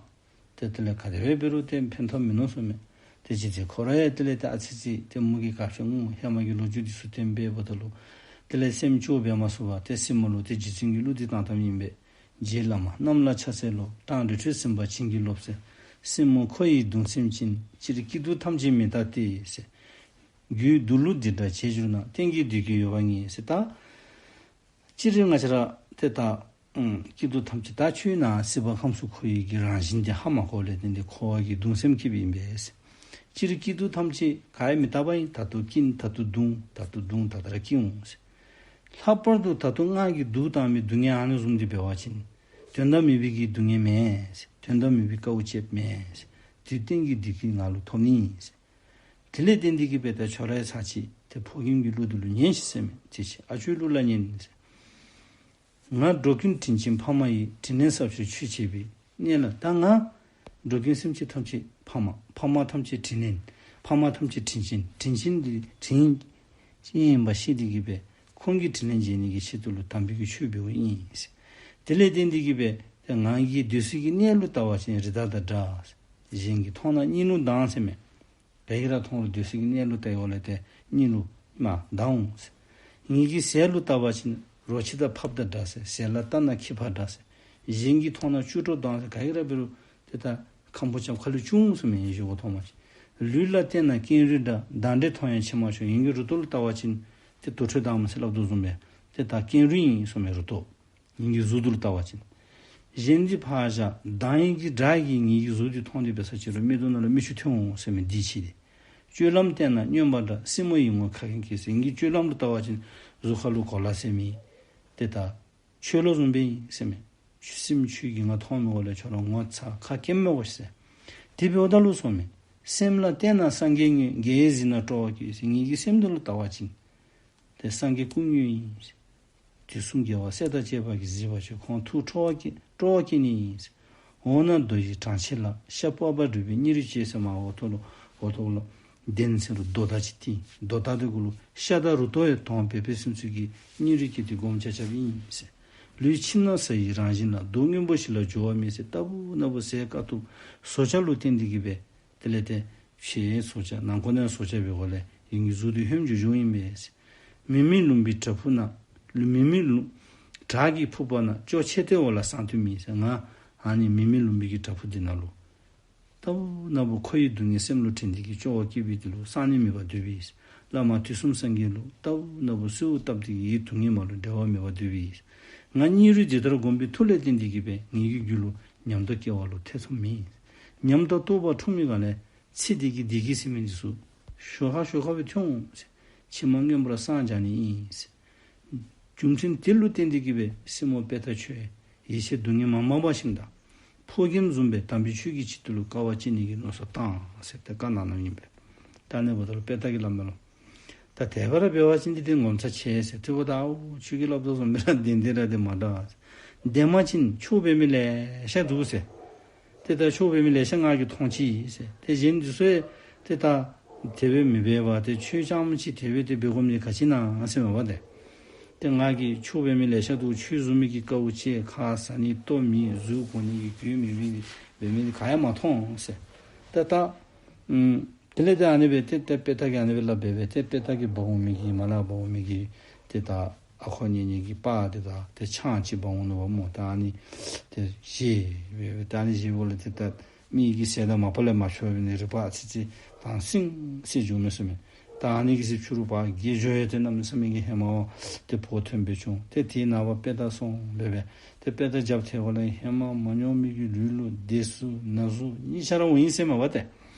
ཏེ་དེ་ལས་ག་དེ་སྦེ་འབད་རུང་ཏེ་ཕན་ཐོགས་མིན་ནུག་ཟེར་མས། ཏེ་རྗེ་བཙུན་ཁོ་ར་ཡང་དེ་ལས་ཏེ་ཨ་ཙི་ཙི་ཏེ་མོ་གིས་ག་ཅི་ངུ་ཧེ་མ་གི་ལོ་རྒྱུས་འདི་ཚུ་ཏེ་འབདཝ་ད་ལུ་དེ་ལས་སེམས་སྐྱོ་སྦེ་མ་ཚུགས་པར་ཏེ་སྲིནམོ་ལུ་ཏེ་རྗེ་བཙུན་གྱི་གླུ་འདི་བཏང་བཏངམ་ཨིན་པས། རྗེ་བླ་མ་རྣམས་ལ་ཕྱག་འཚལ་ལོ། གྲངས་རིགས་འཕྲོས་ཟིན་པ་བྱིན་གྱིས་རློབས་ཟེར། སྲིནམོ་ཁོ་ཡི་གདུང་སེམས་ཅན། སྤྱིར་སྐྱིད་སྡུག་ཐམས་ཅད་མི་རྟག་སྟེ་ཟེར། རྒྱུད་སྡུག་ལུགས་འདི་འདྲ་བྱེད་གྱུར་ན། གཏན་གྱི་བདེ་སྐྱིད་ཡོད་པ་ངེས་ཟེར། ད་སྤྱིར་ང་བཅས་ར་ཏེ་ད་ཨུམ་སྐྱིད་སྡུག་ཐམས་ཅད་ད་ཆོས་ནང་སྲིད་པ་ཁམས་སུ་འཁོར་བའི་གི་རང་བཞིན་དེ་ཧ་མ་གོ་ལས་བརྟེན་ཏེ་འཁོར་བ་གི་གདུང་སེམས་སྐྱེསཔ་ཨིན་པས། སྤྱིར་སྐྱིད་སྡུག་ཐམས་ཅད་ག་ཡང་མི་རྟག་པ་ཨིན། ད་ལྟོ་སྐྱིད་ད་ལྟོ་སྡུག་ད་ལྟོ་སྡུག་ད་ལྟོ་ར་སྐྱིད་འོང་ཟེར། ལྷག་པར་དུ་ད་ལྟོ་ང་གིས་སྡུག་བཏང་མི་སྡུག་བསྔལ་ཨ་ནི་བཟུམ་འདི་འབད་བ་ཅིན་དོན་དག་མེད་པའི་གི་སྡུག་བསྔལ་མེན་ཟེར། དོན་དག་མེད་པའི་དཀའཝ་སྤྱད་མེན་ཟེར། དུས་གཏན་གྱི་བདེ་སྐྱིད་ང་ལུ་ཐོབ་ནི་ཨིན་ཟེར། དེ་ལས་བརྟེན་ཏེ་གི་སྦེ་ད་ཁྱོད་ར་ཡང་ཚར་ཅིག་ ཏེ་ཕོ་རྒནམ་གྱི་གླུ་འདི་ལུ་ཉན་ཤིག་ཟེར་མས། ཅིག་ཅིག་ཨ་ཅོའི་གླུ་ལ་ཉན་ཟེར། ང་འགྲོ་ཀུན་དྲིན་ཅན་ཕ་མ་ཡི། དྲིན་ལན་གསབ་ཕྱིར་ཆོས་བྱེད་པའི། གནས་ལ་ད་ང་འགྲོ་ཀུན་སེམས་ཅན་ཐམས་ཅད་ཕ་མ། ཕ་མ་ཐམས་ཅད་དྲིན་ལན། ཕ་མ་ཐམས་ཅད་དྲིན་ཅན། དྲིན་ཅན་འདི་དྲིན་ཅན་ཨིན་པ་ཤེས་ཏེ་གིས་སྦེ་ཁོང་གི་དྲིན་ལན་འཇལ་ནི་གི་ཆེད་དུ་ལུ་དམ་པའི་གི་ཆོས་འབདཝ་ཨིན་ཟེར། དེ་ལས་བརྟེན་ཏེ་གིས་སྦེ་ཏེ་ང་གིས་སྡོད་སའི་གི་གནས་ལུ་བལྟ་བ་ཅིན་རི་དྭགས་དང་འདྲ། གཞན་གྱིས་མཐོང་ན་སྙིང་ལུ་སྡང་ཟེར་མས། ག་ཡི་ར་མཐོང་རུང་སྡོད་སའི་གི་གནས་ལུ་བལྟ་ཡི་འོ་ལས་ཏེ་སྙིང་ལུ་མ་སྡང་འོང་ཟེར། ངེ་གི་ཟས་ལུ་བལྟ་བ་ཅིན་རོ་ཁྱི་དང་ཕགཔ་དང་འདྲ་ཟེར། ཟས་ལ་བལྟ་ན་ཁྱི་ཕག་འདྲ་ཟེར། གཞན་གྱིས་མཐོང་ན་ཅོ་ཏོ་སྡང་ཟེར། ག་ཡི་ར་འབད་རུང་ཏེ་ད་ཁམ་བུ་རྐྱབ་ཁ་ལུ་བཅུག་འོང་ཟེར་མས། ཡིད་ཆེས་པོ་མཐོང་བ་ཅིན། ལུས་ལ་བལྟས་ན་ཀེང་རུས་འདྲ། འདྲ་འདྲ་མཐོང་ཡང་ཕྱིར་མ་ལྕོགས། ངེ་གི་རུ་ཏོ་ལུ་བལྟ་བ་ཅིན་ཏེ་དུར་ཁྲོད་དང་མ་ཟེར་སླབ་དོ་བཟུམ་སྦེ་ཏེ་ད་ཀེང་རུས་ཨིན་ཟེར་མས་རུ་ཏོ། ངེ་གི་གཟུགས་འདི་ལུ་བལྟ་བ་ཅིན། གཞན་འདི་ཕར་བཞག་སྡང་ཡི་གི་དགྲ་གིས་ངེ་གི་གཟུགས་འདི་མཐོང་སྟེ་འབད་ས་ཅིག་རུང་མིག་ཏོ་ནང་ལུ་མིག་ཆུ་ཐོན་འོང་ཟེར་མས། འདི་ཕྱི་འདི། སྤྱོད་ལམ་བལྟས་ན་སྨྱོན་པ་འདྲ། སྲིང་མོ་ཡི་ངོ་ཁ་མཁན་གྱིས་ཟེར། ངེ་གི་སྤྱོད་ལམ་ལུ་བལྟ་བ་ཅིན་གཟུགས་ཁ་ལུ་གོ་ལ་ཟེར་མི་ཏེ་ད་འཆོལ་ལོ་བཟུམ་སྦེ་ཨིན་ཟེར་མས། སྲིང་མོ་ཁྱོད་ཀྱིས་ང་མཐོང་མི་དགོ་ལས་ཁྱོད་ར་ངོ་ཚ་ཁ་སྐེམ་མི་དགོ་ཟེར། དེ་འབདཝ་ད་ལུ་ཟེར་མས། སེམས་ལ་བལྟས་ན་སངས་རྒྱས་དངོས། དགེ་བས་གཟིགས་ན་སྤྲོ་བ་སྐྱེ་ཟེར། ངེ་གི་སེམས་འདི་ལུ་བལྟ་བ་ཅིན་ཏེ་སངས་རྒྱས་སྐུ་དངོས་ཨིན་ཟེར། དུས་གསུམ་རྒྱལ་བ་སྲས་དང་བཅས་པ་གིས་གཟིགས་པ་ཅིན་ཁོང་ཐུགས་སྤྲོ་བ་སྐྱེ་སྤྲོ་བ་སྐྱེ་ནི་ཨིན་ཟེར། འོ་ན་རྡོ་ཡི་བྲང་ཕྱེད་ལ། ཤ་པགས་པ་བྲུས་པའི་སྙིང་རུས་སྐྱེས་ཟེར་མས། འོ་ཐོག་ལུ་འོ་ཐོག་ལུ་གདན་ཟེར་རུང་རྡོ་དར་ཅིག་བཏིང་། རྡོ་དར་དེ་གུ་ལུ་ཤ་དང་རུ་ཏོ་ཡང་དོང་བེ་བེ་སིམ་སིམ་གྱི་སྙིང་རུས་སྐྱེས་ཏེ་སྒོམ་རྐྱབ་རྐྱབ་ཨིན་ཟེར། ལུས་ཁྱིམ་ན་ཟ་ཡི་རང་བཞིན་ལ། དུག་སྔོན་པོ་ཞིག་ལ་འགྱུར་བ་མེད་ཟེར། ལྟ་བུ་ན་བུ་ཟས་དཀའ་ཐུབ་ཟོ་ཆ་ལུ་བརྟེན་ཏེ་གིས་སྦེ་དེ་ལས་ཏེ་ཕྱི་ཟོ་ཆ་ནང་ཁོག་ནང་ཟོ་ཆ་འབད་དགོ་ལས་ངེ་གི་གཟུགས་འདི་ཧོནམ་འགྱོ་འགྱོཝ་ཨིན་པས་ཟེར། མི་མེད་ལུང་པའི་བྲག་ཕུག་ན། མི་མེད་ལུང་བྲག་གི་ཕུག་པ་ན། སྐྱོ་ཆེ་སྟེ་འོ་ལ་སངས་དུས་མེད་ཟེར། ང་ཨ་ནི་མི་མེད་ལུང་པའི་གི་བྲག་ཕུག་འདི་ནང་ལུ་ལྟ་བུ་ན་བུ་འཁོར་བའི་སྡུག་བསྔལ་སེམས་ལུ་དྲན་ཏེ་གིས་སྐྱོ་བ་སྐྱེ་བའི་དེ་ལུ་སངས་ནི་མེད་པར་སྡོད་པས་ཟེར། བླ་མ་དུས་གསུམ་སངས་རྒྱས་ལུ་ལྟ་བུ་ན་བུ་གསོལཝ་བཏབ་སྟེ་གིས་ཡི་སྡུག་བསྔལ་མ་ལུ་འབྲལ་བ་མེད་པར་སྡོད་པས་ཟེར། ང་སྙིང་རུས་འདི་ལྟར་བསྒོམས་པའི་མཐུ་ལས་བརྟེན་ཏེ་གིས་སྦེ་ངེ་གི་རྒྱུད་ལུ་ཉམས་རྟོགས་སྐྱེ་བ་ལུ་ཐེ་ཚོམ་མེད། ཉམས་རྟོགས་རྟོགས་པ་འཁྲུངས་མི་ག་ལས་ཚེ་འདི་གི་བདེ་སྐྱིད་ཟེར་མི་འདི་ཚུ་ཤོག་ཁ་ཤོག་ཁ་སྦེ་ཐོན་འོང་ཟེར། ཕྱི་མ་མངོན་པར་སངས་རྒྱ་ནི་ཨིན་ཟེར། རྒྱུ་མཚན་དེ་ལུ་བརྟེན་ཏེ་གིས་སྦེ་སྲིང་མོ་དཔེ་ལྟ་ཁྱོད་ཡིད་ཆེས་སྡུག་བསྔལ་མ་མང་པ་ཞིག་དང་ཕོ་རྒནམ་བཟུམ་སྦེ་དམ་པའི་ཆོས་ཀྱི་ཆེད་དུ་ལུ་དཀའ་བ་སྤྱད་ནི་གི་མནོ་བསམ་བཏང་ཟེར་ཏེ་བཀའ་གནང་གནངམ་ཨིན་པས། ད་ཨ་ནི་འབདཝ་ད་ལུ་དཔེ་ལྟ་གིས་སླབ་མས་ལོ། ད་དེ་སྦེ་ར་འབད་བ་ཅིན་འདི་ཏེ་ངོ་མཚར་ཆེ་ཟེར། དེ་འབདཝ་ད་ཨའུ་ཁྱོད་ཀྱིས་སླབ་དོ་བཟུམ་སྦེ་ར་བདེན་བདེན་ར་ཏེ་མ་འདྲ་ཟེར། བདེན་པ་ཅིན་ཆོས་འབད་མི་ལེ་ཤ་འདུག་ཟེར། ཏེ་ད་ཆོས་འབད་མི་ལེ་ཤ་ང་གིས་མཐོང་ཅི་ཟེར། ཏེ་གཞན་འདི་ཚུ་ཡང་ཏེ་ད་དེ་སྦེ་མི་འབད་བར་ཏེ་ཆོས་རྐྱངམ་ཅིག་དེ་སྦེ་ཏེ་འབད་དགོ་མི་ག་ཅི་ཨིན་ན་ཟེར་མས་པ་ཏེ། ཏེ་ང་གིས་ཆོས་འབད་མི་ལེ་ཤ་འདུག། ཆོས་བཟུང་མི་གི་དཀའཝ་སྤྱད། ཁ་ཟ་ནི་ལྟོ་མེད། གཟུགས་གོ་ནི་གི་རྒྱུ་མེད་མི་འབད་མི་ག་ཡང་མ་མཐོང་ཟེར། ཏེ་ད་ཨམ་དེ་ལས་ཏེ་ཨ་ནི་སྦེ་ཏེ་ཏེ་དཔེ་ལྟ་གིས་ཨ་ནི་སྦེ་སླབ་སྦེ་སྦེ་ཏེ་དཔེ་ལྟ་གིས་འབག་འོང་མི་གི་མ་ལ་འབག་འོང་མི་གི་ཏེ་ད་ཨ་ཁོ་ཉེ་ཉེ་གི་པར་དེ་དང་ཏེ་ཆང་ཅིག་འབག་འོང་ནུག་པ་སྨོ། ད་ཨ་ནི་ཏེ་བཞེས་སྦེ་སྦེ་ད་ཨ་ནི་བཞེས་པ་ལས་ཏེ་ད་མི་གི་ཟས་དང་མ་པ་ལས་མ་ཕྱོགས་པའི་ནི་རིག་པ་ཚིག་ཚིག་དྭངས་སིང་སིང་འགྱོཝ་མས་ཟེར་མས། ད་ཨ་ནི་གི་ཟེར་ཕྱི་རུ་པར་གྱི་འགྱོ་ཡི། ཏེ་གནམ་མེད་ས་མེད་ཀྱི་ཧེ་མ་བ་ཏེ་ཕོཝ་ཐོན་སྦེ་བྱུང་། ཏེ་དེའི་ནངས་པ་དཔེ་ལྟ་སོང་སྦེ་སྦེ་ཏེ་དཔེ་ལྟ་རྐྱབ་ཐལཝ་ལས་ཧེ་མ་མ་མྱོང་མི་གི་ལུས་ལུ་བདེ་སུ་ན་སུ་གཉིས་ཆ་ར་འོང་ཡི་ཟེར་མས་པ་ཏེ།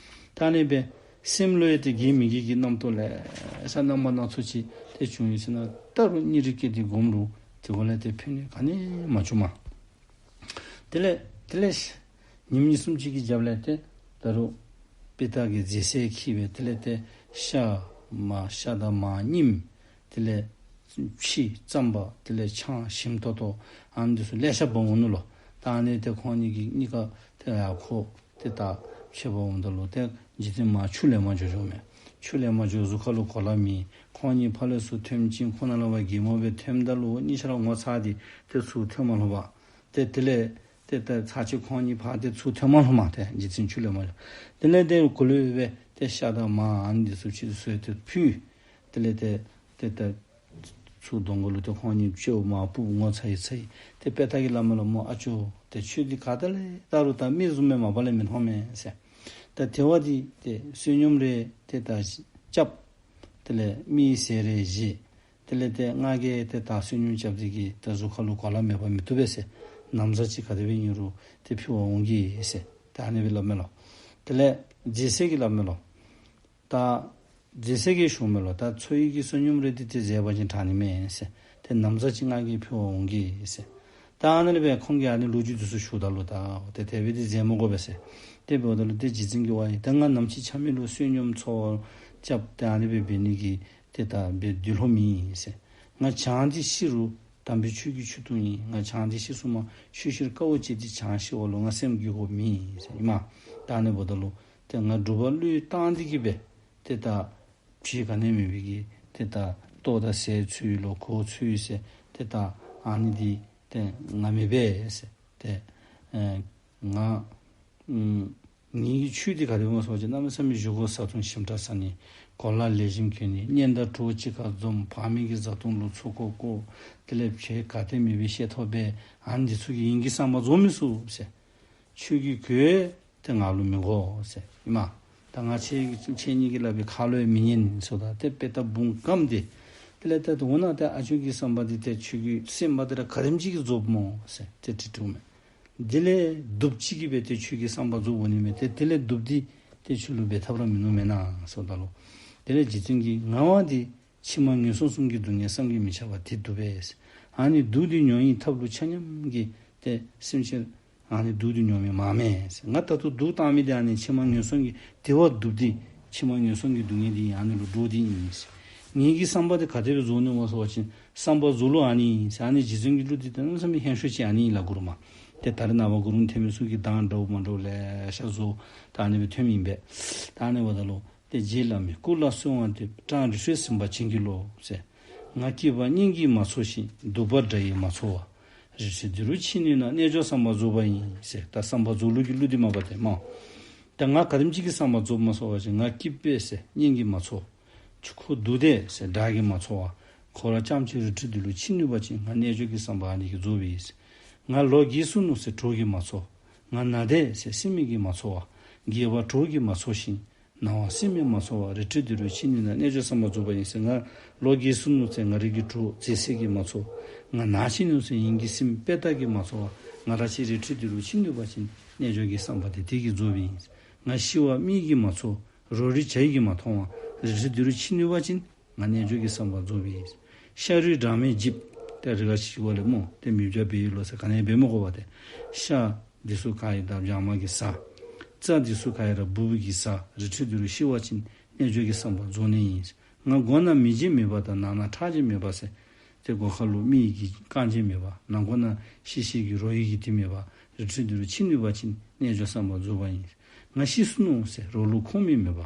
ད་ཨ་ནི་སྦེ་སེམས་ལུ་ཡང་ཏེ་དགེ་མི་དགེ་གི་རྣམ་རྟོག་ལེ་ཤ་རྣམ་པ་སྣ་ཚོགས་ཅིག་ཏེ་བྱུང་ཡི་ཟེར་ན་ད་རུང་སྙིང་རུས་བསྐྱེད་དེ་སྒོམ་རུང་དེ་གུ་ལས་ཏེ་ཕན་ནུས་ག་ནི་ཡང་མ་བྱུང་མས། དེ་ལས་དེ་ལས་ཉིནམ་གཉིས་གསུམ་ཅིག་གི་རྒྱབ་ལས་ཏེ་ད་རུང་དཔེ་ལྟ་གིས་རྫས་གསེར་འཁྱིལ་སྦེ་དེ་ལས་ཏེ་ཤ་མར་ཤ་དང་མར་རྙིངམ་དེ་ལས་ཕྱེ་རྩམ་པ་དེ་ལས་ཆང་ཞིམ་ཏོག་ཏོ་ཨ་ནི་འདི་ཚུ་ལེ་ཤ་འབག་འོང་ནུག་ལོ། ད་ཨ་ནི་ཏེ་ཁོང་གཉིས་ཀྱིས་གཉིས་ཀ་ཏེ་ཡར་ཁོག་ཏེ་ད་ཕྱེ་འབག་འོངམ་ད་ལུ་ཏེ་རྗེ་བཙུན་མ་ཆུ་ལེན་པར་འགྱོ་འགྱོཝ་མས། ཆུ་ལེན་པར་འགྱོ་གཟུགས་ཁ་ལུ་གོ་ལ་མེད། ཁོང་གཉིས་ཕར་ལས་ཚུར་ཐོནམ་ཅིག་ཁོང་ནང་ལས་ཕར་གད་མོ་སྦེ་ཐོནམ་ད་ལུ་གཉིས་ཆ་ར་ངོ་ཚ་སྟེ་ཏེ་ཚུར་ཐོན་མ་ལྷོད་པར་ཏེ་དེ་ལས་ཏེ་ད་ཚར་གཅིག་ཁོང་གཉིས་ཕར་ཏེ་ཚུར་ཐོན་མ་ལྷོད་མས། ཏེ་རྗེ་བཙུན་ཆུ་ལེན་པར་འགྱོ། དེ་ལས་ཏེ་གུ་ལུ་སྦེ་ཏེ་ཤ་དང་མར་ཨ་ནི་འདི་ཚུ་ཅིག་བཟོས་ཏེ་ཕུལ། དེ་ལས་ཏེ་ཏེ་ད་ཚུར་གདོང་ཁ་ལུ་ཏེ་ཁོང་གཉིས་སྤྱན་མར་སྤུབས་ངོ་ཚ་ཡི་ཚ་ཡི། ཏེ་དཔེ་ལྟ་གིས་སླབ་མས་ལོ་སྨོ། ཨ་ཅོ་ཏེ་ཁྱོད་འདི་ག་ཏེ་ལས་ད་རུང་ད་མི་བཟུམ་སྦེ་མ་པ་ལས་མི་མཐོང་མས་ཟེར། ད་དེ་བ་འདི་ཏེ་བསོད་སྙོམས་རེ་ཏེ་ད་རྐྱབ། དེ་ལས་མི་ཟས་རེ་བཞེས། དེ་ལས་ཏེ་ང་གིས་ཏེ་ད་བསོད་སྙོམས་རྐྱབ་སྟེ་གིས་ད་གཟུགས་ཁ་ལུ་གོ་ལ་མེད་པར་མི་བཏུབ་པས་ཟེར། ན་བཟའ་ཅིག་ག་དེ་སྦེ་ཨིན་རུང་ཏེ་ཕུལ་བར་འོང་གེ་ཟེར། ད་ཨ་ནི་སྦེ་སླབ་མས་ལོ། དེ་ལས་རྫས་གསེར་གྱིས་སླབ་མས་ལོ། ད་རྫས་གསེར་གྱིས་ཞུཝ་མས་ལོ། ད་ཚོགས་ཡི་གི་བསོད་སྙོམས་རེ་འདི་ཏེ་བཟས་པ་ཅིན་དྲག་ནི་མས་ཟེར། ཏེ་ན་བཟའ་ཅིག་ང་གིས་ཕུལ་བར་འོང་གེ་ཟེར། ད་ཨ་ནི་ལས་སྦེ་ཁོང་གིས་ཨ་ནི་ལོ་རྒྱུས་འདི་ཚུ་ཞུཝ་ད་ལུ་ད་ཏེ་དེ་སྦེ་ཏེ་བཟས་མི་དགོ་པས་ཟེར། དེ་འབདཝ་ད་ལུ་ཏེ་རྗེ་བཙུན་གྱིས་ཝའི་ད་ང་ནམ་ཅིག་ཆ་མེད་ལུ་བསོད་སྙོམས་འཚོ་བ་རྐྱབ་སྟེ་ཨ་ནི་སྦེ་འབད་ནི་གི་ ཏེ་ད་འབད་སྡོད་ལོང་མེད་ཟེར། ང་བྱང་སྟེ་ཤི་རུང་དམ་པའི་ཆོས་ཀྱི་ཆོས་དུང་ཨིན། ང་བྱང་སྟེ་ཤི་སོངམ་ཆོས་ཕྱིར་དཀའཝ་སྤྱད་དེ་བྱང་ཤི་བ་ལུ་ང་སེམས་འགུལ་དགོཔ་མེད་ཟེར་ཨིན་མས། ད་ཨ་ནི་འབདཝ་ད་ལུ་ཏེ་ང་སྒྲུབ་པ་བློས་བཏང་སྟེ་གིས་སྦེ་ཏེ་ད་ཕྱི་ཁ་ནས་མེད་པའི་གི་ཏེ་ད་ལྟོ་དང་ཟས་འཚོལ་ལོ་གོ་འཚོལ་ཟེར་ཏེ་ད་ཨ་ནི་འདི་ཏེ་ང་མི་འབད་ཟེར། ཏེ་ཨེ་ང་ཨུམ་ངེ་གི་ཆོས་འདི་ག་དེ་སྨོ་ཟེར་བ་ཅིན་གནམ་མེད་ས་མེད་བཞེས་སྒོ་བཟའ་འཐུང་ཞིམ་དྲགས་ཟ་ནི། གོ་ལ་ལེགས་ཤོམ་གྱོན་ནི། གཉེན་དང་གྲོགས་གཅིག་ཁར་འཛོམས། བག་མེད་ཀྱི་བཟའ་བཏུང་ལུ་ཚོགས་འཁོར་བསྐོར། དེ་ལས་ཕྱི་ག་ཏེ་མེད་པའི་བཤད་ཐོག་སྦེ་ཨ་ནི་འདི་ཚུ་གིས་ངེ་གི་བསམ་པ་རྫོགས་མི་ཚུགས་ཟེར། ཆོས་ཀྱི་གོས་ཏེ་ང་ལུ་མི་དགོ་ཟེར་ཨིན་མས། ད་ང་ཁྱེད་ཁྱེད་གཉིས་ཀྱིས་སླབ་པའི་ཁ་ལུ་ཡང་མི་ཉན་ཟེརཝ་ད་ཏེ་དཔེ་ལྟ་བུང་སྐམ་སྟེ། དེ་ལས་ཏེ་འོ་ན་ཏེ་ཨ་ཅོ་གི་བསམ་པ་འདི་ཏེ་ཁྱོད་ཀྱི་སེམས་པ་འདི་ར་ག་དེམ་ཅིག་གིས་རྫོགསཔ་སྨོ་ཟེར་ཏེ་དྲི་དྲིཝ་མས། དེ་ལས་སྡུགཔ་ཅིག་གིས་སྦེ་ཏེ་ཁྱོད་ཀྱི་བསམ་པ་རྫོགས་འོང་ནི་མས། ཏེ་དེ་ལས་སྡུགཔ་འདི་ཏེ་ཁྱོད་ལུ་འབད་ཐབས་ར་མིན་ནུག་མེན་ན་ཟེརཝ་ད་ལུ། དེ་ལས་རྗེ་བཙུན་གྱིས་ངག་དབང་འདི་ཕྱི་མ་ངན་སོང་གསུམ་གྱི་སྡུག་བསྔལ་བསམ་གྱིས་མི་ཁྱབ་པ་དེ་སྡུག་པས། ཨ་ནི་སྡུག་འདི་མྱོང་བའི་ཐབས་ལུ་ཆ་མཉམ་གྱིས་ཏེ་སེམས་ཅན་ཨ་ནི་སྡུག་འདི་མྱོང་མི་མང་མས། ང་ད་ལྟོ་སྡུག་བཏང་མི་འདི་ཨ་ནི་ཕྱི་མ་ངན་སོང་གི་དེ་བ་སྡུག་འདི་ཕྱི་མ་ངན་སོང་གི་སྡུག་བསྔལ་འདི་ཨ་ནི་ལུ་འདྲོག་སྟེ་ཨིན། ངེ་གི་བསམ་པ་འདི་ག་དེ་སྦེ་རྫོགས་ནུག་སྨོ་ཟེར་བ་ཅིན་བསམ་པ་རྫོགས་ལུགས་ཨ་ནི་ཨིན་ཟེར། ཨ་ནི་རྗེ་བཙུན་གྱི་གླུ་འདི་ཏེ་གནམ་མེད་ས་མེད་ཧན་ཤོས་ཅིག་ཨ་ནི་ཨིན་ལགས་གུ་རུ་མ། ཏེ་ད་རེས་ནངས་པ་གུ་རུ་ཐེག་དམན་ཚུ་གིས་གདངས་འདྲཝ་མ་འདྲཝ་ལེ་ཤ་བཟོ་ད་ཨ་ནི་སྦེ་ཐོནམ་ཨིན་པས། ད་ཨ་ནི་འབདཝ་ད་ལུ་ཏེ་རྗེ་བླ་མའི་སྐུ་ལ་གསོལ་བ་འདེབས། སྤྲང་རི་ཁྲོད་ཟིན་པ་བྱིན་གྱིས་རློབས་ཟེར། ང་སྐྱིད་པ་སྙིང་གིས་མ་ཚོར་ཞིང་། སྡུག་པ་དགྲ་ཡིས་མ་ཚོར་བར། རི་ཁྲོད་འདི་རུ་ཕྱིན་ནུས་ན། རྣལ་འབྱོར་བསམ་པ་རྫོགས་པ་ཡིན་ཟེར། ད་བསམ་པ་རྫོགས་ལུགས་ཀྱི་གླུ་འདི་མ་པ་ཏེ་སྨོ། ད་ང་ག་དེམ་ཅིག་གིས་བསམ་པ་རྫོགསཔ་སྨོ་ཟེར་བ་ཅིན་ང་སྐྱིད་པས་ཟེར་སྙིང་གིས་མ་ཚོར། ཁྱོད་ཁོ་སྡུག་དེས་ཟེར་དགྲ་གིས་མ་ཚོར་བར། ཁོ་ར་རྐྱངམ་གཅིག་རི་ཁྲོད་འདི་ལུ་ཕྱིན་ནུས་པ་ཅིན་ང་རྣལ་འབྱོར་གྱི་བསམ་པ་ཨ་ནི་གིས་རྫོགསཔ་ཨིན་ཟེར། ང་ལོ་རྒས་སོ་ནུག་ཟེར་གྲོགས་ཀྱིས་མ་ཚོར། ང་ན་དེས་ཟེར་སྲིང་མོ་གིས་མ་ཚོར་བར། རྒས་པ་གྲོགས་ཀྱིས་མ་ཚོར་ཞིང་། ན་བ་སྲིང་མོས་མ་ཚོར་བར། རི་ཁྲོད་འདི་རུ་ཕྱིན་ནུས་ན། རྣལ་འབྱོར་བསམ་པ་རྫོགས་པ་ཡིན་ཟེར། ང་ལོ་རྒས་སོ་ནུག་ཟེར་ང་རའི་གི་གྲོགས་མཛེས་སེར་གྱིས་མ་ཚོར། ང་ན་ཆི་ནུག་ཟེར་ངེ་གི་སྲིངམོ་དཔལ་རྟགས་ཀྱིས་མ་ཚོར་བར། ང་ར་ཅིག་རི་ཁྲོད་འདི་རུ་ཕྱིན་ནུས་པ་ཅིན་རྣལ་འབྱོར་གྱི་བསམ་པ་དེ་དེ་གིས་རྫོགསཔ་ཨིན། ང་ཤི་བ་མིག་གིས་མ་ཚོར། རོ་རི་བྱ་ཡིས་མ་མཐོང་བར། རི་ཁྲོད་འདི་རུ་ཕྱིན་ནུས་པ་ཅིན་ང་རྣལ་འབྱོར་གྱི་བསམ་པ་རྫོགསཔ་ཨིན། ཤ་རུས་སྦྲང་མས་འཇིབས། ཏེ་རི་ཁར་ཤི་བ་ལས་སྨོ། ཏེ་མི་བྱ་བའི་ལོ་ཟེར་ག་ནི་འབད་མི་དགོ་པ་ཏེ། ཤ་འདི་ཚུ་ག་ཡི་ད་སྦྲང་མ་གིས་ཟ། རྩྭ་འདི་ཚུ་ག་ཡི་ར་འབུཔ་གིས་ཟ། རི་ཁྲོད་འདི་རུ་ཤི་བ་ཅིན་རྣལ་འབྱོར་གྱི་བསམ་པ་རྫོགས་ནི་ཨིན། ང་མགོ་ན་མི་རྗེ་མེད་པ་དང་། ནག་ན་ཁྲག་རྗེ་མེད་པ་ཟེར། ཏེ་མགོ་ཁ་ལུ་མི་ཡི་གི་རྐང་རྗེ་མེད་པ། ནག་མགོ་ན་ཤི་ཤི་གི་རོ་ཡི་གི་དེ་མེད་པ། རི་ཁྲོད་འདི་རུ་ཕྱིན་ནུས་པ་ཅིན་རྣལ་འབྱོར་བསམ་པ་རྫོགས་པ་ཡིན། ང་ཤི་སོ་ནུག་ཟེར་རོ་ལུ་ཁོང་མི་མེད་པ།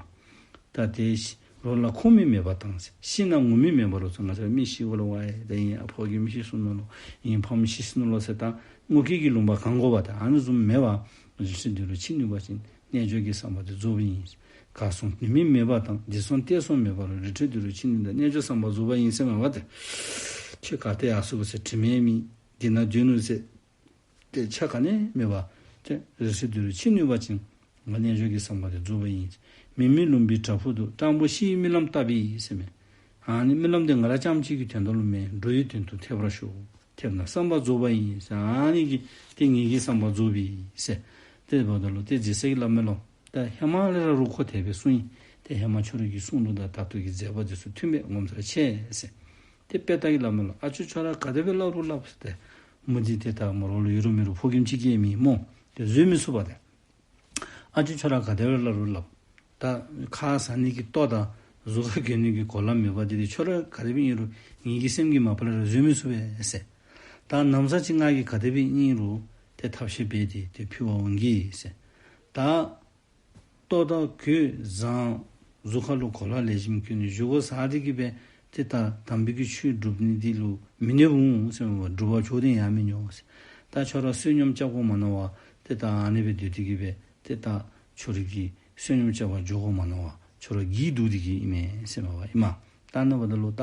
ད་ཏེ་ཤི་རོ་ལ་ཁོང་མི་མེད་པ་དང་ཟེར། ཤི་ན་ངུ་མི་མེད་པ་ལོ་ཟེར། ང་བཅས་མི་ཤི་བ་ལུ་ཝའེ་ད་ཨིན་ཨ་ཕོ་རྒནམ་ཤི་སོ་ནུག་ལོ། ཨིན་ཕམ་ཤི་སོ་ནུག་ལོ་ཟེར་ད་ངུ་སྐད་ཀྱི་ལུང་པ་གང་དགོ་པ་ད་ཨ་ནི་བཟུམ་མེད་པ། རི་ཁྲོད་འདི་རུ་ཕྱིན་ནུས་པ་ཅིན་རྣལ་འབྱོར་གྱི་བསམ་པ་དེ་རྫོགསཔ་ཨིན། གར་སོང་དུས་མིན་མེད་པ་དང་། འདིར་སོང་གཏད་སོ་མེད་པ་ལ། རི་ཁྲོད་འདི་རུ་ཕྱིན་ནུས་ན། རྣལ་འབྱོར་བསམ་པ་རྫོགས་པ་ཡིན་ཟེར་མ་པ་ཏེ། ཁྱོད་ག་ཏེ་ཡར་སོང་བ་ཟེར་དྲི་མེད་མི་འདི་ན་སྡོད་ནུག་ཟེར། ཏེ་ཆ་ག་ནི་མེད་པ། ཏེ་རི་ཁྲོད་འདི་རུ་ཕྱིན་ནུས་པ་ཅིན་ང་རྣལ་འབྱོར་གྱི་བསམ་པ་དེ་རྫོགས་པ་ཡིན། མི་མིན་ལུང་པའི་བྲག་ཕུག་ཏུ། སྤྲང་པོ་ཤི་ཡི་རྨི་ལམ་བཏབ་པས་ཟེར་མས། ཨ་ནི་རྨི་ལམ་དེ་ང་ར་རྐྱངམ་གཅིག་གི་དོན་དག་ལུ་མེན། འགྲོ་བའི་དོན་དུ་ཐེབས་ར་ཤོག། ཐེབས་ན་བསམ་པ་རྫོགས་པ་ཡིན་ཟེར། ཨ་ནི་གི་ཏེ་ངེ་གི་བསམ་པ་རྫོགས་པས་ཟེར། ཏེ་འབདཝ་ད་ལུ་ཏེ་རྗེ་སྲས་ཀྱིས་སླབ་མས་ལོ། ད་ཧེ་མ་ལས་ར་རུང་ཁོ་དེ་སྦེ་གསུངས་ཡི། ཏེ་ཧེ་མ་ཁྱོད་རའི་གི་གསུང་ལུགས་དང་ད་ལྟོ་གི་མཛད་པ་འདི་ཚུ་མཐུན་པས་ངོ་མཚར་ཆེ་ཟེར། ཏེ་དཔལ་རྟགས་ཀྱིས་སླབ་མས་ལོ། ཨ་ཅོ་ཁྱོད་ར་ག་དེ་སྦེ་སླབ་རུང་སླབ་ཟེར་ཏེ། མུ་སྟེགས་དེ་ད་མོ་རོགས་ལུ་ཡོད་རུང་མེད་རུང་ཕོ་རྒནམ་ཅིག་སྐྱེས་མི་སྨོ། ཏེ་བཟོད་མི་ཚུགས་པ་ཏེ། ཨ་ཅོ་ཁྱོད་ར་ག་དེ་སྦེ་སླབ་རུང་སླབ། ད་ཁ་ཟ་ནི་གི་ལྟོ་དང་གཟུགས་ཁར་གྱོན་ནི་གི་གོ་ལ་མེད་པ་འདི་ཏེ་ཁྱོད་ར་ག་དེ་སྦེ་ཨིན་རུང་ངེ་གི་སེམས་ཀྱིས་མ་པ་ལས་ར་བཟོད་མི་ཚུགས་པས་ཟེར། ད་ན་བཟའ་ཅིག་ང་གིས་ག་དེ་སྦེ་ཨིན་རུང་ཏེ་ཐབས་ཤེས་འབད་དེ་ཏེ་ཕུལ་བར་འོང་གི་ཟེར། ད་ལྟོ་དང་གོས་བཟང་། གཟུགས་ཁ་ལུ་གོ་ལ་ལེགས་ཤོམ་གྱོན་ནི། བཞེས་སྒོ་བཟའ་སྟེ་གིས་སྦེ་ཏེ་ད་དམ་པའི་གི་ཆོས་སྒྲུབ་ནི་འདི་ལུ་མི་ནུས་པ་འོང་ཟེར་མས་པ། སྒྲུབ་པར་ཕྱོགས་དེ་ཡང་མི་ནུས་ཟེར། ད་ཁྱོད་ར་བསོད་སྙོམས་རྐྱབ་དགོ་མ་མནོ་བར་ཏེ་ད་ཨ་ནི་སྦེ་སྡོད་དེ་གིས་སྦེ་ཏེ་ད་ཁྱོད་རའི་གི་བསོད་སྙོམས་རྐྱབ་པར་འགྱོ་དགོ་མ་མནོ་བར་ཁྱོད་ར་སྒྱིད་འདུག་སྟེ་གིས་ཨིན་མས་ཟེར་མས་པ་ཨིན་མས། ད་ཨ་ནི་འབདཝ་ད་ལུ་ད་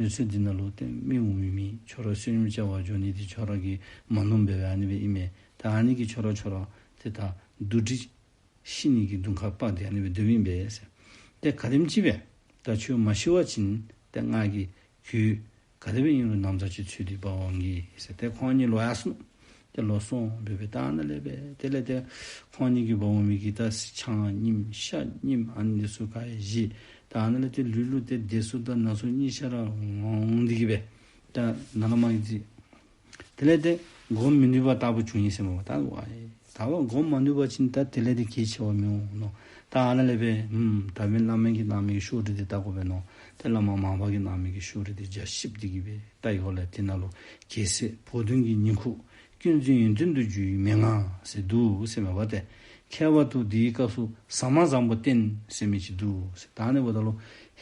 རི་ཁྲོད་འདི་ནང་ལུ་ཏེ་མི་འོང་མི་མེད། ཁྱོད་ར་བསོད་སྙོམས་རྐྱབ་པར་འགྱོ་ནི་འདི་ཁྱོད་ར་གིས་མ་མནོཝ་སྦེ་ཨ་ནི་སྦེ་ཨིན་མས། ད་ཨ་ནི་གིས་ཁྱོད་ར་ཁྱོད་ར་ཏེ་ད་འདུ་འཛི་ཤི་ནི་གི་གདོང་ཁར་དཔག་སྟེ་ཨ་ནི་སྦེ་སྡོདཔ་ཨིན་པས་ཟེར། ཏེ་ག་དེམ་ཅིག་སྦེ་ད་ཁྱོད་མ་ཤི་བ་ཅིན་ཏེ་ང་གིས་ཁྱོད་ག་དེ་སྦེ་ཨིན་རུང་ན་བཟའ་ཅིག་འཚོལ་ཏེ་འབག་འོང་གི་ཟེར། ཏེ་ཁོང་གཉིས་ལོག་ཡར་སོང་། ཏེ་ལོག་སོང་སྦེ་སྦེ་ད་ཨ་ནཱ་ལས་སྦེ་དེ་ལས་ཏེ་ཁོང་གཉིས་ཀྱིས་འབག་འོང་མི་གི་ད་ཆང་རྙིངམ་ཤ་རྙིངམ་ཨ་ནི་འདི་ཚུ་ག་ཡང་བཞེས། ད་ཨ་ནཱ་ལས་ཏེ་ལུས་ལུ་ཏེ་བདེ་སོགས་དང་ན་སོགས་གཉིས་ཆ་ར་འོང་སྟེ་གིས་སྦེ་ད་ནཱ་ལས་མར་གྱི་དེ་ལས་ཏེ་སྒོམ་མི་ནུས་པ་ལྟ་བུ་བྱུང་ཡི་ཟེར་མས་པ། ད་ཝའི་ད་བ་སྒོམ་མ་ནུས་པ་ཅིན་ད་དེ་ལས་ཏེ་གལ་ཆེ་བ་མི་འོང་མནོ། ད་ཨ་ནཱ་ལས་སྦེ་ཨུམ་ད་འབདན་བླ་མ་གིས་གནང་མི་གི་ཤུགས་རིག་འདི་བལྟ་དགོ་པས་མནོ། ཏེ་བླ་མ་མར་པ་གིས་གནང་མི་གི་ཤུགས་རིག་འདི་བརྒྱ་ཞིབ་འདི་གིས་སྦེ་བལྟ་ཡི་གོ་ལགས། དེ་ནང་ལུ་རྒྱལ་སྲས་བུ་སྟོན་གྱི་ཉིང་ཁུ་ཀུན་འཛིན་ཡོན་ཏན་དུ་འགྱུར་བའི་མན་ངག་ཟེར་འདུག་ཟེར་མས་པ་ཏེ། ཁྱད་པར་དུ་འདིའི་སྐབས་སུ་ཟ་མ་བཟང་པོ་བསྟེན་ཟེར་མི་ཅིག་འདུག་ཟེར། ད་ཨ་ནི་འབདཝ་ད་ལུ་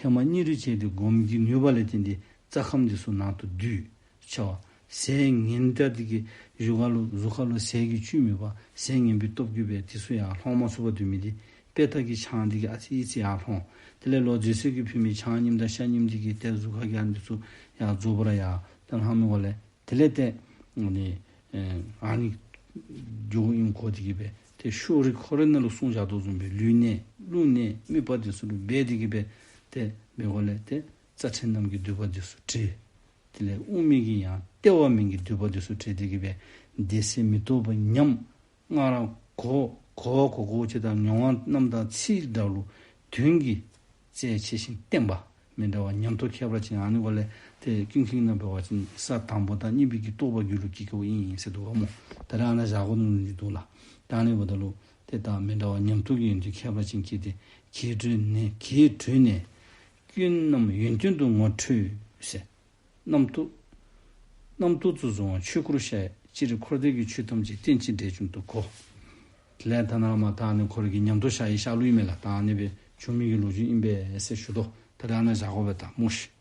ཧེ་མ་གཉིས་རིག་བྱས་ཏེ་སྒོམ་གྱི་ནུས་པ་ལས་བརྟེན་ཏེ་རྩ་ཁམས་འདི་ཚུ་ནང་དུ་བསྡུས། ཆ་བ། ཟས་ངན་པ་འདི་གིས་གཟུགས་ཁ་ལུ་གཟུགས་ཁ་ལུ་ཟས་ཀྱི་བཅུད་མེད་པར་ཟས་ངན་པའི་སྟོབས་ཀྱིས་སྦེ་འདི་ཚུ་ཡར་ལྷོང་མ་ཚུགས་པར་སྡོད་མི་འདི་དཔེ་ལྟ་གི་ཆང་འདི་གིས་ཨ་ཙི་ཙི་ཡར་ལྷོང་། དེ་ལས་ལོག་རྫས་སོལ་གྱིས་ཕུལ་མི་ཆང་རྙིངམ་དང་ཤ་རྙིངམ་འདི་གིས་ཏེ་གཟུགས་ཁ་གི་ཨ་ནི་འདི་ཚུ་ཡར་རྫོགས་པར་ཡར་ཏེ་ལྷང་མི་གོ་ལགས། དེ་ལས་ཏེ་ཨ་ནི་ཨ་ནི་རྒྱུ་ཨིནམ་གོ་སྟེ་གིས་སྦེ་ཏེ་ཤུགས་རིག་ཁོ་རའི་ནང་ལུ་གསུངས་བཞག་དོ་བཟུམ་སྦེ་ལུས་གནད་རླུང་གནད་དམིགས་པ་འདི་ཚུ་ལུ་འབད་དེ་གིས་སྦེ་ཏེ་མི་གོ་ལགས། ཏེ་རྩ་ཕྲན་རྣམས་ཀྱི་འདོད་པ་འདི་ཚུ་དྲིས། དེ་ལས་དབུ་མའི་གི་ཡང་ལྟེ་བ་མའི་གི་འདོད་པ་འདི་ཚུ་དྲིས་ཏེ་གིས་སྦེ་བདེ་གསལ་མི་རྟོག་པ་ཉམས། སྔར་གོ་གོ་གོ་གོ་ཅིག་དང་མྱོང་བ་རྣམ་དག་ཚིག་འདྲ་ལུ་དོན་གྱི་རྩལ་ཆེ་ཞིང་བརྟན་པ། མི་འདྲ་བ་ཉམས་རྟོགས་ཁྱད་པར་ཅན། ཨ་ནི་གོ་ལགས། ཏེ་ཀུན་མཁྱེན་ནང་འབད་བ་ཅིན་ས་དང་པོ་དང་གཉིས་པའི་གི་རྟོགས་པ་རྒྱུད་ལུ་སྐྱེ་སྐྱེཝ་ཨིན་ཟེར་འདུག་པ་སྨོ། ད་རེས་ཨ་ནཱ་བཞག་དགོ་མནོ་ནི་འདུག་ལགས། ད་ཨ་ནི་འབདཝ་ད་ལུ་ཏེ་ད་མི་འདྲ་བ་ཉམས་རྟོགས་ཀྱི་ཡོན་ཏན་ཁྱད་པར་ཅན་སྐྱེས་ཏེ་གྱེས་གྲོལ་ནས་གྱེས་གྲོལ་ནས་ཀུན་རྣམས་ཡོན་ཏན་དུ་ངོ་འཕྲོད་ཟེར། རྣམ་རྟོག་རྣམ་རྟོག་ཏུ་བཟུང་བ་ཆོས་སྐུར་ཤར། སྤྱིར་འཁོར་འདས་ཀྱི་ཆོས་ཐམས་ཅད་རྟེན་ཅིང་འབྲེལ་བྱུང་དུ་གོ། དེ་ལས་ད་ནཱ་མར་ད་ཨ་ནི་ཁོ་ར་གིས་ཉམས་རྟོགས་བཞག་ཡི་བཞག་ལུགས་ཨིན་མས་ལགས། ད་ཨ་ནི་སྦེ་བྱུང་མི་གི་ལོ་རྒྱུས་ཨིན་པས་ཟེར་ཞུ་དོ། ད་རེས་ཨ་ནཱ་བཞག་དགོ་པས་ད་སྨོ་ཤིག།